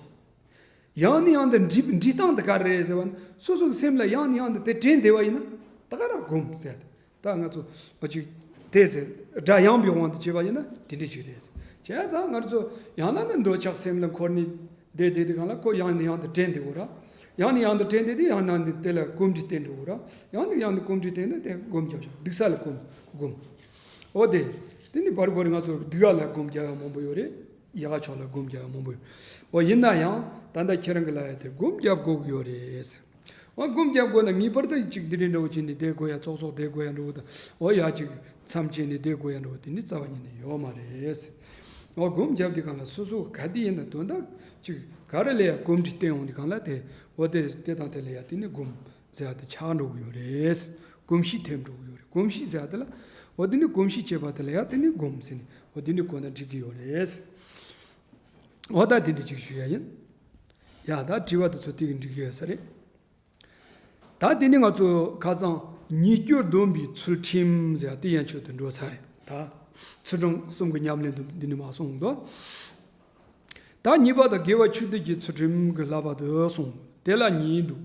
ཡང་ནས་ཡང་དུ་འདྲིས་འདྲིས་སྟངས་དེ་ག་རེ་རེད་ཟེར་བ་ནི་སོ་སོ་གི་སེམས་ལ་ཡང་ནས་ཡང་དུ་དེ་དྲན་བསྡད་པ་ཡིན་ན་ད་ག་རང་སྒོམ་ཟེར་ཏེ། ད་ང་ཚོ་ཨ་ཅིག་དེ་ཚེ་སྒྲ་ཡངས་པའི་དབང་དུ་བྱས་པ་ཡིན་ན་དེ་འདྲ་ཞིག་རེད། བྱས་ཙང་ང་ཚོ་ཡང་ན་ནི་འདོད་ཆགས་སེམས་ལ་འཁོར་ནས་བསྡད་བསྡད་དེ་གང་ལ་ཁོ་ཡང་ནས་ཡང་དུ་དྲན་བསྡད་དགོས་ར། ཡང་ནས་ཡང་དུ་དྲན་བསྡད་དེ་ཡང་ན་ནི་དེ་ལ་གོམས་འདྲིས་བསྟེན་འགྲོ་དགོས་ར། ཡང་ནས་ཡང་དུ་གོམས་འདྲིས་བསྟེན་ནས་དེ་སྒོམ་རྒྱབ་ཆོག་སྡིགས་ས་ལ་སྒོམ། སྒོམ། འོ་དེ། དེ་ནི་བར་བར་ང་ཚོ་སྡིག་ཡ་ལ་སྒོམ་རྒྱག་ཡ་མང་པོ་ཡོད་རེད། ཡག་ཆོག་ལ་སྒོམ་རྒྱག་ཡ་མང་པོ་ཡོད། འོ་ཡིན་ན་ཡང་ད་ལྟ་ཁྱེད་རང་གི་ལ་ཡ་དེ་སྒོམ་རྒྱབ་དགོས་ཀྱི་ཡོད་རེད། འོ་སྒོམ་རྒྱབ་དགོས་ན་ངེས་པར་དུ་ཅིག་འདི་འདྲའི་འདྲ་བོ་བྱས་ནས་བསྡད་དགོས་ཡ་ཙོག་ཙོག་བསྡད་དགོས་ཡ་འདྲ་བོ་དང་འོ་ཡ་ཅིག་མཚམས་བཅད་ནས་བསྡད་དགོས་ཡ་འདྲ་བོ་དེ་འདྲ་རྩ་བ་ཉིད་ནས་ཡོད་མ་རེད། འོ་སྒོམ་རྒྱབ་དུས་སྒང་ལ་སོ་སོ་ག་དུས་ཡིན་ན་དོན་དག་ཅིག་ག་རེ་ལ་ཡ་གོམས་འདྲིས་བསྟེན་འོང་དུས་སྒང་ལ་དེ་འོ་དེ་དེ་དང་དེ་ལ་ཡ་དེ་ནི་སྒོམ་ཟེར་ཡ་དེ་ཆགས་འགྲོ་གི་ཡོད་རེད། གོམས་གཤིས་ཐེབས་འགྲོ་གི་ཡོད་རེད། གོམས་གཤིས་ཟེར་ཡ་དེ་ལ་འོ་དེ་ནི་གོམས་གཤིས་བྱེད་པ་དེ་ལ་ཡ་དེ་ནི་སྒོམ་ཟེར་ནས་འོ་དེ་ནི་གོ་ན་འགྲིག་གི་ཡོད་རེད། འོ་ད་དེ་འདྲ་ཅིག་ཞུ་ཡ་ཡིན། ཡ་ད་དྲི་བ་དེ་ཚོ་དེ་གི་འགྲིག་གི་ཡོད་ས་རེད། ད་དེ་ནི་ང་ཚོ་ཁ་སང་ཉེས་སྐྱོན་སྡོམ་པའི་ཚུལ་ཁྲིམས་ཟེར་ཡ་དེ་ཡན་ཆོད་དུ་འགྲོ་ཚར་རེད། ད་ཚུལ་ཁྲིམས་གསུམ་གྱི་ཉམས་ལེན་དུ་འདི་ནི་མ་སོང་འདུག་ད་གཉིས་པ་དང་དགེ་བ་ཆོས་སྡུད་ཀྱི་ཚུལ་ཁྲིམས་ཀྱི་བསླབ་པ་དུ་སོང་། དེ་ལ་གཉིས་འདུག་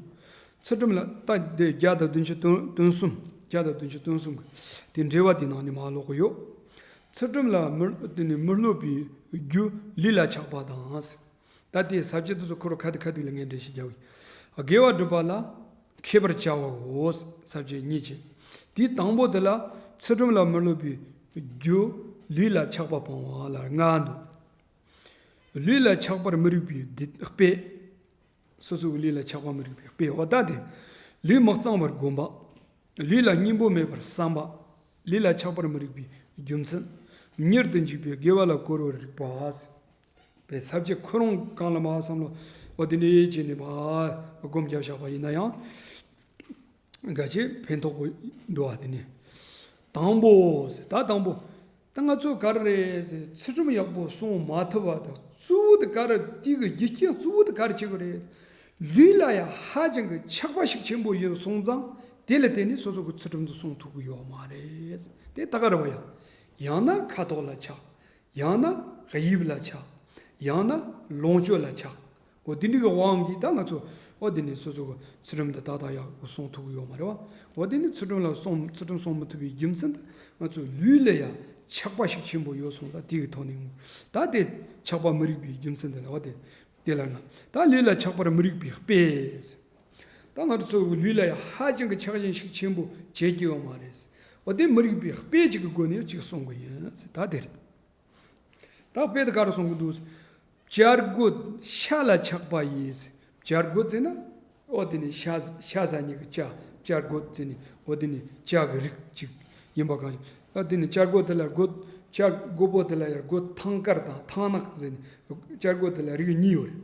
ཚུལ་ཁྲིམས་ལ་ད་དེ་བརྒྱ་དང་བདུན་ཅུ་དོན་དོན་གསུམ། བརྒྱ་དང་བདུན་ཅུ་དོན་གསུམ་གྱི་དེ་འགྲེལ་བ་དེ་ནང་ནས་མ་ཀློག་གི་ཡོད། ཚུལ་ཁྲིམས་ལ་མི་དེ་ནི་མི་སློབ་པའི་རྒྱུ་ལུས་ལ་ཆགས་པ་དང་། ད་དེའི་ས་བཅད་དེ་ཚོ་ཁོ་རང་ཁ་ཐུག་ཁ་ཐུག་ལ་ངས་འགྲེལ་བཤད་རྒྱག་གི། དགེ་བ་སྒྲུབ་པ་ལ་མཁས་པར་བྱ་བའོ། ས་བཅད་གཉིས་ཀྱི། དེའི་དང་པོ་དེ་ལ་ཚུལ་ཁྲིམས་ལ་མི་སློབ་པའི་རྒྱུ་ལུས་ལ་ཆགས་པ་སྤོང་བ་ལ་ལྔ་འདུག་ལུས་ལ་ཆགས་པར་མི་རིགས་པའི་སྡིག་དཔེ། སོ་སོའི་ལུས་ལ་ཆགས་པ་མི་རིགས་པའི་དཔེ་འོ་ད་དེ། ལུས་མི་གཙང་བར་བསྒོམ་པ། ལུས་ལ་གཉེན་པོ་མེད་པར་བསམ་པ། ལུས་ལ་ཆགས་པར་མི་རིགས་པའི་རྒྱུ་མཚན། མྱུར་དུ་འཇིག་པའི་དགེ་བ་ལ་གོ་རུ་རིག་པ། པའི་ས་བཅད་ཁོ་རང་གང་ལ་མ་བསམ་བློ་འོ་དེ་འདྲའི་བྱས་ནས་མ་སྒོམ་རྒྱབ་བཞག་པ་ཡིན་ན་ཡང་། འགའ་ཅིག་ཕན་ཐོགས་པོ་འདུག་བ་དེ་ནི། དང་པོ། ད་དང་པོ། ད་ང་ཚོ་ག་རེ་རེད་ཟེར་ཚུལ་ཁྲིམས་ཡག་པོ་སྲུང་མ་ཐུབ་པ་དང་གཙོ་བོ་དེ་ག་རེ་དེ་གི་རྒྱུ་རྐྱེན་གཙོ་བོ་དེ་ག་རེ་བྱེད་དགོས་རེད། ལུས་ལ་ཡང་ཧ་ཅང་གི་ཆགས་པ་ཤུགས་ཆེན་པོ་ཡོད་སོང་ཙང་དེ་ལ་བརྟེན་ནས་སོ་སོ་གི་ཚུལ་ཁྲིམས་དེ་སྲུང་ཐུབ་ཀྱི་ཡོད་མ་རེད། དེ་ད་ག་རེ་བ་ཡང་། ཡང་ན་ཁ་དོག་ལ་ཆགས། ཡང་ན་དབྱིབས་ལ་ཆགས། ཡང་ན་ལོངས་སྤྱོད་ལ་ཆགས། འོ་དེ་འདྲའི་གི་དབང་གིས་ད་ང་ཚོ་འོ་དེ་ནི་སོ་སོ་གི་ཚུལ་ཁྲིམས་དེ་ཏག་ཏག་ཡག་པོ་སྲུང་ཐུབ་ཀྱི་ཡོད་མ་རེད་བ། འོ་དེ་ནི་ཚུལ་ཁྲིམས་ལ་སྲུང་ཚུལ་ཁྲིམས་སྲུང་མི་ཐུབ་པའི་རྒྱུ་མཚན་དེ་ང་ཚོ་ལུས་ལ་ཡང་ཆགས་པ་ཤུགས་ཆེན་པོ་ཡོད་སོང་ཙང་དེ་གི་ཐོག་ནས་ད་དེ་ཆགས་པ་མི་རིགས་པའི་རྒྱུ་མཚན་དེ་ལ་འོ་དེ་དེ་ལ་ང་ད་ལུས་ལ་ཆགས་པར་མི་རིགས་པའི་དཔེ། ད་ང་ཚོ་ཚོ་གི་ལུས་ལ་ཡང་ཧ་ཅང་གི་ཆགས་ཞེན་ཤུགས་ཆེན་པོ་བྱེད་ཀྱི་ཡོད་མ་རེད། འོ་དེ་མི་རིགས་པའི་དཔེ་གཅིག་གི་སྒོ་ནས་གཅིག་གསུང་གི་ཡིན་ད་དེ་རེད། ད་དཔེ་དེ་ག་རེ་གསུང་གི་འདུག་བྱ་རྒོད་ཤ་ལ་ཆགས་པ་ཡིས། བྱ་རྒོད་ཟེར་ན། འོ་དེ་ནི་ཤ་ཤ་ཟ་མཁན་གྱི་བྱ་བྱ་རྒོད་ཟེར་ནི་འོ་དེ་ནི་བྱ་གི་རིགས་གཅིག་ཡིན་པ་གང་ཞིག་ད་དེ་ནི་བྱ་རྒོད་དེ་ལ་རྒོད་བྱ་རྒོད་པོ་དེ་ལ་ཡང་རྒོད་ཐང་དཀར་དང་ཐང་ནག་ཟེར་ནི་བྱ་རྒོད་དེ་ལ་རིགས་གཉིས་ཡོད་རེད།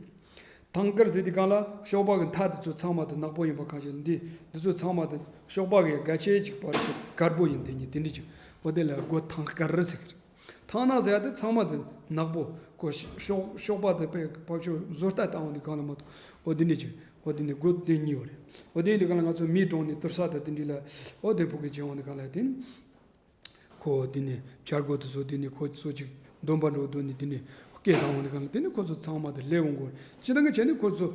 ཐང་དཀར་ཟེར་དུས་སྒང་ལ་གཤོག་པ་གི་མཐའ་དེ་ཚོ་ཚང་མ་དེ་ནག་པོ་ཡིན་པ་གང་ཞིག་འདི་འདི་ཚོ་ཚང་མ་དེ་གཤོག་པ་གི་སྒ་ཆས་གཅིག་པར་དཀར་པོ་ཡིན་དེ་ཉིད་དེ་འདྲ་ཅིག་འོ་དེ་ལ་རྒོད་ཐང་དཀར་ཟེར་གི་རེད། ཐང་ནག་ཟེར་ཡ་དེ་ཚང་མ་དེ་ནག་པོ་ཁོ་གཤོག་གཤོག་པ་དེ་དཔེ་ཕབ་ཤོག་བཟོ་ལྟ་བཏང་འོང་དུས་སྒང་ལ་མ་གཏོགས་འོ་དེ་འདྲ་ཅིག་འོ་དེ་ནི་རྒོད་དེ་གཉིས་ཡོད་རེད། འོ་དེ་ཡིན་དུས་སྒང་ལ་ང་ཚོ་མིའི་གྲོང་ནས་དུར་ས་དང་དེ་འདྲ་ལ་འོ་དེ་ཕུག་གི་བྱེད་འོང་དུས་སྒང་ལ་དེ་ནི། ཁོ་དེ་ནས་བྱ་རྒོད་དེ་ཚོ་དེ་ནས་ཁོ་ཚོ་ཅིག་འདོན་པ་འགྲོ་འདོན་ནས་དེ་ནས་སྐད་བཏང་བ་ནི་གང་ལ་དེ་ནས་ཁོ་ཚོ་ཚང་མ་དེ་སླེབས་འོང་གོ་ཅི་ལྟར་གི་བྱས་ནས་ཁོ་ཚོ་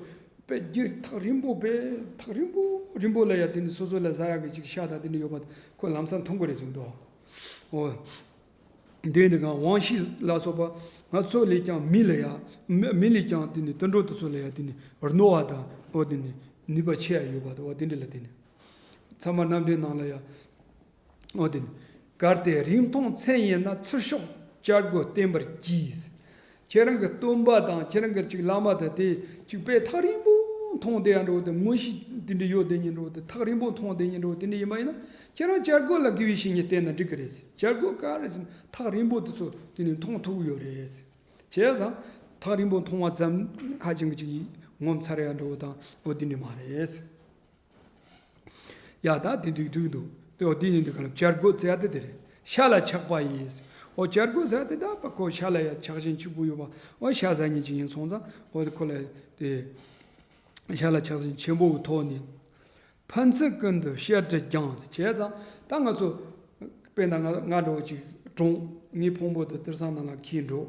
དཔེ་རྒྱུ་ཐག་རིང་པོ་དཔེ་ཐག་རིང་པོ་རིང་པོ་ལ་ཡ་དེ་ནས་སོ་སོ་ལ་ཟ་ཡག་གི་ཅིག་ཤ་དང་དེ་འདྲ་ཡོད་པ་ཁོ་ལམ་སང་མཐོང་གི་རེད་ཟེར་འདུག་འོ། འདི་འདི་གང་དབང་ཤེས་ལ་སོགས་པ་ང་ཚོ་ལས་ཀྱང་མི་ལ་ཡ་མི་མི་ལས་ཀྱང་དེ་ནས་དུད་འགྲོ་དེ་ཚོ་ལ་ཡ་དེ་ནས་རྣོ་བ་དང་འོ་དེ་ནས་ནུས་པ་ཆེ་ཡ་ཡོད་པ་དང་འོ་དེ་འདྲ་ལ་དེ་ནས་ཚད་མ་རྣམ་འགྲེལ་ནང་ལ་ཡ། འོ་དེ་ནི། གལ་ཏེ་རིང་མཐོང་མཚན་ཡིན་ན་ཚུར་ཤོག་བྱ་རྒོད་བསྟེན་པར་གྱིས། ཁྱེད་རང་གི་སྟོན་པ་དང་ཁྱེད་རང་གི་ཅིག་བླ་མ་དེ་དེ་ཅིག་དཔེ་ཐག་རིང་པོ་མཐོང་བསྡད་ཡ་འགྲོ་དེ་མངོན་ཤེས་དེ་འདྲ་ཡོད་དེ་ཉིན་འགྲོ་དེ་ཐག་རིང་པོ་མཐོང་བསྡད་ཉིན་འགྲོ་དེ་འདྲ་ཡིན་པ་ཡིན་ན་ཁྱེད་རང་བྱ་རྒོད་ལ་དགེ་བའི་བཤེས་གཉེན་བསྟེན་ན་འགྲིག་གི་རེད། བྱ་རྒོད་ག་རེ་ཟེར་ན་ཐག་རིང་པོ་དེ་ཚོ་དེ་ནི་མཐོང་ཐུབ་ཀྱི་ཡོད་རེད། བྱས་ཙང་ཐག་རིང་པོ་མཐོང་བ་ཙམ་ཧ་ཅང་གི་ཅིག་ངོ་མཚར་ཡ་འགྲོ་དང་འོ་དེ་འདྲ་མ་རེད། ཡ་ད་དེ་འགྲིག་འགྲིག་འདུག་དེ་འོ་དེ་ཡིན་དུས་ག་ལ་བྱ་རྒོད་ཟེར་ཡ་དེ་དེ་རེད། ཤ་ལ་ཆགས་པ་ཡིས། འོ་བྱ་རྒོད་ཟེར་ཡ་དེ་ད་པ་ཁོ་ཤ་ལ་ཡ་ཆགས་ཞེན་གཅིག་པུ་ཡོད་པ་འོ་ཤ་ཟ་མཁན་ཅིག་ཡིན་སོང་ཙང་འོ་དེ་ཁོ་ལ་དེ་ཤ་ལ་ཆགས་ཞེན་ཆེན་པོ་གི་ཐོག་ནས། ཕན་ཚུན་ཀུན་ཏུ་བཤད་གྲྭ་རྒྱང་ཟེར་བྱས་ཙང་ད་ང་ཚོ་དཔེར་ན་ང་ང་འགྲོ་ཅིག་གྲོངས་ངའི་ཕུང་པོ་དེ་དུར་ས་ནང་ལ་འཁྱེར་འགྲོ།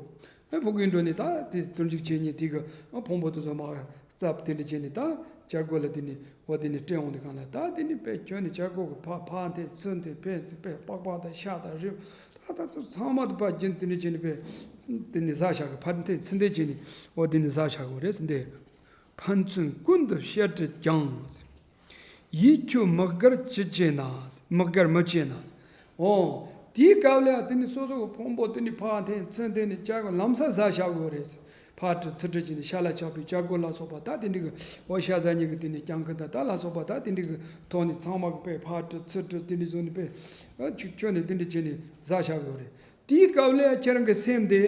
ཨེ་ཕྲུ་གུའི་འགྲོ་ནས་ད་དེ་དུར་འཇུག་བྱེད་ཉིན་དེ་གི་ཨ་ཕུང་པོ་དེ་ཚོ་མར་བཙབ་དེ་འདྲ་བྱས་ནས་ད་བྱ་རྒོད་ལ་དེ་ནས་འོ་དེ་ནས་སྤྲད་འོང་དུས་སྒང་ལ་ད་དེ་ནས་དཔེ་ཁྱོན་ནས་བྱ་རྒོད་གི་ཕ་ཕ་འཐེན་ཚུར་འཐེན་ཕེ་འཐེན་ཕེ་པགས་པ་དང་ཤ་དང་རིལ་ད་ད་ཚོ་ཚང་མ་དུ་ཕ་རྒྱུན་དེ་འདྲ་བྱས་ནས་དཔེ་དེ་ནས་ཟ་བཞག་གི་ཕ་འཐེན་ཚུར་འཐེན་བྱས་ནས་འོ་དེ་ནས་ཟ་བཞག་གི་རེད་ཟེར་འདི། ཕན་ཚུན་ཀུན་ཏུ་བཤད་གྲྭ་རྒྱང་། ཡིད་ཁྱོད་མི་དགར་ཅི་བྱེད་ན། མི་དགར་མི་བྱེད་ན། འོ། དེའི་སྐབས་ལ་དེ་ནི་སོ་སོ་གི་ཕུང་པོ་དེ་ནི་ཕར་འཐེན་ཚུར་འཐེན་ནས་བྱ་རྒོད་ལམ་སང་ཟ་བཞག་དགོས་རེད། ཕར་དྲི་ཚུར་དྲི་བྱས་ནས་ཤ་ལ་ཆགས་པའི་བྱ་རྒོད་ལ་སོགས་པ་ད་དེ་འདྲ་གི་འོ་ཤ་ཟ་མཁན་གི་དེ་ནི་རྐྱང་གི་ད་ད་ལ་སོགས་པ་ད་དེ་འདྲ་གི་ཐོག་ནས་ཚང་མ་གི་དཔེ་ཕར་དྲི་ཚུར་དྲི་དེ་འདྲ་བཟོས་ནས་དཔེ་ཨ་ཆུ་ཁྱོན་ནས་དེ་འདྲ་བྱས་ནས་ཟ་བཞག་དགོས་རེད། དེའི་སྐབས་ལ་ཁྱེད་རང་གི་སེམས་དེ་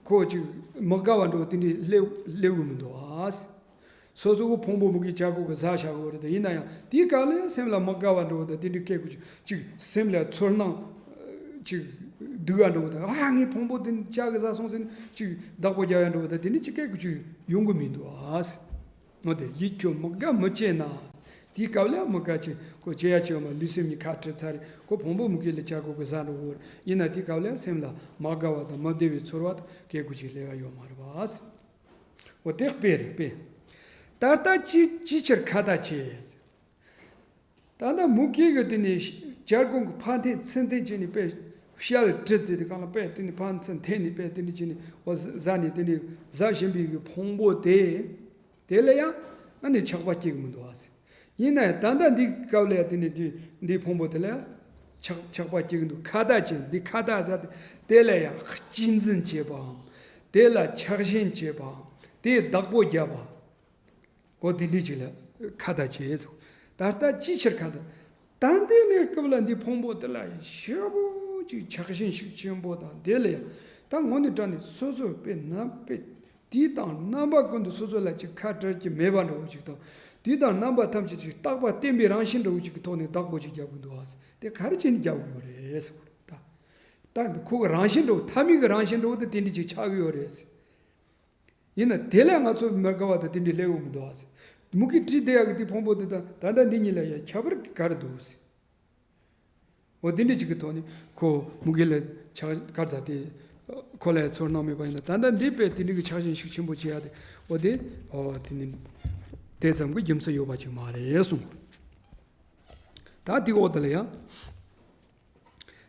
ཁོ་ཅིག་མི་དགའ་བ་འགྲོ་དེ་འདྲ་སླེབས་སླེབས་གི་མི་འདུག་ཨ། སོ་སོ་གི་ཕུང་པོ་མི་དགེ་བྱ་རྒོད་གི་ཟ་བཞག་གི་རེད་དེ་ཡིན་ན་ཡང་དེའི་སྐབས་ལ་ཡང་སེམས་ལ་མི་དགའ་བ་འགྲོ་དེ་དེ་འདྲའི་སྐད་ཀྱི་ཅིག་སེམས་ལ་ཚོར་སྣང་ཅིག་ སྡུག་ག་འགྲོ་བ་དང་། ཨ་ངའི་ཕུང་པོ་དེ་ནི་ལྕགས་ཀྱིས་ཟ་སོང་ཟེར་ནས་ཅིག་བདག་པོ་རྒྱབ་ཡ་འགྲོ་བ་དང་། དེ་ནི་ཅིག་སྐད་ཀྱི་ཅིག་ཡོང་གི་མི་འདུག་ཨ། འོ་དེ་ཡིད་ཁྱོད་མི་དགའ་མི་སྐྱེ་ན། དེའི་སྐབས་ལ་མི་དགའ་ཆེ་ཁོ་བྱེད་ཡ་བྱེད་བ་མ། ལུས་སེམས་གཉིས་ཁ་བྲལ་ཚར་རེད། ཁོ་ཕུང་པོ་མུ་གེ་ལ་ཆགས་དགོས་གི་ཟ་འགྲོ་གི་ཡོད་རེད། ཡིན་ན་དེའི་སྐབས་ལ་སེམས་ལ་མ་དགའ་བ་དང་མི་བདེ་བའི་ཚོར་བ་དང་སྐད་ཀྱི་ཅིག་སླེབས་ཡ་ཡོད་མ་རེད་པ། འོ་དེ་དཔེ་རེད་དཔེ། ད་ལྟ་ཅི་ཅི་ཕྱིར་ཁ་ཏ་བྱེད། ད་ལྟ་མུ་གེ་གི་དེ་ནས་བྱ་རྒོད་གི་ཕར་འཐེན་ཚུར་འཐེན་བྱས་ནས་དཔེ་ཤ་ལ་གྲི་བཙུགས་དེ་གང་ལ་དཔེ་དེ་ནས་ཕར་ཚུར་འཐེན་ནས་དཔེ་དེ་ནས་བྱས་ནས་འོ་ཟ་ནས་དེ་ནས་ཟ་བཞིན་པའི་གི་ཕུང་པོ་དེ། དེ་ལ་ཡང་ཨ་ནི་ཆགས་པ་སྐྱེ་གི་མི་འདུག་ཨ། ཡིན་ན་ཡང་ད་ལྟ་འདི་སྐབས་ལ་ཡང་དེ་ནས་དེ་འདི་ཕུང་པོ་དེ་ལ་ཡང་ཆགས་ཆགས་པ་སྐྱེ་གི་འདུག་ཁ་ཏ་བྱེད། འདི་ཁ་ཏ་ཟ་དེ་དེ་ལ་ཡང་གཅེས་འཛིན་བྱེད་པའམ། དེ་ལ་ཆགས་ཞེན་བྱེད་པའམ། དེའི་བདག་པོ་རྒྱབ་པ། འོ་དེ་འདྲ་ཅིག་ལ་ཁ་ཏ་བྱེད་ཟེར། ད་ལྟ་ཅིའི་ཕྱིར་ཁ་ཏ། ད་ལྟའི་གནས་སྐབས་ལ་འདི་ཕུང་པོ་དེ་ལ་ཞེ་པོ་ཅིག་ཆགས་ཞེན་ཤུགས་ཆེན་པོ་དང་། དེ་ལ་ཡང་ད་དངོས་གནས་དྲང་གནས་སོ་སོ་དཔེ་ན་དཔེ་དུས་དང་རྣམ་པ་ཀུན་ཏུ་སོ་སོ་ལ་ཅིག་ཁ་བྲལ་གྱི་མེད་པ་འདྲ་བོ་ཅིག་དང་། དུས་དང་རྣམ་པ་ཐམས་ཅད་ཅིག་རྟག་པ་བརྟན་པའི་རང་བཞིན་འདྲ་བོ་ཅིག་གི་ཐོག་ནས་བདག་པོ་ཅིག་རྒྱབ་ཀྱི་འདུག་ཨ། དེ་ག་རེ་བྱས་ནས་རྒྱབ་ཀྱི་ཡོད་རེད་ཟེར་བ་རེད་ད། ད་ཁོ་གི་རང་བཞིན་འདྲ་བོ་ཐ་མལ་གྱི་རང་བཞིན་འདྲ་བོ་དེ་དེ་འདྲ་ཅིག་ཆགས་ཀྱི་ཡོད་རེད་ཟེར། ཡིན་ན་དེ་ལས་ང་ཚོ་མི་དགའ་བ་དང་དེ་འདྲའི་སླེབས་ཡོང་མི་འདུག་ཨ་ཟེར། མུ་གེ་བྲིས་བསྡད་ཡག་གི་དེ་ཕུང་པོ་དེ་དང་ད་ལྟ་འདི་གཉིས་ལ་ཡང་ཁྱད་པར་ག་རེ་འདུག་ཟེར། འོ་དེ་འདྲ་ཅིག་གི་ཐོག་ནས་ཁོ་མུ་གེ་ལ་ཆགས་གར་ཟ་དེ་ཁོ་ལ་ཡང་ཚོར་སྣང་མེད་པ་ཡིན་ན། ད་ལྟ་འདི་དཔེ་དེ་འདྲ་གི་ཆགས་ཞེན་ཤུགས་ཆེན་པོ་བྱེད་ཡ་དེ། འོ་དེ་འོ་དེ་ནི་དེ་ཙམ་གྱི་རྒྱུ་མཚན་ཡོད་པ་ཅིག་མ་རེད་གསུངས། ད་དེ་འོག་དེ་ལ་ཡང་།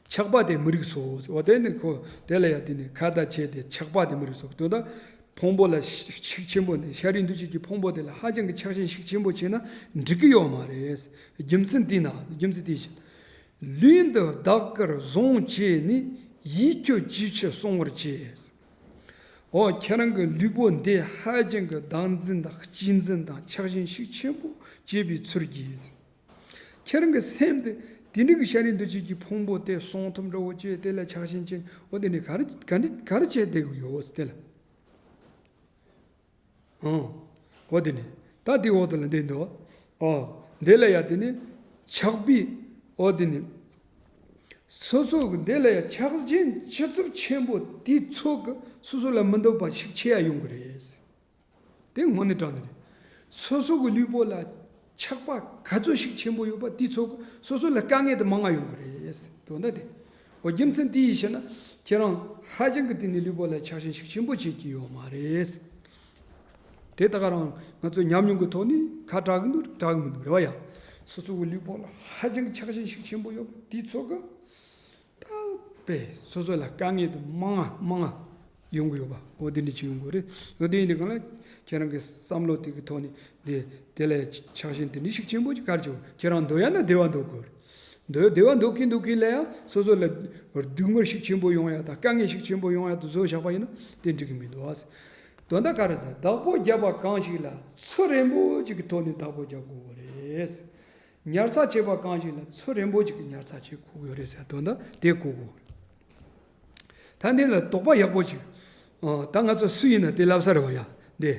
ཆགས་པ་དེ་མི་རིགས་སོ། འོ་དེ་ནི་ཁོ་དེ་ལ་ཡང་དེ་ནི་ཁ་ཏ་བྱེད་དེ་ཆགས་པ་དེ་མི་རིགས་སོ། དོན་དག་ཕུང་པོ་ལ་ཤུགས་ཆེན་པོ་ནི་ཤ་རུས་འདུ་བྱེད་ཀྱི་ཕུང་པོ་དེ་ལ་ཧ་ཅང་གི་ཆགས་ཞེན་ཤུགས་ཆེན་པོ་བྱས་ན་འགྲིག་གི་ཡོད་མ་རེད། རྒྱུ་མཚན་དེས་ན། རྒྱུ་མཚན་དེ་བཞིན། ལུས་འདི་བདག་གིར་བཟུང་བྱས་ནས་ཡིད་ཁྱོད་ཅི་ཕྱིར་གསུང་བར་བྱེད། འོ་ཁྱེད་རང་གི་ལུས་པོ་འདི་ཧ་ཅང་གི་བདག་འཛིན་དང་གཅེས་འཛིན་དང་ཆགས་ཞེན་ཤུགས་ཆེན་པོ་བྱེད་པའི་ཚུལ་གྱིས། ཁྱེད་རང་གི་སེམས་དེ་དེ་འདྲ་གི་ཤ་རུས་འདུ་བྱེད་ཀྱི་ཕུང་པོ་དེ་གསང་ཐུབ་འདྲ་བོ་བྱས། དེ་ལ་ཆགས་ཞེན་ཅན། འོ་དེ་ནི་ག་རེ་ག་འདྲ་ག་རེ་བྱས་བསྡད་ཀྱི་ཡོད་དེ་ལ། ཨང་། འོ་དེ་ནི་ད་དེ་འོག་དེ་ལ་འདི་འདུག་ཨོ་འདི་ལ་ཡ་དེ་ནི་ཆགས་པའི། འོ་དེ་ནི་སོ་སོ་གི་འདི་ལ་ཡ་ཆགས་ཞེན་ཅི་ཙམ་ཆེན་པོ་དེ་ཚོ་གི་སོ་སོ་ལ་མི་འདོད་པ་ཞིག་ཆེ་ཡ་ཡོང་གི་རེད། དེ་དངོས་གནས་དྲང་གནས་རེད། སོ་སོ་གི་ལུས་པོ་ལ་ཆགས་པ་ག་ཚོད་ཞིག་ཆེན་པོ་ཡོད་པ་དེ་ཚོ་སོ་སོ་ལ་དཀའ་ངལ་དེ་མང་ང་ཡོང་གི་རེད། དོན་དག་དེ། འོ་རྒྱུ་མཚན་དེ་ཡིས་ཤེས་ན་ཁྱེད་རང་ཧ་ཅང་གི་དེ་ནི་ལུས་པོ་ལ་ཆགས་ཞེན་ཤུགས་ཆེན་པོ་བྱེད་ཀྱི་ཡོད་མ་རེད། དེ་ད་ག་རང་ང་ཚོ་ཉམས་མྱོང་གི་ཐོག་ནས་ཁ་གྲག་གི་འདུག་གྲག་གི་མི་འདུག་རེད་བ་ཡ། སོ་སོ་གི་ལུས་པོ་ལ་ཧ་ཅང་གི་ཆགས་ཞེན་ཤུགས་ཆེན་པོ་ཡོད་པ་དེ་ཚོ་གི་ད་དཔེ་སོ་སོ་ལ་དཀའ་ངལ་དེ་མང་ང་མང་ང་ཡོང་གི་ཡོད་པ། འོ་དེ་འདྲ་ཅིག་ཡོང་གི་རེད། འོ་དེ་ཡིན་དུས་གང་ལ་ཁྱེད་རང་གི་བསམ་བློ་དེ་གི་ཐོག་ནས་དེ་དེ་ལ་ཆགས་ཞེན་དེ་འདྲ་ཤུགས་ཆེན་པོ་ཅིག་ག་རེ་བྱེད། ཁྱེད་རང་འདོད་ཡ་ན་བདེ་བ་འདོད་དགོས་རེད། འདོད་བདེ་བ་འདོད་ཀྱིན་འདོད་ཀྱིན་ལ་ཡང་སོ་སོ་ལ་སྡུག་བསྔལ་ཤུགས་ཆེན་པོ་ཡོང་ཡ་དང་དཀའ་ངལ་ཤུགས་ཆེན་པོ་ཡོང་ཡ་དེ་བཟོ་བཞག་པ་ཡིན་ན་དེ་འགྲིག་གི་མི་འདུག་ཨ། དོན་དག་ག་རེ་ཟེར། བདག་པོ་བརྒྱབ་པ་གང་ཞིག་ལ་ཚུལ་རན་པོ་ཅིག་གི་ཐོག་ནས་བདག་པོ་བརྒྱབ་དགོས་པ་རེད། ཉར་ཚགས་བྱས་པ་གང་ཞིག་ལ་ཚུལ་རན་པོ་ཅིག་གིས་ཉར་ཚགས་བྱེད་དགོས་ཀྱི་ཡོད་རེད་ཟེར་དོན་དག་དེ་གོ་དགོས། ད་འདི་ལ་དོགས་པ་ཡག་པོ་ཅིག་ཨ། ད་ང་ཚོ་སུ་ཡིན་ན་དེ་ལབ་ས་རེད་བ་ཡ། འདི་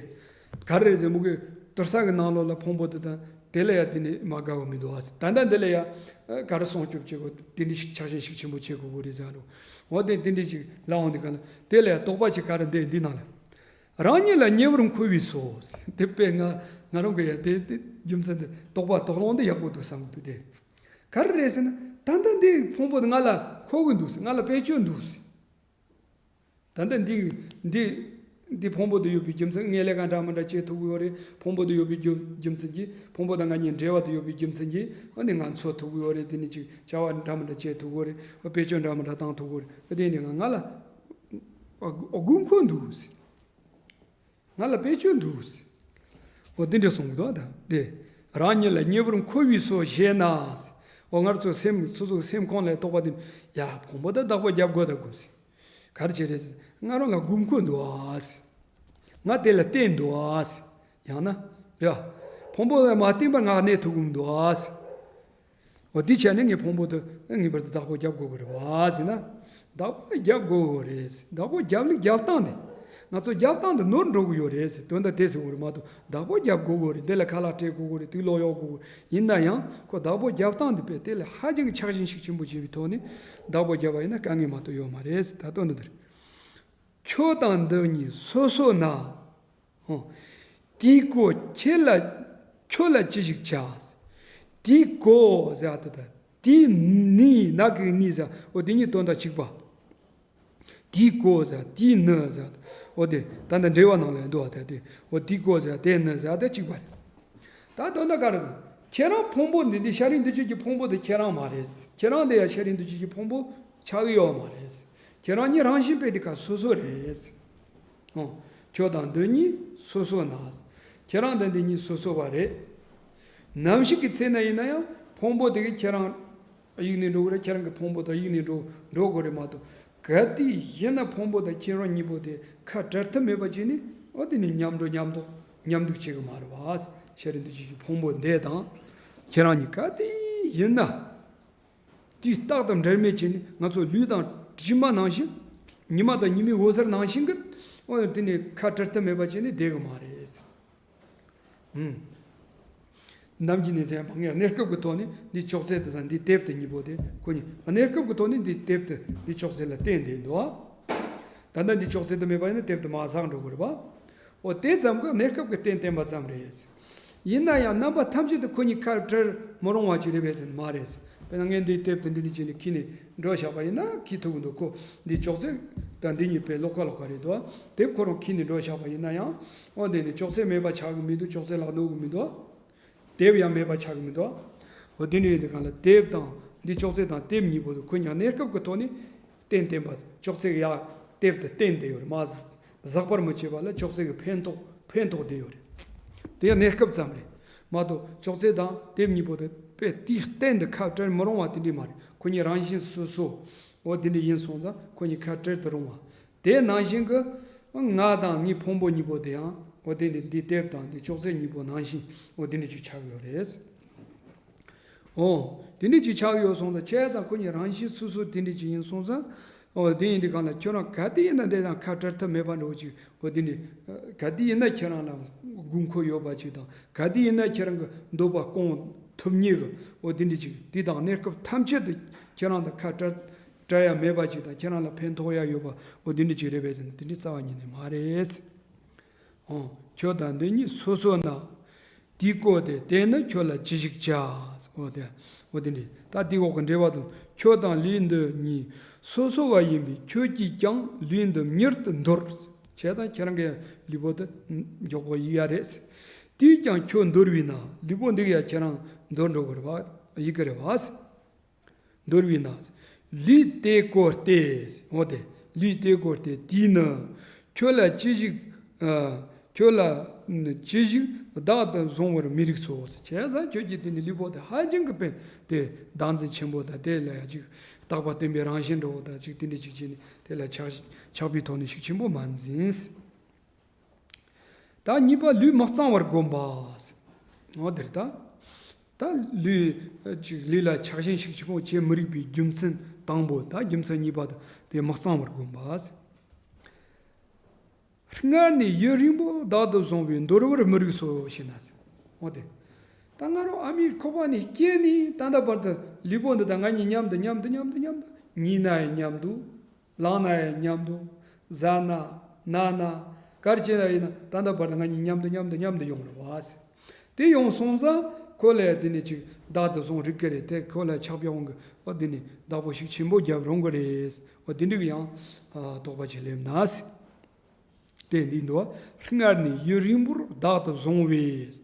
ག་རེ་རེད་ཟེར། མུ་གེ་དུར་ས་གི་ནང་ལོགས་ལ་ཕུང་པོ་དེ་དང་དེ་ལ་ཡ་དེ་ནི་མ་དགའ་བ་མི་འདུག་ཨ། ད་ལྟ་འདི་ལ་ཡ་ག་རེ་སྲུང་སྐྱོབ་བྱེད་དགོས། དེ་འདྲ་ཞིག་ཆགས་ཞེན་ཤུགས་ཆེན་པོ་བྱེད་དགོས་དགོས་རེད་ཟེར་འགྲོ། འོ་དེ་དེ་འདྲ་ཞིག་ལབ་འོང་དུས་ག་ལ་དེ་ལ་ཡ་དོགས་པ་ཅིག་ག་རེ་འདི་འདི་ནང་ལ། རང་ཉིད་ལ་ཉེ་བར་མཁོ་བས་སོ། དེ་དཔེ་ང་ང་རང་གི་ཡ་དེ་དེ་རྒྱུ་མཚན་དེ་དོགས་པ་དོགས་སློང་དེ་ཡག་པོ་འདུག་བསམ་གི་འདུག་སྟེ། ག་རེ་རེད་ཟེར་ན་ད་ལྟ་འདི་ཕུང་པོ་དེ་ང་ལ་མཁོ་གི་འདུག་ཟེར། ང་ལ་བེད་སྤྱོད་འདུག་ཟེར། ད་ལྟ་འདི་འདི་འདི་ཕུང་པོ་དེ་ཡོད་པའི་རྒྱུ་མཚན་ངས་ལས་ཀ་འདྲ་མི་འདྲ་བྱེད་ཐུབ་ཀྱི་ཡོད་རེད། ཕུང་པོ་དེ་ཡོད་པའི་རྒྱུ་རྒྱུ་མཚན་གྱིས། ཕུང་པོ་དང་ང་གཉིས་འབྲེལ་བ་དེ་ཡོད་པའི་རྒྱུ་མཚན་གྱིས་ཨ་ནི་ང་འཚོ་ཐུབ་ཀྱི་ཡོད་རེད། དེ་ནི་ཅིག་བྱ་བ་འདྲ་མི་འདྲ་བྱེད་ཐུབ་ཀྱི་ཡོད་རེད། བེད་སྤྱོད་འདྲ་མི་འདྲ་བཏང་ཐུབ་ཀྱི་ཡོད་རེད། དེ་ནི་ང་ལ་དགོས་མཁོ་འདུག་ཟེར། ང་ལ་བེད་སྤྱོད་འདུག་ཟེར། འོ་འདི་འདྲ་གསུང་གི་འདུག་ད་དེ། རང་ཉིད་ལ་ཉེ་བར་མཁོ་བས་སོ་ཞེ་ན་ཟེར། འོ་ང་ཚོ་སེམས་སོ་སོའི་སེམས་ཁོང་ལ་དོགས་པ་དེ། ཡ་ཕུང་པོ་ད་བདག་པོ་རྒྱབ་དགོས་ད་དགོས་ཟེར། ག་རེ་བྱས་རེད་ཟེར། ང་རང་ལ་དགོས་མཁོ་འདུག་ཨ་ཟེར། ང་དེ་ལ་བརྟེན་འདུག་ཨ་ཟེར། ཡང་ན་རེད་བ། ཕུང་པོ་ལ་མ་བརྟེན་པར་ང་གནས་ཐུབ་ཀྱི་མི་འདུག་ཨ་ཟེར། འོ་དེ་བྱས་ནས་ངས་ཕུང་པོ་དེ་ངེས་པར་དུ་བདག་པོ་རྒྱབ་དགོས་ཀྱི་རེད་བ་ཟེར་ན། བདག་པོ་རྒྱབ་དགོས་རེད་ཟེར། བདག་པོ་རྒྱབ་ལུགས་རྒྱབ་སྟངས་དེ། ང་ཚོ་རྒྱབ་སྟངས་འདི་ནོར་འགྲོ་གི་ཡོད་རེད་ཟེར། དོན་དག་དེ་ཟེར་བ་རེད་མ་གཏོགས། བདག་པོ་རྒྱབ་དགོས་གི་རེད། འདི་ལ་ཁ་ལག་སྤྲད་དགོས་གི་རེད། དུག་ལོག་གཡོག་དགོས་གི་རེད། ཡིན་ན་ཡང་ཁོ་བདག་པོ་རྒྱབ་སྟངས་འདི་དཔེ་དེ་ལ་ཧ་ཅང་གི་ཆགས་ཞེན་ཤུགས་ཆེན་པོ་བྱས་པའི་ཐོག་ནས་བདག་པོ་རྒྱབ་པ་ཡིན་ན་དཀའ་ངལ་མ་གཏོགས་ཡོད་མ་རེད་ཟེར། ད་དོན་དག་འདི་རེད། ཁྱོད་དང་འདི་གཉིས་སོ་སོ་ན། ཧོ། དེའི་གོ་ཁྱེད་ལ་ཁྱོད་ལ་ཅི་ཞིག་བྱ། དེའི་གོ་ཟེར་ཨ་ད་ད། དེའི་ནི་ན་གི་ནི་ཟེར། འོ་དེ་གཉིས་དོན་དག་གཅིག་པ། དེའི་གོ་ཟེར། དེའི་ནི་ཟེར། འོ་དེ་ད་ལྟ་འགྲེལ་བ་ནང་ལ་འདུག་བ། དེ་དེ་འོ་དེའི་གོ་ཟེར། དེའི་ནི་ཟེར། དེ་གཅིག་པ་རེད། ད་དོན་དག་ག་རེ་ཟེར། ཁྱེད་རང་ཕུང་པོ་འདི་འདི་ཤཱ་རིའི་འདུས་བྱས་ཀྱི་ཕུང་པོ་དེ་ཁྱེད་རང་མ་རེད། ཁྱེད་རང་དེ་ཡང་ཤཱ་རིའི་འདུས་བྱས་ཀྱི་ཕུང་པོ་ཆགས་ཀྱི་ཡོད་མ་རེད། ཁྱེད་རང་གཉིས་རང་བཞིན་དཔེ་དེ་ཁ་སོ་སོ་རེད། ཨོ། ཁྱོད་དང་འདི་གཉིས་སོ་སོ་ན། ཁྱེད་རང་དང་འདི་གཉིས་སོ་སོ་བ་རེད། ནམ་ཞིག་གི་ཚེ་ན་ཡིན་ན་ཡང་ཕུང་པོ་དེ་གིས་ཁྱེད་རང་གཡུག་ནས་འགྲོ་གི་རེད། ཁྱེད་རང་གི་ཕུང་པོ་དང་གཡུག་ནས་འགྲོ་འགྲོ་དགོས་རེད་མ་གཏོགས། ག་དུས་ཡིན་ན་ཕུང་པོ་དང་ཁྱེད་རང་གཉིས་པོ་དེ་ཁ་བྲལ་ཐབས་མེད་པ་བྱས་ནས། འོ་དེ་ནི་མཉམ་འགྲོ་མཉམ་འདུག་མཉམ་འདུག་བྱེད་གི་མ་རེད་བ། ཤཱ་རིའི་འདུས་བྱས་ཀྱི་ཕུང་པོ་འདི་དང་ཁྱེད་རང་གཉིས་ག་དུས་ཡིན་ན། དུས་རྟག་ཏུ་འབྲལ་མེད་བྱས་ནས། ང་ཚོ་ལུས་དང་གྲིབ་མ་ནང་བཞིན། ཉི་མ་དང་ཉི་མའི་འོད་ཟེར་ནང་བཞིན་གྱི། འོ་དེ་ནི་ཁ་བྲལ་ཐབས་མེད་པ་བྱས་ནས་བསྡད་གི་མ་རེད། ཨུམ། ནམ་རྒྱུན་ནས་ཟེར་བ་ངས་གནས་སྐབས་ཀྱི་ཐོག་ནས་འདི་ཅོག་ཙེ་དེ་དང་འདི་དེབ་དེ་གཉིས་པོ་དེ་ཁོ་གཉིས། གནས་སྐབས་ཀྱི་ཐོག་ནས་འདི་དེབ་དེ་འདི་ཅོག་ཙེ་ལ་བརྟེན་བསྡད་འདུག་ཨ། ད་ལྟ་འདི་ཅོག་ཙེ་དེ་མེད་པ་ཡིན་ན་དེབ་དེ་མར་ཟག་འགྲོ་གི་རེད་པ། འོ་དེ་ཙམ་གྱིས་གནས་སྐབས་ཀྱི་རྟེན་བརྟེན་པ་ཙམ་རེད། ཡིན་ན་ཡང་རྣམ་པ་ཐམས་ཅད་དུ་ཁོ་གཉིས་ཁ་བྲལ་མི་རུང་བ་ཅིག་རེད་པས་ཟེར་ན་མ་རེད། དཔེར་ན་ངས་འདིའི་དེབ་དེ་འདི་འདྲ་བྱས་ནས་འཁྱེར་ནས་འགྲོ་བཞག་པ་ཡིན་ན་འཁྱེར་ཐུབ་ཀྱི་འདུག་ཁོ་འདི་ཅོག་ཙེ་དང་འདི་གཉིས་དཔེ་ལོགས་ཀ་ལོགས་ཀ་རེད་འདུག་དེབ་ཁོ་རང་འཁྱེར་ནས་འགྲོ་བཞག་པ་ཡིན་ན་ཡང་། འོ་འདི་ནི་ཅོག་ཙེ་མེད་པ་ཆགས་ཀྱི་མི་འདུག་ཅོག་ཙེ་ལ་གནོད་ཀྱི་མི་འདུག་དེབ་ཡང་མེད་པ་ཆགས་ཀྱི་མི་འདུག་འོ་དེ་འདྲ་ཡིན་དུས་གང་ལ་དེབ་དང་འདི་ཅོག་ཙེ་དང་དེབ་གཉིས་པོ་དེ་ཁོ་གཉིས་གནས་སྐབས་ཀྱི་ཐོག་ནས་རྟེན་བརྟེན་པ། ཅོག་ཙེ་ཡ་དེབ་དེ་རྟེན་བསྡད་ཡོད་རེད་མ། ཟག་པར་མི་བྱེད་པ་ལ་ཅོག་ཙེ་གི་ཕན་ཐོགས་ཕན་ཐོགས་བསྡད་ཡོད་རེད། དེ་ཡང་གནས་སྐབས་ཙམ་རེད་མ་གཏོགས། ཅོག་ཙེ་དང་དེབ་གཉིས་པོ་དེ་དཔེ་དེའི་རྟེན་དུ་ཁ་བྲལ་མི་རུང་བ་དེ་འདྲ་མ་རེད། ཁོ་གཉིས་རང་བཞིན་སོ་སོ། འོ་དེ་འདྲ་ཡིན་སོང་ཙང་ཁོ་གཉིས་ཁ་བྲལ་དུ་རུང་བ། དེ་ནང་བཞིན་གྱི་ང་དང་ངའི་ཕུང་པོ་གཉིས་པོ་དེ་ཡང་། འོ་དེ་ནི་འདི་དེབ་དང་འདི་ཅོག་ཙེ་གཉིས་པོ་ནང་བཞིན། འོ་དེ་འདྲ་ཅིག་ཆགས་ཡོད་རེད། འོ་དེ་འདྲ་ཅིག་ཆགས་ཡོད་སོང་ཙང་། བྱས་ཙང་ཁོ་གཉིས་རང་བཞིན་སོ་སོ་དེ་འདྲ་ཅིག་ཡིན་སོང་ཙང་། འོ་དེ་ཡིན་དུས་གང་ལ་ཁྱོད་རང་ག་དུས་ཡིན་ན་དེ་དང་ཁ་བྲལ་ཐབས་མེད་པ་འདྲ་བོ་ཅིག་འོ་དེ་འདྲ། ག་དུས་ཡིན་ན་ཁྱེད་རང་ལ་དགོས་མཁོ་ཡོད་པ་ཅིག་དང་། ག་དུས་ཡིན་ན་ཁྱེད་རང་གི་འདོད་པ་སྐོང་ཐུབ་མཁན་གྱི། འོ་དེ་འདྲ་ཅིག་དེ་དང་གནས་སྐབས་ཐམས་ཅད་དུ་ཁྱེད་རང་དང་ཁ་བྲལ་བྲལ་ཡ་མེད་པ་ཅིག་དང་། ཁྱེད་རང་ལ་ཕན་ཐོགས་ཡ་ཡོད་པ། འོ་དེ་འདྲ་ཅིག་རེད་པས་ཟེར་ན་དེ་འདྲ་རྩ་བ་ཉིད་ནས་མ་རེད། འོ། ཁྱོད་དང་འདི་གཉིས་སོ་སོ་ན། དེའི་གོ་དེ་དེས་ནི་ཁྱོད་ལ་ཅི་ཞིག་བྱ། འོ་དེ། འོ་དེ་འདྲ། ད་དེའི་འོག་གི་འགྲེལ་པ་དང་། ཁྱོད་དང་ལུས་འདི་གཉིས་སོ་སོ་བ་ཡིན་པས། ཁྱོད་ཀྱིས་ཀྱང་ལུས་འདི་མྱུར་དུ་འདོར། བྱས་ཙང་ཁྱེད་རང་གི་ལུས་པོ་དེ་མགྱོགས་པོ་ཡིན་ཡ་རེད། དེས་ཀྱང་ཁྱོད་འདོར་བས་ན། ལུས་པོ་འདི་ཡང་ཁྱེད་རང་འདོར་འགྲོ་གི་རེད་པ། ཡིན་གི་རེད་པ། འདོར་བས་ན། ལུས་དེ་བཀོལ་ཏེ། འོ་དེ། ལུས་དེ་བཀོལ་ཏེ་དེས་ནི་ཁྱོད་ལ་ཅི་ཞིག་ཨ། ཁྱོད་ལ་ཅི་ཞིག་བདག་ཏུ་བཟུང་བར་མི་རིགས་སོ། བྱས་ཙང་ཁྱོད་ཀྱིས་དེ་ནི་ལུས་པོ་དེ་ཧ་ཅང་གི་དཔེ་དེ་བདག་འཛིན་ཆེན་པོ་དང་། དེ་ལ་ཡ་ཅིག་རྟག་པ་བརྟན་པའི་རང་བཞིན་འདྲ་བོ་དང་། ཅིག་དེ་འདྲ་ཅིག་བྱས་ནས་དེ་ལ་ཆགས་ཆགས་པའི་ཐོག་ནས་ཤུགས་ཆེན་པོ་མ་འཛིན། ད་གཉིས་པ་ལུས་མི་གཙང་བར་བསྒོམ་པ། འོ་དེ་རེད་ད། ད་ལུས་ཅིག་ལུས་ལ་ཆགས་ཞེན་ཤུགས་ཆེན་པོ་བྱེད་མི་རིགས་པའི་རྒྱུ་མཚན་དང་པོ། ད་རྒྱུ་མཚན་གཉིས་པ་དེ་མི་གཙང་བར་བསྒོམ་པ། སྔར་ནས་ཡུན་རིང་པོ་བདག་ཏུ་བཟུང་བས་འདོར་བར་མི་རིགས་སོ་ཞེ་ན། འོ་དེ། ད་ང་རང་ཨ་མའི་ཁོག་པ་ནས་སྐྱེས་ནས་ད་ལྟ་བར་དུ་ལུས་པོ་འདི་དང་ང་གཉིས་མཉམ་དུ་མཉམ་དུ་མཉམ་དུ་མཉམ་དུ། ཉལ་ན་ཡང་མཉམ་དུ། ལངས་ན་ཡང་མཉམ་དུ། ཟ་ན། ན་ན། ག་རེ་བྱས་ན་ཡིན་ན་ད་ལྟ་བར་དུ་ང་གཉིས་མཉམ་དུ་མཉམ་དུ་མཉམ་དུ་ཡོང་རེད་བ། དེ་ཡོང་སོང་ཙང་ཁོ་ལ་དེ་ནས་ཅིག་བདག་ཏུ་བཟུང་རིགས་ཀྱི་རེད་དེ། ཁོ་ལ་ཆགས་པ་ཡོང་གི། འོ་དེ་ནས་བདག་པོ་ཤུགས་ཆེན་པོ་རྒྱབ་རུང་གི་རེད། འོ་དེ་འདྲ་གི་ཡང་ཨ་དོགས་པ་ཅིག་སླེབས་ན། དེ་འདི་འདུག་སྔར་ནས་ཡུན་རིང་པོར་བདག་ཏུ་བཟུང་བས།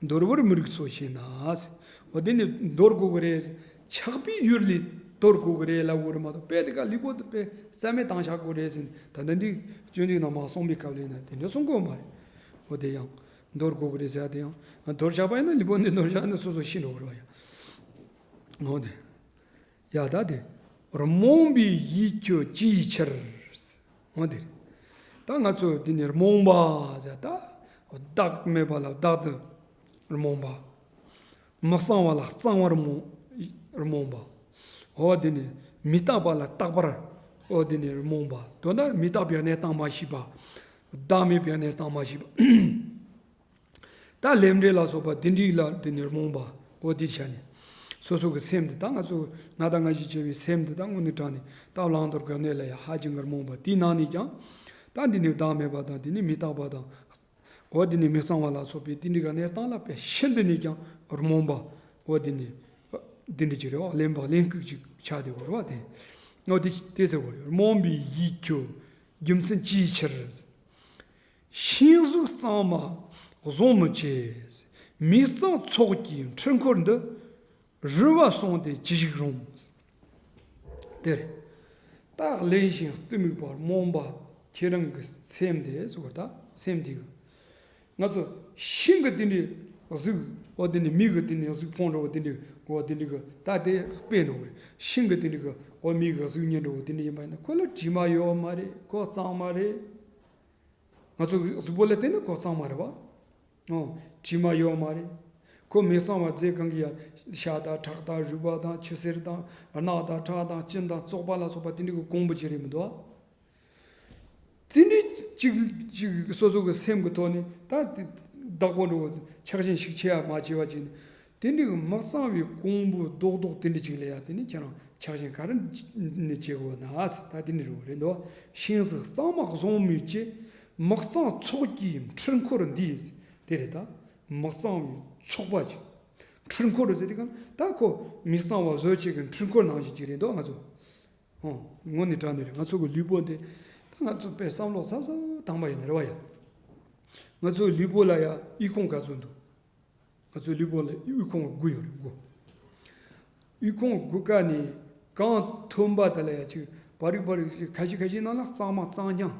འདོར་བར་མི་རིགས་སོ་ཞེ་ན། འོ་དེ་ནི་འདོར་དགོས་ཀྱི་རེད། ཆགས་པའི་ཡུལ་ལས་འདོར་དགོས་ཀྱི་རེད་ལབ་དགོས་རེད་མ་གཏོགས། དཔེ་དེ་ག་ལུས་པོ་དེ་དཔེ་རྩ་མེད་བཏང་བཞག་དགོས་རེད་ཟེར་ནས། ད་ལྟ་འདི་སྤྱོད་འཇུག་ནང་མར་གསུངས་པའི་སྐབས་ལ་ཡིན་ན་དེ་འདྲ་གསུང་གི་ཡོད་མ་རེད། འོ་དེ་ཡང་འདོར་དགོས་ཀྱི་རེད་ཟེར་ཡ་དེ་ཡང་། འདོར་བཞག་པ་ཡིན་ན་ལུས་པོ་འདི་འདོར་བཞག་ན་སོ་སོ་ཤི་འགྲོ་གི་རེད་བ་ཡ། འོ་དེ། ཡ་ད་དེ། རྨོངས་པའི་ཡིད་ཁྱོད་ཅི་ཡི་ཕྱིར། འོ་དེ། ད་ང་ཚོ་འདི་ནི་རྨོངས་པ་ཟེར། ད་བདག་མེད་པ་ལ་བདག་ཏུ་རྨོངས་པ། མི་གཙང་བ་ལ་གཙང་བར་རྨོངས་རྨོངས་པ། འོ་དེ་ནི་མི་རྟག་པ་ལ་རྟག་པར། འོ་དེ་ནི་རྨོངས་པ། དོན་དག་མི་རྟག་པའི་གནས་སྟངས་མ་ཤེས་པ། བདག་མེད་པའི་གནས་སྟངས་མ་ཤེས་པ། ད་ལས་འབྲས་ལ་སོགས་པ་དེ་འདྲའི་ལ་དེ་ནི་རྨོངས་པ། འོ་དེ་ཆ་ནས་སོ་སོ་གི་སེམས་དེ་ད་ང་ཚོ་ང་དང་ང་ཞིག་བྱས་པའི་སེམས་དེ་ད་དངོས་གནས་དྲང་ནས་ད་བླང་དོར་གྱི་གནས་ལ་ཡང་ཧ་ཅང་གི་རྨོངས་པ། དེའི་ནང་ནས་ཀྱང་ད་འདི་ནི་བདག་མེད་པ་དང་། དེ་ནི་མི་རྟག་པ་དང་། འོ་དེ་ནི་མི་གཙང་བ་ལ་སོགས་པའི་དེ་འདྲའི་གི་གནས་སྟངས་ལ་དཔེ་ཤིན་ཏུ་ནས་ཀྱང་རྨོངས་པ། འོ་དེ་ནི་དེ་འདྲ་ཅིག་རེད་བ། གླེན་པ་གླེན་ལྐུགས་ཅིག་ཆགས་བསྡད་ཡོད་རེད་བ། དེ་འོ་དེ་དེ་ཟེར་བ་རེད། རྨོངས་པའི་ཡིད་ཁྱོད་རྒྱུ་མཚན་ཅིའི་ཕྱིར། ཤིང་གཟུགས་གཙང་མ་བཟུང་མི་བྱེད། མི་གཙང་ཚོགས་ཀྱི་འཕྲུལ་འཁོར་འདི། རུལ་བ་སོང་སྟེ་ཅི་ཞིག་རུང་། དེ་རེད། ད་གླེན་ཞིང་གཏི་མུག་པ་རྨོངས་པ་ཁྱེད་རང་གི་སེམས་དེ་ཟེར་བ། ད་སེམས་དེ་གི་ང་ཚོ་ཤིང་གི་དེ་འདྲའི་གཟུགས། འོ་དེ་ནི་མི་གི་དེ་ནི་གཟུགས་ཕུང་འདྲ་བོ་དེ་འདྲའི། འོ་དེ་འདྲའི་གི་ད་དེ་དཔེ་འདྲ་བོ་རེད། ཤིང་གི་དེ་འདྲའི་གི་འོ་མི་གི་གཟུགས་བརྙན་འདྲ་བོ་དེ་འདྲ་ཡིན་པ་ཡིན་ན། ཁོ་ལ་དྲི་མ་ཡོད་མ་རེད། ཁོ་གཙང་མ་རེད། ང་ཚོ་གཟུགས་པོ་ལ་བལྟས་ན་ཁོ་གཙང་མ་རེད་བ། ཨོ། དྲི་མ་ཡོད་མ་རེད། ཁོ་མི་གཙང་བ་རྫས་གང་གིས་ཡང་ཤ་དང་ཁྲག་དང་རུས་པ་དང་ཆུ་སེར་དང་རྣག་དང་ཁྲག་དང་གཅིན་དང་བཙོག་པ་ལ་སོགས་པ་དེ་འདྲའི་གི་གོང་བུ་ཅིག་རེད་མི་འདུག་ཨ། དེ་འདྲའི་ཅིག་ཅིག་སོ་སོ་གི་སེམས་ཀྱི་ཐོག་ནས་ད་བདག་པོ་འགྲོ་ཆགས་ཞེན་ཤུགས་ཆེ་ཡ་མ་བྱས་པ་ཅིག་ནི། དེ་འདྲའི་གི་མི་གཙང་བའི་གོང་བུ་རྡོག་རྡོག་དེ་འདྲ་ཅིག་ལ་ཡང་དེ་ནི་ཁྱེད་རང་ཆགས་ཞེན་ག་རེ་ནས་བྱེད་དགོས་ན། ད་དེ་འདྲ་རེད་འདུག་ཤིང་གཟུགས་གཙང་མ་བཟུང་མི་བྱེད། མི་གཙང་ཚོགས་ཀྱི་འཕྲུལ་འཁོར་འདི། དེ་རེད། ད་མི་གཙང་བའི་ཚོགས་པ་ཅིག་འཕྲུལ་འཁོར་ཟེར་དུས་གང་ད་ཁོ་མི་གཙང་བ་བཟོ་བྱེད་ཀྱི་འཕྲུལ་འཁོར་ནང་བཞིན་ཅིག་རེད་འདུག་ང་ཚོ། ཨོ། དངོས་གནས་དྲང་གནས་རེད། ང་ཚོ་གི་ལུས་པོ་འདི་ད་ང་ཚོ་དཔེ་བསམ་བློ་ཟབ་ཟབ་བཏང་པ་ཡིན་ན་རེད་བ་ཡ། ང་ཚོའི་ལུས་པོ་ལ་ཡ་ཨི་ཁུང་ག་ཚོད་འདུག་ང་ཚོའི་ལུས་པོ་ལ་ཨི་ཁུང་དགུ་ཡོད་རེད། དགུ། ཨི་ཁུང་དགུ་ཀ་ནས་གང་ཐོན་པ་དེ་ལ་ཡ་ཅིག་བ་རིག་བ་རིག་ཅིག་ཁ་ཤས་ཁ་ཤས་ནང་ལ་གཙང་མ་གཙང་རྐྱང་།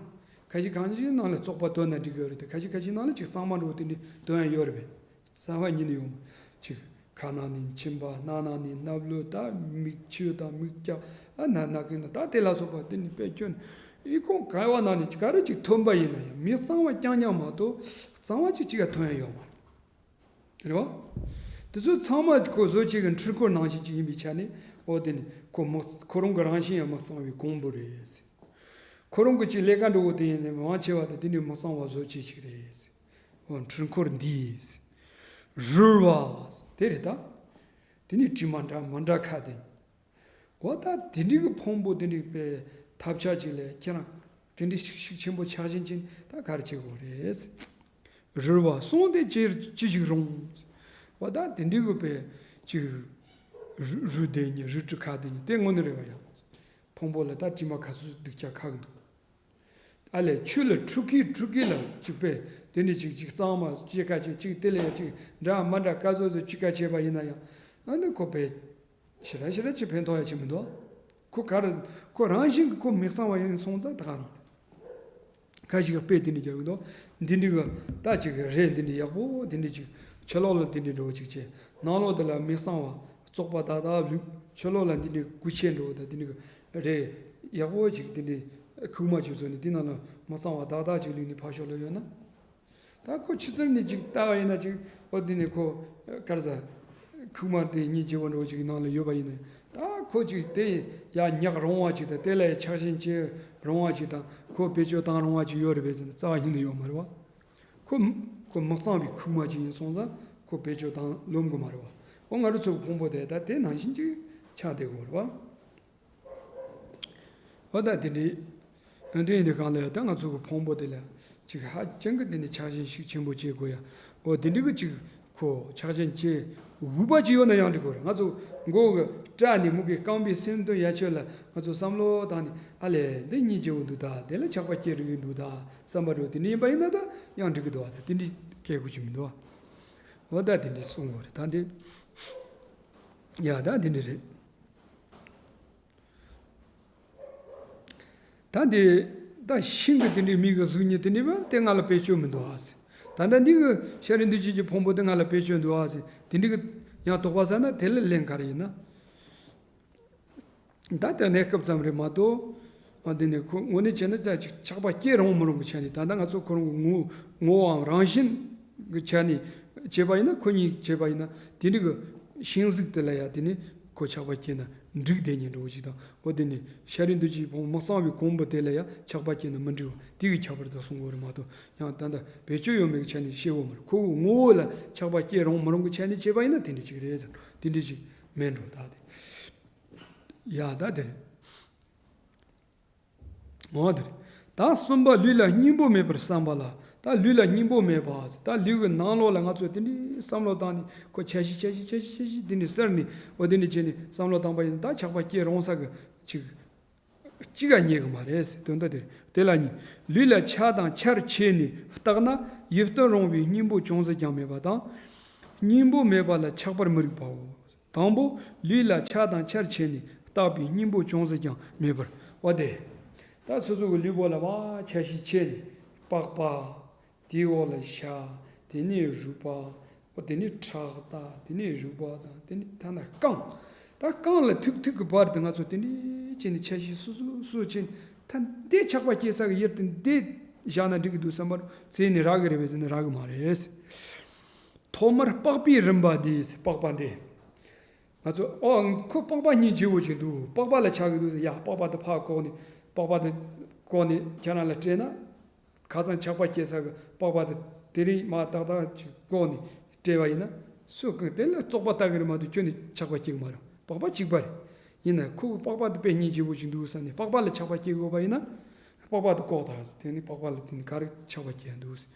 ཁ་ཤས་ཁ་ཤས་ནང་ལ་བཙོག་པ་བཏོན་ན་འགྲིག་གི་ཡོད་རེད་དེ། ཁ་ཤས་ཁ་ཤས་ནང་ལ་ཅིག་གཙང་མ་འདྲ་བོ་དེ་འདྲ་བཏོན་ཡ་ཡོད་རེད་པས། རྩ་བ་ཉིད་ནས་ཡོང་མ། ཅིག་ཁ་ནང་ནས་མཆིན་པ། སྣ་ནང་ནས་སྣབས་ལུད། ད་མིག་ཆུ་དང་མིག་རྒྱག་ཨ་ན་ན་གི་ན་ད་དེ་ལ་སོགས་པ་དེ་ནི་དཔེ་སྐྱོན། ཨི་ཁུང་ག་བ་ནང་ནས་ག་རེ་ཅིག་ཐོན་པ་ཡིན་ན་ཡང་མི་གཙང་བ་རྐྱང་རྐྱང་མ་གཏོགས་གཙང་བ་ཅིག་ཅིག་ཡང་ཐོན་ཡ་ཡོད་མ་རེད། རེད་བ། དེ་ཚོ་ཚང་མ་ཁོ་བཟོ་བྱེད་ཀྱི་འཕྲུལ་འཁོར་ནང་བཞིན་ཅིག་ཡིན་པའི་ཆ་ནས། འོ་དེ་ནི་ཁོ་མི་ཁོ་རང་གི་རང་བཞིན་ཡང་མི་གཙང་བའི་གོང་བུ་རེད། ཁོ་རང་གི་ཅིག་ལས་ཀ་འགྲོ་བོ་དེ་ཡིན་ནའི་མང་ཆེ་བ་དེ་དེ་ནི་མི་གཙང་བ་བཟོ་བྱེད་ཅིག་རེད། འོ་འཕྲུལ་འཁོར་འདི། རུལ་བ། དེ་རེད་ད། དེ་ནི་དྲི་མ་འདྲ་མི་འདྲ་ཁ་དེ། འོ་ད་དེ་འདྲའི་གི་ཕུང་པོ་དེ་འདྲའི་པའི་ཐབས་ཆག་ཅིག་ལས་ཁྱེད་རང་དེ་འདྲའི་ཤུགས་ཤུགས་ཆེན་པོ་ཆགས་ཞེན་ཅན་ད་ག་རེ་བྱེད་དགོས་རེད། རུལ་བ་སོང་སྟེ་ཅི་ཅི་ཞིག་རུང་། འོ་ད་དེ་འདྲའི་གི་པའི་ཅིག་རུལ་རུལ་བསྡད་ཉེ་རུལ་དྲི་ཁ་བསྡད་ཉེ་དེ་དངོས་གནས་རེད་བ་ཡ། ཕུང་པོ་ལ་ད་དྲི་མ་ག་ཚོད་སྡུག་ཅག་ཁག་འདུག་ཨ་ལས་ཆུ་ལ་འཁྲུ་གི་འཁྲུ་གི་ལ་ཅིག་པས་དེ་འདྲ་ཅིག་ཅིག་གཙང་མ་ཅི་ག་ཅིག་ཅིག་དེ་ལ་ཡ་ཅིག་འདྲ་མ་འདྲ་ག་ཚོད་ཚོད་ཅི་ག་བྱས་པ་ཡིན་ན་ཡང་། ཨ་ནི་ཁོ་པས་ཞེ་དྲག་ཞེ་དྲག་ཅིག་ཕན་ཐོགས་ཡ་ཅིག་མི་འདུག་ཁོ་ག་རེ་ཁོ་རང་བཞིན་གྱི་ཁོ་མི་གཙང་བ་ཡིན་སོང་ཙང་ད་ག་རང་། ཁ་ཞིག་གི་དཔེ་དེ་འདྲ་རྒྱག་གི་འདུག་འདི་འདྲ་གི་ད་ཅིག་རེད། འདི་འདྲ་ཡག་པོ་འདི་འདྲ་ཅིག་ཕྱི་ལོགས་ལ་འདི་འདྲ་འགྲོ་ཅིག་བྱས། ནང་ལོགས་དེ་ལ་མི་གཙང་བ་བཙོག་པ་དག་དག་བླུགས། ཕྱི་ལོགས་ལ་འདི་འདྲ་དགུ་ཆེ་འགྲོ་ད་འདི་འདྲ་གི་རེད། ཡག་པོ་ཅིག་འདི་འདྲ་ཁུག་མ་ཅིག་བཟོས་ནས་འདི་ནང་ལ་མི་གཙང་བ་དག་དག་ཅིག་བླུགས་ནས་ཕར་ཕྱོགས་ལ་ཡོད་ན། ད་ཁོ་ཕྱི་ཚུལ་ནས་ཅིག་ལྟ་བ་ཡིན་ན་ཅིག་འོ་འདི་ནས་ཁོ་ག་རེ་ཟ། ཁུག་མ་དེ་སྙིང་རྗེ་བོ་འདྲ་བོ་ཅིག་ནང་ལ་ཡོད་པ་ཡིན་ན། ད་ཁོ་ཅིག་དེ་ཡ་ཉག་རུང་བ་ཅིག་དང་དེ་ལ་ཡ་ཆགས་ཞེན་བྱེད་རུང་བ་ཅིག་དང་ཁོ་བེད་སྤྱོད་བཏང་རུང་བ་ཅིག་ཡོད་རེད་པས་ཟེར་ན་རྩ་བ་ཉིད་ནས་ཡོད་མ་རེད་བ། ཁོ་ཁོ་མི་གཙང་བའི་ཁུག་མ་ཅིག་ཡིན་སོང་ཙང་ཁོ་བེད་སྤྱོད་བཏང་ལོམ་གི་མ་རེད་བ། འོ་ང་རང་ཚོ་གི་ཕུང་པོ་དེ་ད་དེ་ནང་བཞིན་ཅིག་ཆགས་བསྡད་དགོས་རེད་བ། འོ་ད་དེ་འདྲའི། དེ་ཡིན་དུས་གང་ལ་ཡང་ད་ང་ཚོ་གི་ཕུང་པོ་དེ་ལ་ཅིག་ཧ་ཅང་གི་དེ་ནི་ཆགས་ཞེན་ཤུགས་ཆེན་པོ་བྱེད་དགོས་ཡ། འོ་དེ་འདྲའི་གི་ཅིག་ཁོ་ཆགས་ཞེན་བྱེད་འུས་པ་ཅིག་ཡོད་ན་ཡང་འགྲིག་གི་རེད། ང་ཚོ་མགོ་གི་སྐྲ་ནས་མུ་གེ་རྐང་པའི་སེམས་དོན་ཡ་ཆོད་ལ་ང་ཚོ་བསམ་བློ་བཏང་ནས་ཨ་ལས་འདི་སྙིང་རྗེ་བོ་འདུག་ད་དེ་ལ་ཆགས་པ་སྐྱེ་རུ་གི་འདུག་ད་བསམ་པ་འགྲོ་དེ་འདྲ་ཡིན་པ་ཡིན་ན་ད་ཡང་འགྲིག་གི་འདུག་ད་དེ་འདྲའི་སྐད་དགོས་ཀྱི་མི་འདུག་འོ་ད་དེ་འདྲའི་གསུང་དགོས་རེད་ད་འདི། ཡ་ད་དེ་འདྲ་རེད། ད་འདི་ད་ཤིང་གི་དེ་འདྲའི་མི་གི་གཟུགས་བརྙན་དེ་འདྲའི་བ་དེ་ང་ལ་བེད་སྤྱོད་མི་འདུག་ཨ་ཟེར། ད་ལྟ་འདི་གི་ཤ་རི་འདུས་བྱས་ཀྱི་ཕུང་པོ་དེ་ང་ལ་བེད་སྤྱོད་འདུག་ཨ་ཟེར། དེ་འདྲའི་གི་ཡང་དོགས་པ་ཟ་ན་དེ་ལ་ལན་ག་རེ་ཡིན་ན། ད་ལྟ་གནས་སྐབས་ཙམ་རེད་མ་གཏོགས། ཨ་འདི་ནས་ཁོ་དངོས་གནས་བྱས་ན་ཅག་ཅིག་ཆགས་པ་སྐྱེ་རུང་མི་རུང་གི་ཆ་ནས་ད་ལྟ་ང་ཚོ་ཁོ་རང་གི་ངོ་ངོ་བོའམ་རང་བཞིན་གི་ཆ་ནས་བྱས་པ་ཡིན་ན། ཁོ་གཉིས་བྱས་པ་ཡིན་ན་དེ་འདྲའི་གི་ཤིང་གཟུགས་དེ་ལ་ཡ་དེ་ནི་ ཁོ་ཆགས་པ་སྐྱེས་ན་འགྲིག་བསྡད་ཉེན་འགྲོ་བ་ཅིག་དང་། འོ་དེ་ནི་ཤཱ་རིའི་འདུས་ཀྱི་བུ་མོ་མི་གཙང་བའི་གོང་བུ་དེ་ལ་ཡང་ཆགས་པ་སྐྱེས་ན་མི་འགྲིག་བ་དེ་གི་ཁྱད་པར་དུ་གསུང་དགོས་རེད་མ་གཏོགས། ཡང་ད་ལྟ་བེད་སྤྱོད་ཡོད་མེད་ཀྱི་ཆ་ནས་བཤད་དགོས་མ་རེད། ཁོ་བོའི་ངོ་བོ་ལ་ཆགས་པ་སྐྱེ་རུང་མི་རུང་གི་ཆ་ནས་བྱས་པ་ཡིན་ན་དེ་འདྲ་ཅིག་རེད་ཟེར། དེ་འདྲ་ཅིག་མེད་འགྲོ་ད་དེ། ཡ་ད་དེ་རེད། འོ་དེ་རེད། ད་གསུམ་པ་ལུས་ལ་སྙིང་པོ་མེད་པར་བསམ་པ་ལ། ད་ལུས་ལ་སྙིང་པོ་མེད་པ། ད་ལུས་ཀྱི་ནང་ལོགས་ལ་ང་ཚོས་དེ་འདྲའི་བསམ་བློ་བཏང་ནས་ཁོ་ཆ་ཤས་ཆ་ཤས་ཆ་ཤས་ཆ་ཤས་དེ་འདྲའི་གསར་ནས་འོ་དེ་འདྲ་བྱས་ནས་བསམ་བློ་བཏང་པ་ཡིན་ན་ད་ཆགས་པ་སྐྱེ་རུང་ས་གི་ཅིག་གཅིག་ག་རྙེད་གི་མ་རེད་ཟེར། དོན་དག་དེ་རེད། དེ་ལ་ནི་ལུས་ལ་ཆགས་དང་འཆར་བྱས་ནས་བརྟགས་ན་ཡིད་རྟོན་རུང་བའི་སྙིང་པོ་ཅུང་ཟད་ཀྱང་མེད་པ་དང་། སྙིང་པོ་མེད་པ་ལ་ཆགས་པར་མི་རིགས་པའོ། དང་པོ་ལུས་ལ་ཆགས་དང་འཆར་བྱས་ནས་བརྟགས་པའི་སྙིང་པོ་ཅུང་ཟད་ཀྱང་མེད་པར། འོ་དེ། ད་སོ་སོ་གི་ལུས་པོ་ལ་བ་ཆ་ཤས་ཆེ་ནས་པགས་པ། དེའི་འོག་ལ་ཤ། དེ་ནས་རུས་པ། འོ་དེ་ནས་ཁྲག་ད། དེ་ནས་རུས་པ་དང་དེ་ནས་ཐ་ན་རྐང་། ད་རྐང་ལ་ཐུག་ཐུག་གི་བར་དུ་ང་ཚོ་དེ་འདྲས་བྱས་ནས་ཆ་ཤས་སོ་སོ་སོ་སོ་བྱས་ནས་ད་འདི་ཆགས་པ་སྐྱེ་ས་གི་ཡུལ་དེ་འདི་བཞག་ན་འགྲིག་གི་འདུག་བསམ་པར་བཙལ་ནས་རག་གི་རེད་པས་ཟེར་ན་རག་གི་མ་རེད། ཐོག་མར་པགས་པའི་རིམ་པ་འདི། པགས་པ་འདི། ང་ཚོ་ཨོ་ཁོ་པགས་པ་སྙིང་རྗེ་བོ་ཅིག་འདུག་པགས་པ་ལ་ཆགས་ཀྱི་འདུག་ཟེར། ཡ་པགས་པ་དེ་ཕར་བཀོག་ནས་པགས་པ་དེ་བཀོག་ནས་ཁྱེད་རང་ལ་སྤྲད་ན། ཁ་སང་ཆགས་པ་སྐྱེ་ས་གི་པགས་པ་དེ་དེ་རིང་མ་ཏག་ཏག་ཅིག་བཀོག་ནས་སྤྲད་པ་ཡིན་ན། སུ་གང་དེ་ལ་བཙོག་པ་ལྟ་གི་རེད་མ་གཏོགས་ཁྱོན་ནས་ཆགས་པ་སྐྱེ་གི་མ་རེད། པགས་པ་གཅིག་པ་རེད། ཡིན་ན་ཁོ་གི་པགས་པ་དེ་དཔེ་སྙིང་རྗེ་བོ་ཅིག་འདུག་བསམ་ནས་པགས་པ་ལ་ཆགས་པ་སྐྱེ་དགོས་པ་ཡིན་ན། པགས་པ་དེ་བཀོག་དང་ཟེར། དེ་ནས་པགས་པ་ལ་དེ་ནས་ག་རེ་ཆགས་པ་སྐྱེ་འདུག་ཟེར།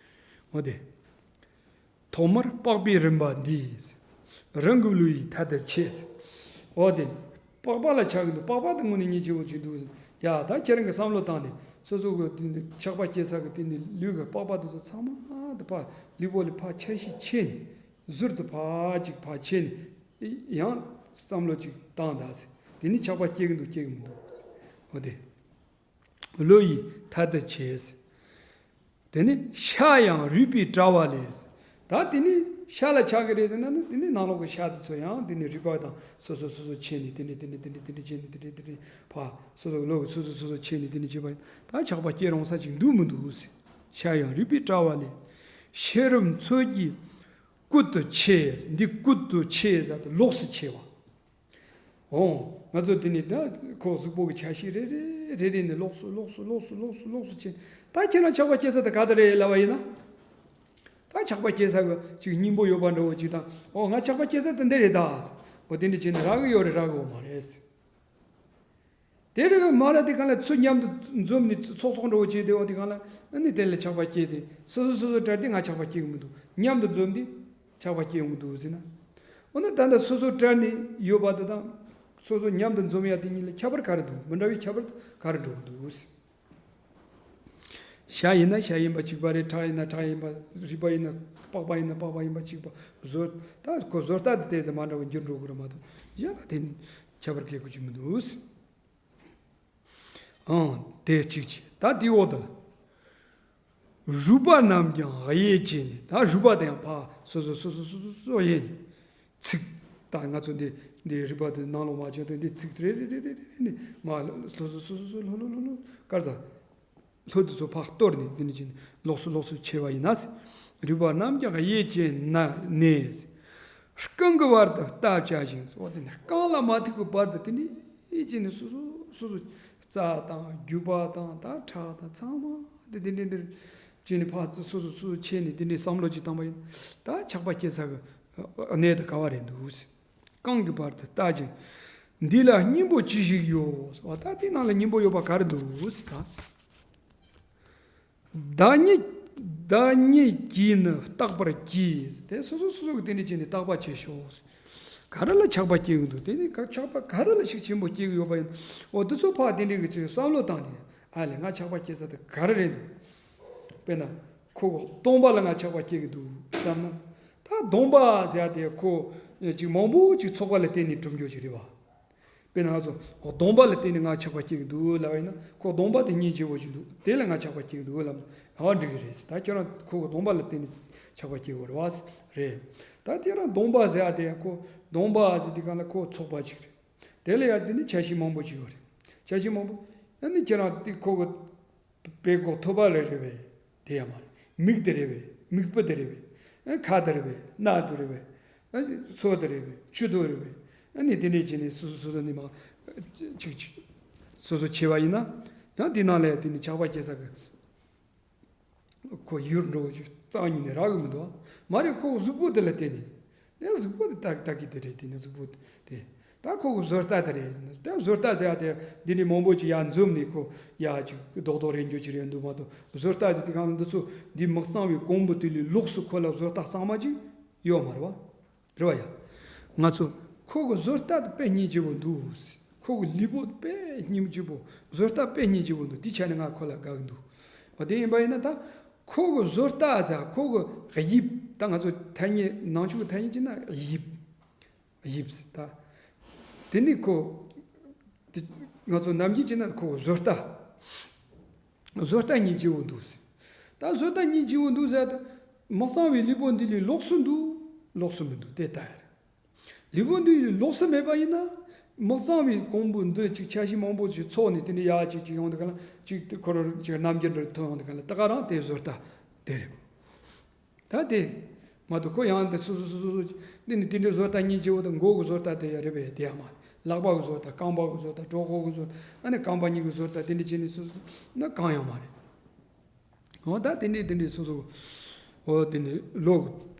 འོ་དེ། ཐོག་མར་པགས་པའི་རིམ་པ་འདི། རང་གི་བློ་ཡིས་ཐ་དད་ཕྱེ། འོ་དེ། པགས་པ་ལ་ཆགས་ཀྱི་འདུག་པགས་པ་དེ་དངོས་གནས་སྙིང་རྗེ་བོ་ཅིག་འདུག་ཡ་ད་ཁྱེད་རང་གི་བསམ་བློ་བཏང་ནས་སོ་སོ་གི་དེ་འདི་ཆགས་པ་སྐྱེ་ས་གི་དེ་འདི་ལུས་ཀྱི་པགས་པ་དེ་ཚོ་ཚང་མ་དེ་ཕར་ལུས་པོ་ལ་ཕར་ཆ་ཤས་ཕྱེ་ནས་ཟུར་དུ་ཕར་ཅིག་ཕར་ཕྱེ་ནས་ཡང་བསམ་བློ་ཅིག་བཏང་ད་ཟེར། དེ་ནི་ཆགས་པ་སྐྱེ་གི་འདུག་སྐྱེ་གི་མི་འདུག་འོ་དེ། བློ་ཡིས་ཐ་དད་ཕྱེ། དེ་ནི་ཤ་ཡང་རུས་པའི་དྲ་བ་ལས། ད་དེ་ནི་ཤ་ལ་ཆགས་ཀྱི་རེད་ཟེར་ན་ནི་དེ་ནི་ནང་ལོགས་ཀྱི་ཤ་དེ་ཚོ་ཡང་དེ་ནི་རུས་པ་དང་སོ་སོ་སོ་སོ་ཕྱེ་ནས་དེ་འདྲ་དེ་འདྲ་དེ་འདྲ་དེ་འདྲ་བྱས་ནས་དེ་འདྲ་དེ་འདྲ་ཕར་སོ་སོ་བློ་གི་སོ་སོ་སོ་སོ་ཕྱེ་ནས་དེ་འདྲ་བྱས་པ་ཡིན། ད་ཆགས་པ་སྐྱེ་རུང་ས་ཅིག་འདུག་མི་འདུག་ཟེར། ཤ་ཡང་རུས་པའི་དྲ་བ་ལས། ཤེས་རབ་མཚོ་རྒྱལ་སྐུད་དུ་ཕྱེ། འདི་སྐུད་དུ་ཕྱེ་ཟེར་ཏེ་ལོགས་སུ་ཕྱེ་བ། འོང་། ང་ཚོ་འདི་ནི་ད་ཁོ་གཟུགས་པོ་གི་ཆ་ཤས་རེ་རེ་རེ་རེ་ནས་ལོགས་སུ་ལོགས་སུ་ལོགས་སུ་ལོགས་སུ་ལོགས་སུ་ཕྱིན། ད་ཁྱེད་རང་ཆགས་པ་སྐྱེ་ས་དེ་ག་དེ་རེད་ལབ་པ་ཡིན་ན། ད་ཆགས་པ་སྐྱེ་ས་གི་ཅིག་སྙིང་པོ་ཡོད་པ་འདྲ་བོ་ཅིག་དང་། འོ་ང་ཆགས་པ་སྐྱེ་ས་དེ་འདི་རེད་ད། འོ་དེ་འདྲ་བྱས་ནས་རག་གི་ཡོད་རེད་རག་གི་ཡོད་མ་རེད། དེ་རེད་མ་རེད། དེ་གང་ལ་ཚུར་མཉམ་དུ་འཛོམས་ནས་ཚོགས་ཚོགས་འདྲ་བོ་བྱས་ཏེ། འོ་དེ་གང་ལ་ཨ་ནི་དེ་ལ་ཆགས་པ་སྐྱེས་ཏེ་སོ་སོ་སོ་སོ་བྲལ་ཏེ་ང་ཆགས་པ་སྐྱེ་གི་མི་འདུག་མཉམ་དུ་འཛོམས་ཏེ་ཆགས་པ་སྐྱེ་ཡོང་གི་འདུག་ཟེར་ན། འོ་ན་ད་ལྟ་སོ་སོ་བྲལ་ནས་ཡོད་པ་དེ་དང་། སོ་སོ་མཉམ་དུ་འཛོམས་ཡ་དེ་གཉིས་ལ་ཁྱད་པར་ག་རེ་འདུག་མི་འདྲ་བའི་ཁྱད་པར་ག་རེ་འགྲོ་གི་འདུག་ཤ་ཡིན་ན་ཤ་ཡིན་པ་གཅིག་པ་རེད། ཁྲག་ཡིན་ན་ཁྲག་ཡིན་པ། རུས་པ་ཡིན་ན་པགས་པ་ཡིན་ན་པགས་པ་ཡིན་པ་གཅིག་པ། བཟོ་ད་ཁོ་བཟོ་ལྟ་དེ་ཏོག་ཙམ་མ་འདྲ་བ་འགྱུར་འགྲོ་གི་རེད་མ་གཏོགས་གཞན་ལ་དེ་ཁྱད་པར་གལ་དགོས་ཀྱི་མི་འདུག་ཨང་། དེ་གཅིག་བྱས། ད་དེའི་འོག་ཏུ་ལ། རུས་པ་རྣམས་ཀྱང་དབྱེ་བྱས་ནས། ད་རུས་པ་དེ་ཡང་ཕར་སོ་སོ་སོ་སོ་སོ་སོ་དབྱེ་ནས། ཚིགས། ད་ང་ཚོ་འདི་འདི་རུས་པ་དེ་ནང་ལོགས་མ་བྱུང་དུས་འདི་ཚིགས་རེ་རེ་རེ་རེ་རེ་ནས་མར་སོ་སོ་སོ་སོ་སོ་ལྷོ་ལྷོ་ལྷོ་ལྷོ་དཀར་ཟ། ལྷོ་དེ་ཚོ་ཕར་གཏོར་ནས་འདི་འདྲ་བྱས་ནས་ལོགས་སུ་ལོགས་སུ་ཕྱེ་བ་ཡིན་ན། རུས་པ་རྣམས་ཀྱང་དབྱེ་བྱས་ནས། རྐང་གི་བར་དུ་བརྟག་བྱ་ཞིང་། འོ་དེ་ནི་རྐང་ལ་མ་ཐུག་གི་བར་དུ་དེ་ནས་བྱས་ནས་སོ་སོ་སོ་སོ་རྩ་དང་རྒྱུ་བ་དང་ད་ཁྲག་དང་ཚང་མ་དེ་དེ་འདྲ་འདྲ་བྱས་ནས་ཕར་ཚུར་སོ་སོ་སོ་སོ་ཕྱེ་ནས་དེ་འདྲའི་བསམ་བློ་ཅིག་བཏང་པ་ཡིན། ད་ཆགས་པ་སྐྱེ་ས་གི་གནས་དེ་ག་བ་རེད་འདུག་རྐང་གི་བར་དུ་བརྟག་ཅིང་། འདི་ལ་སྙིང་པོ་ཅི་ཞིག་ཡོད། འོ་ད་དེ་ནང་ལ་སྙིང་པོ་ཡོད་པ་ག་རེ་འདུག་ཟེར་ད། བདག་ཉིད་བདག་ཉིད་ཀྱིས་ནི་བརྟག་པར་གྱིས། དེ་སོ་སོ་སོ་སོ་གིས་དེ་འདྲ་བྱས་ནས་བརྟག་པ་བྱེད་ཤོག་ག་རེ་ལ་ཆགས་པ་སྐྱེ་གི་འདུག་དེ་ནི་ག་ཆགས་པ་ག་རེ་ལ་ཤུགས་ཆེན་པོ་སྐྱེ་གི་ཡོད་པ་ཡིན། འོ་དེ་ཚོ་ཕར་དེ་འདྲ་གི་ཚོས་བསམ་བློ་བཏང་ནས། ཨ་ལས་ང་ཆགས་པ་སྐྱེ་ས་དེ་ག་རེ་རེད་འདུག་དཔེར་ན་ཁོ་གདོང་པ་ལ་ང་ཆགས་པ་སྐྱེ་གི་འདུག་བསམ་ན། ད་གདོང་པ་ཟེར་ཡ་དེ་ཁོ་ཅིག་མང་པོ་ཅིག་ཚོགས་པ་ལ་བརྟེན་ནས་གྲུབ་འགྱུར་ཞིག་རེད་བ། དཔེར་ན་ང་ཚོ་གདོང་པ་ལ་བརྟེན་ནས་ང་ཆགས་པ་སྐྱེ་གི་འདུག་ལབ་པ་ཡིན་ན། ཁོ་གདོང་པ་དེ་སྙིང་རྗེ་བོ་ཞིག་འདུག་དེ་ལ་ང་ཆགས་པ་སྐྱེ་གི་འདུག་ལབ་ན་ཨ་འགྲིག་གི་རེད། ད་ཁྱོད་རང་ཁོ་གི་གདོང་པ་ལ་བརྟེན་ནས་ཆགས་པ་སྐྱེ་གི་རེད་བ། རེད། ད་ཁྱོད་རང་གདོང་པ་ཟེར་ཡ་དེ་ཁོ་གདོང་པ་ཟེར་དུས་སྒང་ལ་ཁོ་ཚོགས་པ་ཅིག་རེད། དེ་ལ་ཡ་དེ་ནི་ཆ་ཤས་མང་པོ་ཅིག་ཡོད་རེད། ཆ་ཤས་མང་པོ། ཨ་ནི་ཁྱོད་རང་དེ་ཁོ་གི་དཔྲལ་ཁོག་ཐོད་པ་ལ་རེད་པས། དེ་ཡང་མ་རེད། མིག་དེ་རེད་པས། མིག་སྤུ་དེ་རེད་པས། ཨ་ཁ་དེ་རེད་པས། སྣ་དེ་རེད་པས། ཨ་སོ་དེ་རེད་པས། མཆུ་ཏོ་རེད་པས། ཨ་ནི་དེ་འདྲས་བྱས་ནས་སོ་སོ་སོ་སོ་ནི་མ་ཅིག་ཅིག་སོ་སོ་བྱས་པ་ཡིན་ན། ཡང་དེ་ནང་ལ་དེ་ནི་ཆགས་པ་སྐྱེ་ས་གི་ཁོ་ཡུལ་འགྲོ་བ་ཅིག་རྩ་བ་ཉིད་ནས་རག་གི་མི་འདུག་མ་རེད། ཁོ་གཟུགས་པོ་དེ་ལ་བརྟེན་ནས། ནས་གཟུགས་པོ་དེ་ལྟ་ལྟ་གི་དེ་རེད། དེ་ནས་གཟུགས་པོ་དེ། ད་ཁོ་གི་བཟོ་ལྟ་དེ་རེད། ད་བཟོ་ལྟ་ཟེར་ཡ་དེ་འདི་ནས་མང་པོ་ཅིག་ཡར་འཛོམས་ནས་ཁོ་ཡར་ཅིག་རྡོག་རྡོག་རེད་འགྱོ་ཅིག་རེད་འདུག་མ་གཏོགས། བཟོ་ལྟ་ཟེར་དུས་སྒང་ལ་འདི་ཚོ་འདི་མི་གཙང་བའི་ཀོང་བུ་དེ་ལས་ལོགས་སུ་ཁོ་ལ་བཟོ་ལྟ་གཙང་མ་ཅིག་ཡོད་མ་རེད་བ། རེད་བ་ཡ། ང་ཚོ་ཁོ་གི་བཟོ་ལྟ་དེ་དཔེ་སྙིང་རྗེ་པོ་འདུག་ཁོ་གི་ལུས་པོ་དཔེ་སྙིང་རྗེ་པོ། བཟོ་ལྟ་དཔེ་སྙིང་རྗེ་པོ་འདུག་དེ་ཆ་ནས་ང་ཁོ་ལ་དགའ་གི་འདུག་འོ་དེ་ཡིན་པ་ཡིན་ན་ད་ཁོ་གི་བཟོ་ལྟ་ཟེར། ཁོ་གི་དབྱིབས། ད་ང་ཚོ་ཐ་སྙད་ནང་ཆོས་ཀྱི་ཐ་སྙད་བྱས་ན་དབྱིབས། དབྱིབས་ཟེར་ད། དེ་ནི་ཁོ། དེ་ང་ཚོ་ནམ་རྒྱུན་བྱས་ན་ཁོ་གི་བཟོ་ལྟ། བཟོ་ལྟ་སྙིང་རྗེ་བོ་འདུག་ཟེར། ད་བཟོ་ལྟ་སྙིང་རྗེ་བོ་འདུག་ཟེར་ད། མི་གཙང་བའི་ལུས་པོ་འདི་ལས་ལོགས་སུ་འདུག་ལོགས་སུ་མི་འདུག་དེ་ལྟ་ཡ་རེད། ལུས་པོ་འདི་ལས་ལོགས་སུ་མེད་པ་ཡིན་ན། མི་གཙང་བའི་ཀོང་བུ་འདི་ཅིག་ཆ་ཤས་མང་པོ་ཞིག་ཚོགས་ནས་དེ་འདྲ་ཡག་ཅིག་ཅིག་ཡོང་དུས་ག་ལ་ཅིག་དེ་ཁོ་རང་ཅིག་རྣམ་འགྱུར་འདྲ་ཐོན་ཡོང་དུས་ག་ལ་ད་ག་རང་དེ་བཟོ་ལྟ་དེ་རེད། ད་དེ་མ་གཏོགས་ཁོ་ཡང་དེ་སོ་སོ་སོ་སོ་སོ་འདི་ནི་དེ་འདྲའི་བཟོ་ལྟ་སྙིང་རྗེ་བོ་དང་མགོ་གི་བཟོ་ལྟ་དེ་ཡང་རེད་པས། དེ་ཡང་མ་རེད། ལག་པ་གི་བཟོ་ལྟ། རྐང་པ་གི་བཟོ་ལྟ། གྲོད་ཁོག་གི་བཟོ་ལྟ། ཨ་ནི་རྐང་པ་གཉིས་ཀྱི་བཟོ་ལྟ་དེ་འདྲ་བྱས་ནས་སོ་སོ་ནི་གང་ཡང་མ་རེད། འོ་ད་དེ་འདྲའི་དེ་འདྲའི་སོ་སོ། འོ་དེ་ནི་ལོ་གི་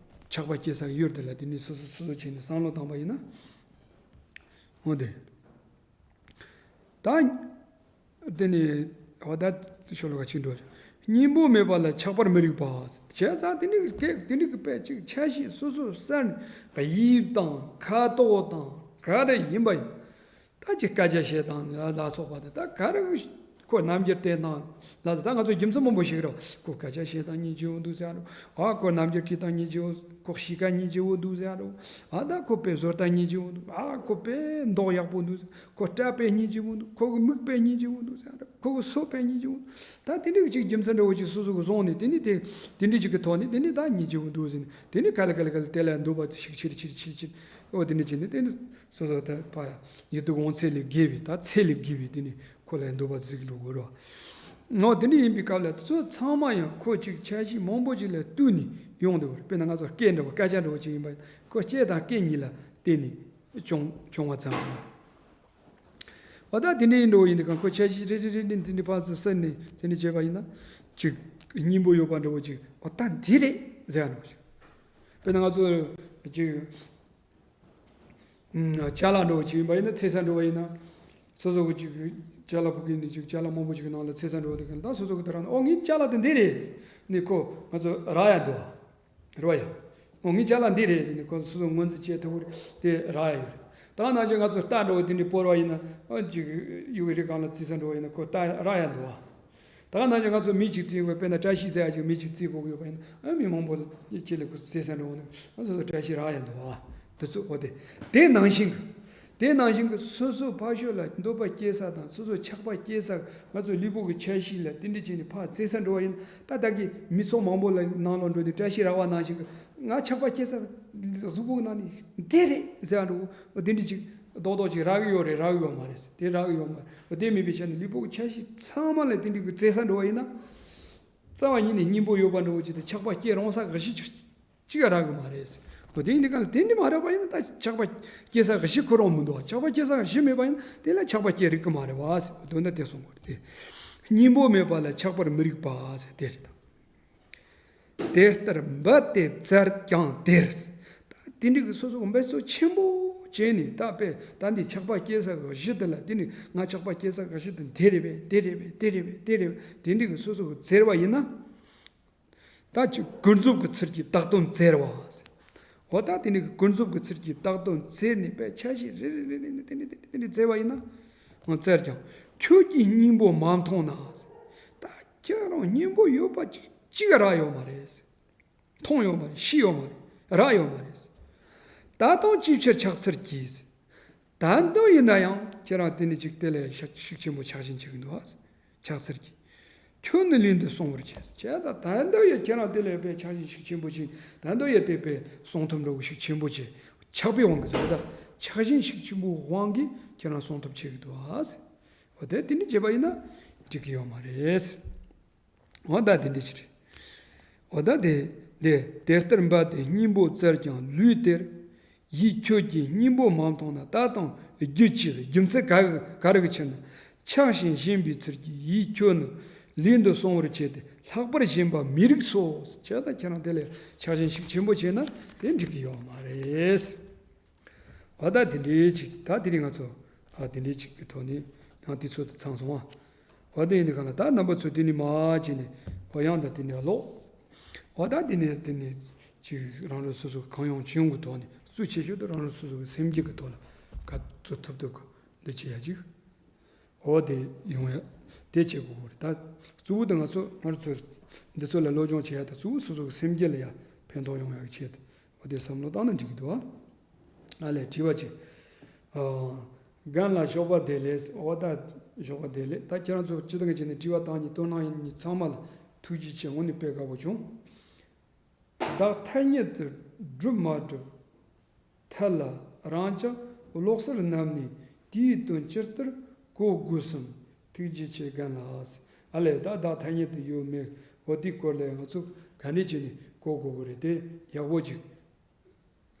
ཆགས་པ་སྐྱེ་ས་གི་ཡུལ་དེ་ལ་དེ་འདྲའི་སོ་སོ་སོ་སོ་བྱས་ནས་བསམ་བློ་བཏང་པ་ཡིན་ན། འོ་དེ། ད། དེ་ནི་འོ་ད་ཤོ་ལོ་ཀ་གཅིག་འགྲོ། སྙིང་པོ་མེད་པ་ལ་ཆགས་པར་མི་རིགས་པ། བྱས་ཙང་དེ་འདྲའི་སྐད་དེ་འདྲའི་གི་དཔེ་ཅིག་ཆ་ཤས་སོ་སོ་གསར་ནས་དབྱིབས་དང་ཁ་དོག་དང་ག་རེ་ཡིན་པ་ཡིན། ད་ཅིག་སྐད་ཆ་བཤད་སྟངས་ལ་ལ་སོགས་པ་དང་ད་ག་རེ་ཁོ་རྣམ་འགྱུར་བསྟན་སྟངས་ལ་ད་ང་ཚོ་རྒྱུ་མཚན་མང་པོ་ཞིག་རེད། ཁོ་སྐད་ཆ་བཤད་སྟངས་སྙིང་རྗེ་བོ་འདུག་ཟེར་རོ། ཨ་ཁོ་རྣམ་འགྱུར་སྐྱེ་སྟངས་སྙིང་རྗེ་བོ། ཁོ་གཤིས་ཀ་སྙིང་རྗེ་བོ་འདུག་ཟེར་རོ། ཨ་ད་ཁོ་དཔེ་བཟོ་ལྟ་སྙིང་རྗེ་བོ་འདུག་ཨ་ཁོ་དཔེ་མདོག་ཡག་པོ་འདུག་ཁོ་སྐྲ་དཔེ་སྙིང་རྗེ་བོ་འདུག་ཁོ་གི་མིག་དཔེ་སྙིང་རྗེ་བོ་འདུག་ཟེར་རོ། ཁོ་གི་སོ་དཔེ་སྙིང་རྗེ་བོ་འདུག་ད་དེ་འདྲ་གི་ཅིག་རྒྱུ་མཚན་འདྲ་བོ་ཅིག་སོ་སོ་གི་བཟུང་ནས་དེ་ནི་དེ་དེ་འདྲ་ཅིག་གི་ཐོག་ནས་དེ་ནི་ད་སྙིང་རྗེ་བོ་འདུག་ཟེར་ནས་དེ་ནི་ག་ལེ་ག་ལེ་ག་ལེ་དེ་ལ་འདོད་པ་ཞིག་ཆེར་ཆེར་ཆེར་ཆེར། འོ་དེ་འདྲ་བྱས་ནས་དེ་ནི་སོ་སོ་ད་ཕ་ཡུལ་དུ་འོང་ཚད་ལས་བརྒལ་བའི་ད་ཚད་ལས་བརྒལ་བའི་དེ་ནི་ཁོ་ལ་འདོད་པ་གཟིགས་འགྲོ་དགོས་རོ། འོ་དེ་འདྲ་ཡིན་པའི་སྐབས་ལ་དེ་ཚོ་ཚང་མ་ཡང་ཁོ་ཅིག་ཆ་ཤས་མང་པོ་ཅིག་ལ་བསྟུན་ནས་ཡོང་འདུག་དཔེར་ན་ང་ཚོ་སྐད་འདྲ་བོ་སྐད་ཆ་འདྲ་བོ་ཅིག་ཡིན་པ་ཁོ་སྐད་དང་སྐད་གཉིས་ལ་བརྟེན་ནས་བྱུང་བྱུང་བ་ཙམ་ཡིན། འོ་ད་དེ་འདྲ་ཡིན་འགྲོ་བ་ཡིན་དུས་གང་ཁོ་ཆ་ཤས་རེ་རེ་རེ་རེ་འདི་འདྲ་ཕར་ཚུར་བསལ་ནས་དེ་འདྲ་བྱས་པ་ཡིན་ན་ཅིག་སྙིང་པོ་ཡོད་པ་འདྲ་བོ་ཅིག་འོ་ད་འདི་རེད་ཟེར་ཡ་འདྲ་བོ་ཅིག་དཔེར་ན་ང་ཚོ་ཅིག་ཅ་ལག་འདྲ་བོ་ཅིག་ཡིན་པ་ཡིན་ན་ཚེ་ས་འདྲ་བ་ཡིན་ན། སོ་སོ་གི་ཅིག་ཅ་ལག་ཕུག་གི་ནི་ཅིག་ཅ་ལག་མང་པོ་ཅིག་གི་ནང་ལ་ཚེ་ས་འདྲ་བ་དེ་ག་ལ་ད་སོ་སོ་གི་དེ་རང་ཨོ་ངའི་ཅ་ལག་དེ་འདི་རེད་ནི་ཁོ་ང་ཚོ་རག་ཡ་འདུག་རེད་བ་ཡ། ཨོ་ངའི་ཅ་ལག་འདི་རེད་ཟེར་ནི་ཁོ་སོ་སོ་ངོས་འཛིན་བྱེད་ཐུབ་ཀྱི་རེད། དེ་རག་ཡ་ཡོད་རེད། ད་ག་ནང་བཞིན་ང་ཚོ་རྟ་འདྲ་བོ་དེ་འདྲ་སྤོར་བ་ཡིན་ན་ཨོ་ཅིག་ཡུལ་གྱི་རི་སྒང་ལ་རྩི་ས་འདྲ་བོ་ཡིན་ན་ཁོ་རྟ་རག་ཡ་འདུག་བ། ད་ག་ནང་བཞིན་ང་ཚོ་མི་གཅིག་རྩིས་དགོས་དཔེར་ན་བཀྲ་ཤིས་ཟེར་ཡ་ཅིག་མི་གཅིག་རྩིས་དགོས་ཀྱི་ཡོད་པ་ཡིན་ན་ཨ་མི་མང་པོ་ཁྱེད་ལ་ཁུ་རྩེ་ས་འགྲོ་འོང་ན་ང་ཚོ་ཚོ་བཀྲ་ཤིས་རག་ཡ་འདུག་ཨ། དེ་ཚོ་ཨོ་དེ། དེ་ནང་བཞིན་གྱི། དེ་ནང་བཞིན་གྱི་སོ་སོ་ཕར་ཕྱོགས་ལ་འདོད་པ་སྐྱེ་ས་དང་སོ་སོ་ཆགས་པ་སྐྱེ་ས་ང་ཚོ་ལུས་པོ་གི་ཆ་ཤས་ལ་དེ་འདྲ་བྱས་ནས་ཕར་རྩེ་ས་འགྲོ་བ་ཡིན་ད་ལྟ་གི་མི་ཚོགས་མང་པོ་ལ་ནང་ལ་འགྲོ་ནས་བཀྲ་ཤིས་རག་པ་ནང་བཞིན་གྱི་ང་ཆགས་པ་སྐྱེ་ས་གཟུགས་པོ་གི་ནང་ནས་འདི་རེད་ཟེར་ཡ་འགྲོ་འོ་དེ་འདྲ་ཅིག་རྡོག་རྡོག་ཅིག་རག་གི་ཡོད་རེད་རག་གི་ཡོད་མ་རེད་དེ་རག་གི་ཡོད་མ་རེད་འོ་དེ་མེད་པའི་ཆ་ནས་ལུས་པོ་གི་ཆ་ཤས་ཚང་མ་ལ་དེ་འདྲ་གི་རྩེ་ས་འགྲོ་བ་ཡིན་ན། རྩ་བ་ཉིད་ནས་སྙིང་པོ་ཡོད་པ་འདྲ་བོ་ཅིག་དང་ཆགས་པ་སྐྱེ་རུང་ས་ག་གཞི་ཅིག་ཅིག་རག་གི་མ་རེད། འོ་དེ་ཡིན་དུས་གང་ལ་དེ་འདྲ་མ་རག་པ་ཡིན་ན་ད་ཆགས་པ་སྐྱེ་ས་ག་གཞི་ཁོ་རང་མི་འདུག་ཆགས་པ་སྐྱེ་ས་ག་གཞི་མེད་པ་ཡིན་ན་དེ་ལ་ཆགས་པ་སྐྱེ་རིགས་ཀྱི་མ་རེད་བ་ཟེར་དོན་དག་དེ་གསུང་དགོས་རེད་དེ། སྙིང་པོ་མེད་པ་ལ་ཆགས་པར་མི་རིགས་པ་ཟེར་དེ་རེད་ད། དེ་ལྟར་འབད་དེ་བཙལ་ཀྱང་དེར། ད་དེ་འདྲ་གི་སོ་སོ་གི་འབད་རྩོལ་ཆེན་པོ་བྱས་ནས་ད་དཔེ་ད་འདི་ཆགས་པ་སྐྱེ་ས་གི་གཞི་དེ་ལ་དེ་ནི་ང་ཆགས་པ་སྐྱེ་ས་གི་གཞི་དེ་འདི་རེད་པས་འདི་རེད་པས་འདི་རེད་པས་འདི་རེད་པས་དེ་འདྲ་གི་སོ་སོ་གི་བཙལ་བ་ཡིན་ན། ད་ཅིག་ཀུན་རྫོབ་ཀྱི་ཚུལ་གྱིས་བཏགས་དོན་བཙལ་བ། འོ་ད་དེ་ནི་ཀུན་རྫོབ་ཀྱི་ཚུལ་གྱིས་བཏགས་དོན་བཙལ་ནས་དཔེ་ཆ་ཤས་རེ་རེ་རེ་རེ་ནས་དེ་ནི་དེ་ནི་དེ་ནི་བཙལ་བ་ཡིན་ན། འོ་བཙལ་ཀྱང་ཁྱོད་ཀྱིས་སྙིང་པོ་མ་མཐོང་ན། ད་ཁྱོད་རང་སྙིང་པོ་ཡོད་པ་ཅིག་ཅིག་རག་ཡོད་མ་རེད། མཐོང་ཡོད་མ་རེད། ཤེས་ཡོད་མ་རེད། རག་ཡོད་མ་རེད། ད་དུང་ཅིའི་ཕྱིར་ཆགས་ཚུལ་གྱིས། ད་དུང་ཡིན་ན་ཡང་ཁྱེད་རང་དེ་ནི་ཅིག་དེ་ལས་ཤ་ཤུགས་ཆེན་པོ་ཆགས་ཞེན་བྱེད་ཀྱི་འདུག་ཨ། ཆགས་ཚུལ་གྱིས། ཁྱོད་ནི་ལུས་འདི་སྲུང་བར་བྱས། བྱས་ཙང་ད་དུང་ཡང་ཁྱེད་རང་དེ་ལས་དཔེ་ཆགས་ཞེན་ཤུགས་ཆེན་པོ་བྱས། ད་དུང་ཡང་དེ་དཔེ་སྲུང་ཐབས་འདྲ་བོ་ཤུགས་ཆེན་པོ་བྱས། ཆགས་པའི་དབང་གིས་ཟེར་བ་ད་ཆགས་ཞེན་ཤུགས་ཆེན་པོའི་དབང་གིས་ཁྱེད་རང་སྲུང་ཐབས་བྱེད་ཀྱི་འདུག་ཨ། འོ་དེ་དེ་འདྲ་བྱས་པ་ཡིན་ན་འགྲིག་གི་ཡོད་མ་རེད། འོ་ད་དེ་འདྲ་ཞིག་རེད། འོ་ད་དེ་དེ་དེ་ལྟར་འབད་དེ་སྙིང་པོ་བཙལ་ཀྱང་ལུས་དེར། ཡིད་ཁྱོད་ཀྱི་སྙིང་པོ་མ་མཐོང་ན། ད་དང་རྒྱུ་ཅི་རེད། རྒྱུ་མཚན་ག་ག་རེ་གི་ཕྱིར་ན། ཆགས་ཤིང་ཞེན་པའི་ཚུལ་གྱིས་ཡིད་ཁྱོད་ནི་ལུས་འདི་གསོང་བར་བྱས་ཏེ། ལྷག་པར་ཞེན་པ་མི་རིགས་སོ། བྱས་ད་ཁྱེད་རང་དེ་ལས་ཆགས་ཞེན་ཤུགས་ཆེན་པོ་བྱས་ན་དེ་འགྲིག་གི་ཡོད་མ་རེད། འོ་ད་དེ་འདྲའི་ཅིག་ད་དེ་རིང་ང་ཚོ་ཨ་དེ་འདྲའི་ཅིག་གི་ཐོག་ནས་ཡང་དུས་ཚོད་དེ་ཚང་སོང་ཨ། འོ་དེ་ཡིན་དུས་གང་ལ་ད་རྣམ་པ་ཚོ་དེ་ནས་མ་བྱས་ནས་འོ་ཡང་ད་དེ་ནས་ཀློག་འོ་ད་དེ་ནས་དེ་ནས་ཅིག་རང་རང་སོ་སོ་གང་ཡོང་ཅི་ཡོང་གི་ཐོག་ནས་གཙོ་ཆེ་ཤོས་དེ་རང་རང་སོ་སོ་གི་སེམས་རྒྱུད་ཀྱི་ཐོག་ལ་ག་ཚོད་ཐུབ་ཐུབ་གི་འདི་བྱེད་ཡ་ཅིག་འོ་དེ་ཡོང་ཡ་དེ་བྱེད་དགོས་གི་རེད། ད་གཙོ་བོ་དེ་ང་ཚོ་ང་ཚོ་འདི་ཚོ་ལ་སློབ་སྦྱོང་བྱེད་ཡ་ད་གཙོ་བོ་སོ་སོ་གི་སེམས་རྒྱུད་ལ་ཡ་ཕན་ཐོགས་ཡོང་ཡ་གི་ཆེད་དུ་འོ་དེ་བསམ་བློ་བཏང་ན་འགྲིག་གི་འདུག་ཨ། ཨ་ལས་དྲི་བ་ཅིག་ཨ། རྒན་ལགས་ཞོགས་པ་བདེ་ལེགས། འོ་ད་ཞོགས་པ་བདེ་ལེགས། ད་ཁྱེད་རང་ཚོ་སྤྱི་བཏང་གི་བྱས་ནས་དྲི་བ་བཏང་མཁན་དོ་སྣང་ཡོད་མཁན་ཚང་མ་ལ་ཐུགས་རྗེ་ཆེ། དངོས་གནས་དཔེ་དགའ་པོ་བྱུང་། བདག་ཐ་སྙད་དུ་སྒྲུབ་མ་སྒྲུབ། ཐད་ལ་རང་ཅག་ལོག་སར་བསྣམས་ནས་དེའི་དོན་ཇི་ལྟར་གོ་དགོས་སམ། ཐུགས་རྗེ་ཆེ་རྒན་ལགས། ཨ་ལས་ད་བདག་ཐ་སྙད་དུ་ཡོད་མེད་འོ་དེའི་སྐོར་ལ་ང་ཚོ་ག་འདྲ་བྱས་ནས་གོ་དགོས་ཀྱི་རེད། དེ་ཡག་པོ་ཅིག་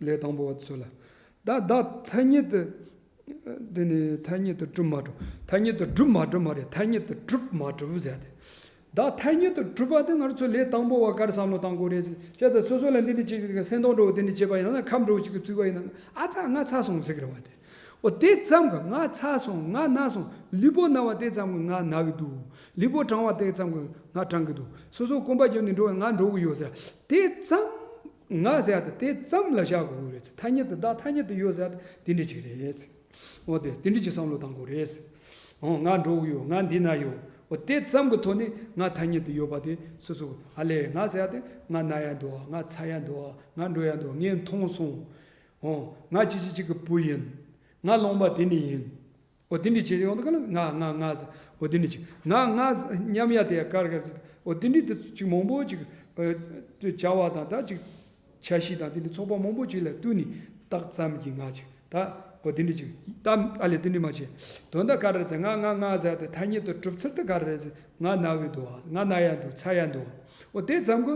ལས་དང་པོ་བ་ཚོ་ལ། ད་བདག་ཐ་སྙད་དུ། དེ་ནི་ཐ་སྙད་དུ་སྒྲུབ་མ་སྒྲུབ། ཐ་སྙད་དུ་སྒྲུབ་མ་སྒྲུབ་མ་རེད། ཐ་སྙད་དུ་གྲུབ་མ་གྲུབ་ཟེར་ཏེ། བདག་ཐ་སྙད་དུ་གྲུབ་པ་དེ་ང་ཚོ་ལས་དང་པོ་བ་ག་རེ་བསམ་བློ་བཏང་དགོས་རེད་ཟེར། བྱས་ཙང་སོ་སོ་ལ་འདི་འདྲ་བྱེད་ཀྱི་འདུག་ག་སེམས་སྡུག་འགྲོ་འདི་འདྲ་བྱེད་པ་ཡིན་ན་ཁམས་འགྲོ་ཅིག་གི་བཙུགས་པ་ཡིན་ན་ཨ་ཚ་ང་ཚ་སོང་ཟེར་གི་རེད་བ་དེ། འོ་དེ་ཙམ་གི་ང་ཚ་སོང་ང་ན་སོང་། ལུས་པོ་ན་བ་དེ་ཙམ་གི་ང་ན་གི་འདུག་ལུས་པོ་གྲང་བ་དེ་ཙམ་གི་ང་གྲང་གི་འདུག་སོ་སོ་སྐོམ་པ་བརྒྱབ་ནས་འགྲོ་བ་ང་འགྲོ་གི་ཡོད་ཟེར། དེ་ཙམ་ང་ཟེར་ཡ་དེ་དེ་ཙམ་ལ་བཞག་དགོས་རེད། ཐ་སྙད་དུ་བདག་ཐ་སྙད་དུ་ཡོད་ཟེར་ཡ་དེ་འདྲ་ཅིག་རེད། འོ་དེ་དེ་འདྲ་ཅིག་བསམ་བློ་བཏང་དགོས་རེད། འོ་ང་འགྲོ་གི་ཡོད། ང་འདི་ན་ཡོད། འོ་དེ་ཙམ་གི་ཐོག་ནས་ང་ཐ་སྙད་དུ་ཡོད་པ་དེ་སོ་སོ་ཨ་ལས་ང་ཟེར་ཡ་དེ་ང་ན་ཡ་འདུག་ང་ཚ་ཡ་འདུག་ང་འགྲོ་ཡ་འདུག་ངས་མཐོང་སོང་། འོ་ང་ཅི་ཅི་ཅིག་གི་བུ་ཡིན། ང་ལུང་པ་དེ་ནས་ཡིན། འོ་དེ་འདྲ་བྱེད་ཡོང་དུས་ག་ལ་ང་ང་ང་ཟེར། འོ་དེ་འདྲ་ཅིག་ང་ང་ཟེར་སྙམ་ཡ་དེ་ཡ་གར་གར་ཟེར། འོ་དེ་འདྲ་དེ་ཅིག་མང་པོ་ཅིག་ཨ་བྱ་བ་དང་ད་ཅིག་འཆར་གཞི་དང་དེ་འདྲ་ཚོགས་པ་མང་པོ་ཅིག་ལ་བསྟུན་ནས་བདག་ཙམ་གྱི་ང་ཅིག་ད་འོ་དེ་འདྲ་ཅིག་ད་ཨ་ལས་དེ་འདྲ་མ་བྱེད། དོན་དག་ག་རེ་ཟེར་ང་ང་ང་ཟེར་དེ་ཐ་སྙད་དུ་གྲུབ་ཚུལ་དེ་ག་རེ་རེད་ཟེར། ང་ན་གི་འདུག་ང་ན་ཡ་འདུག་ཚ་ཡ་འདུག་འོ་དེ་ཙམ་གྱི་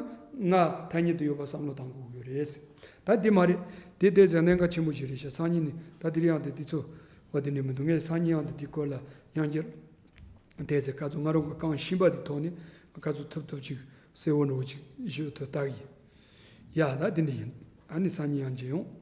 ང་ཐ་སྙད་དུ་ཡོད་པ་བསམ་བློ་བཏང་དགོས་ཀྱི་ཡོད་རེད། ད་དེ་མ་རེད། དེ་དེ་ཟེར་གནད་འགག་ཆེན་པོ་ཞིག་རེད་ཤག་སང་ཉིན་ནས་ད་དེ་རིང་ཡང་དེ་དུས་ཚོད་འོ་དེ་ནས་མི་འདུག་ངས་སང་ཉིན་ཡང་དེ་དེའི་སྐོར་ལ་ཡང་བསྐྱར་དེ་ཟེར་ག་ཚོད་ང་རང་གི་རྐང་གཤིན་པ་དེ་ཐོག་ནས་ག་ཚོད་ཐུབ་ཐུབ་ཅིག་གསལ་བོ་འདྲ་བོ་ཅིག་ཞུ་ཐུབ་ལྟ་གི་ཡིན། ཡ་ད་དེ་འདྲ་ཡིན། ཨ་ནི་སང་ཉིན་ཡང་མཇལ་ཡོང་།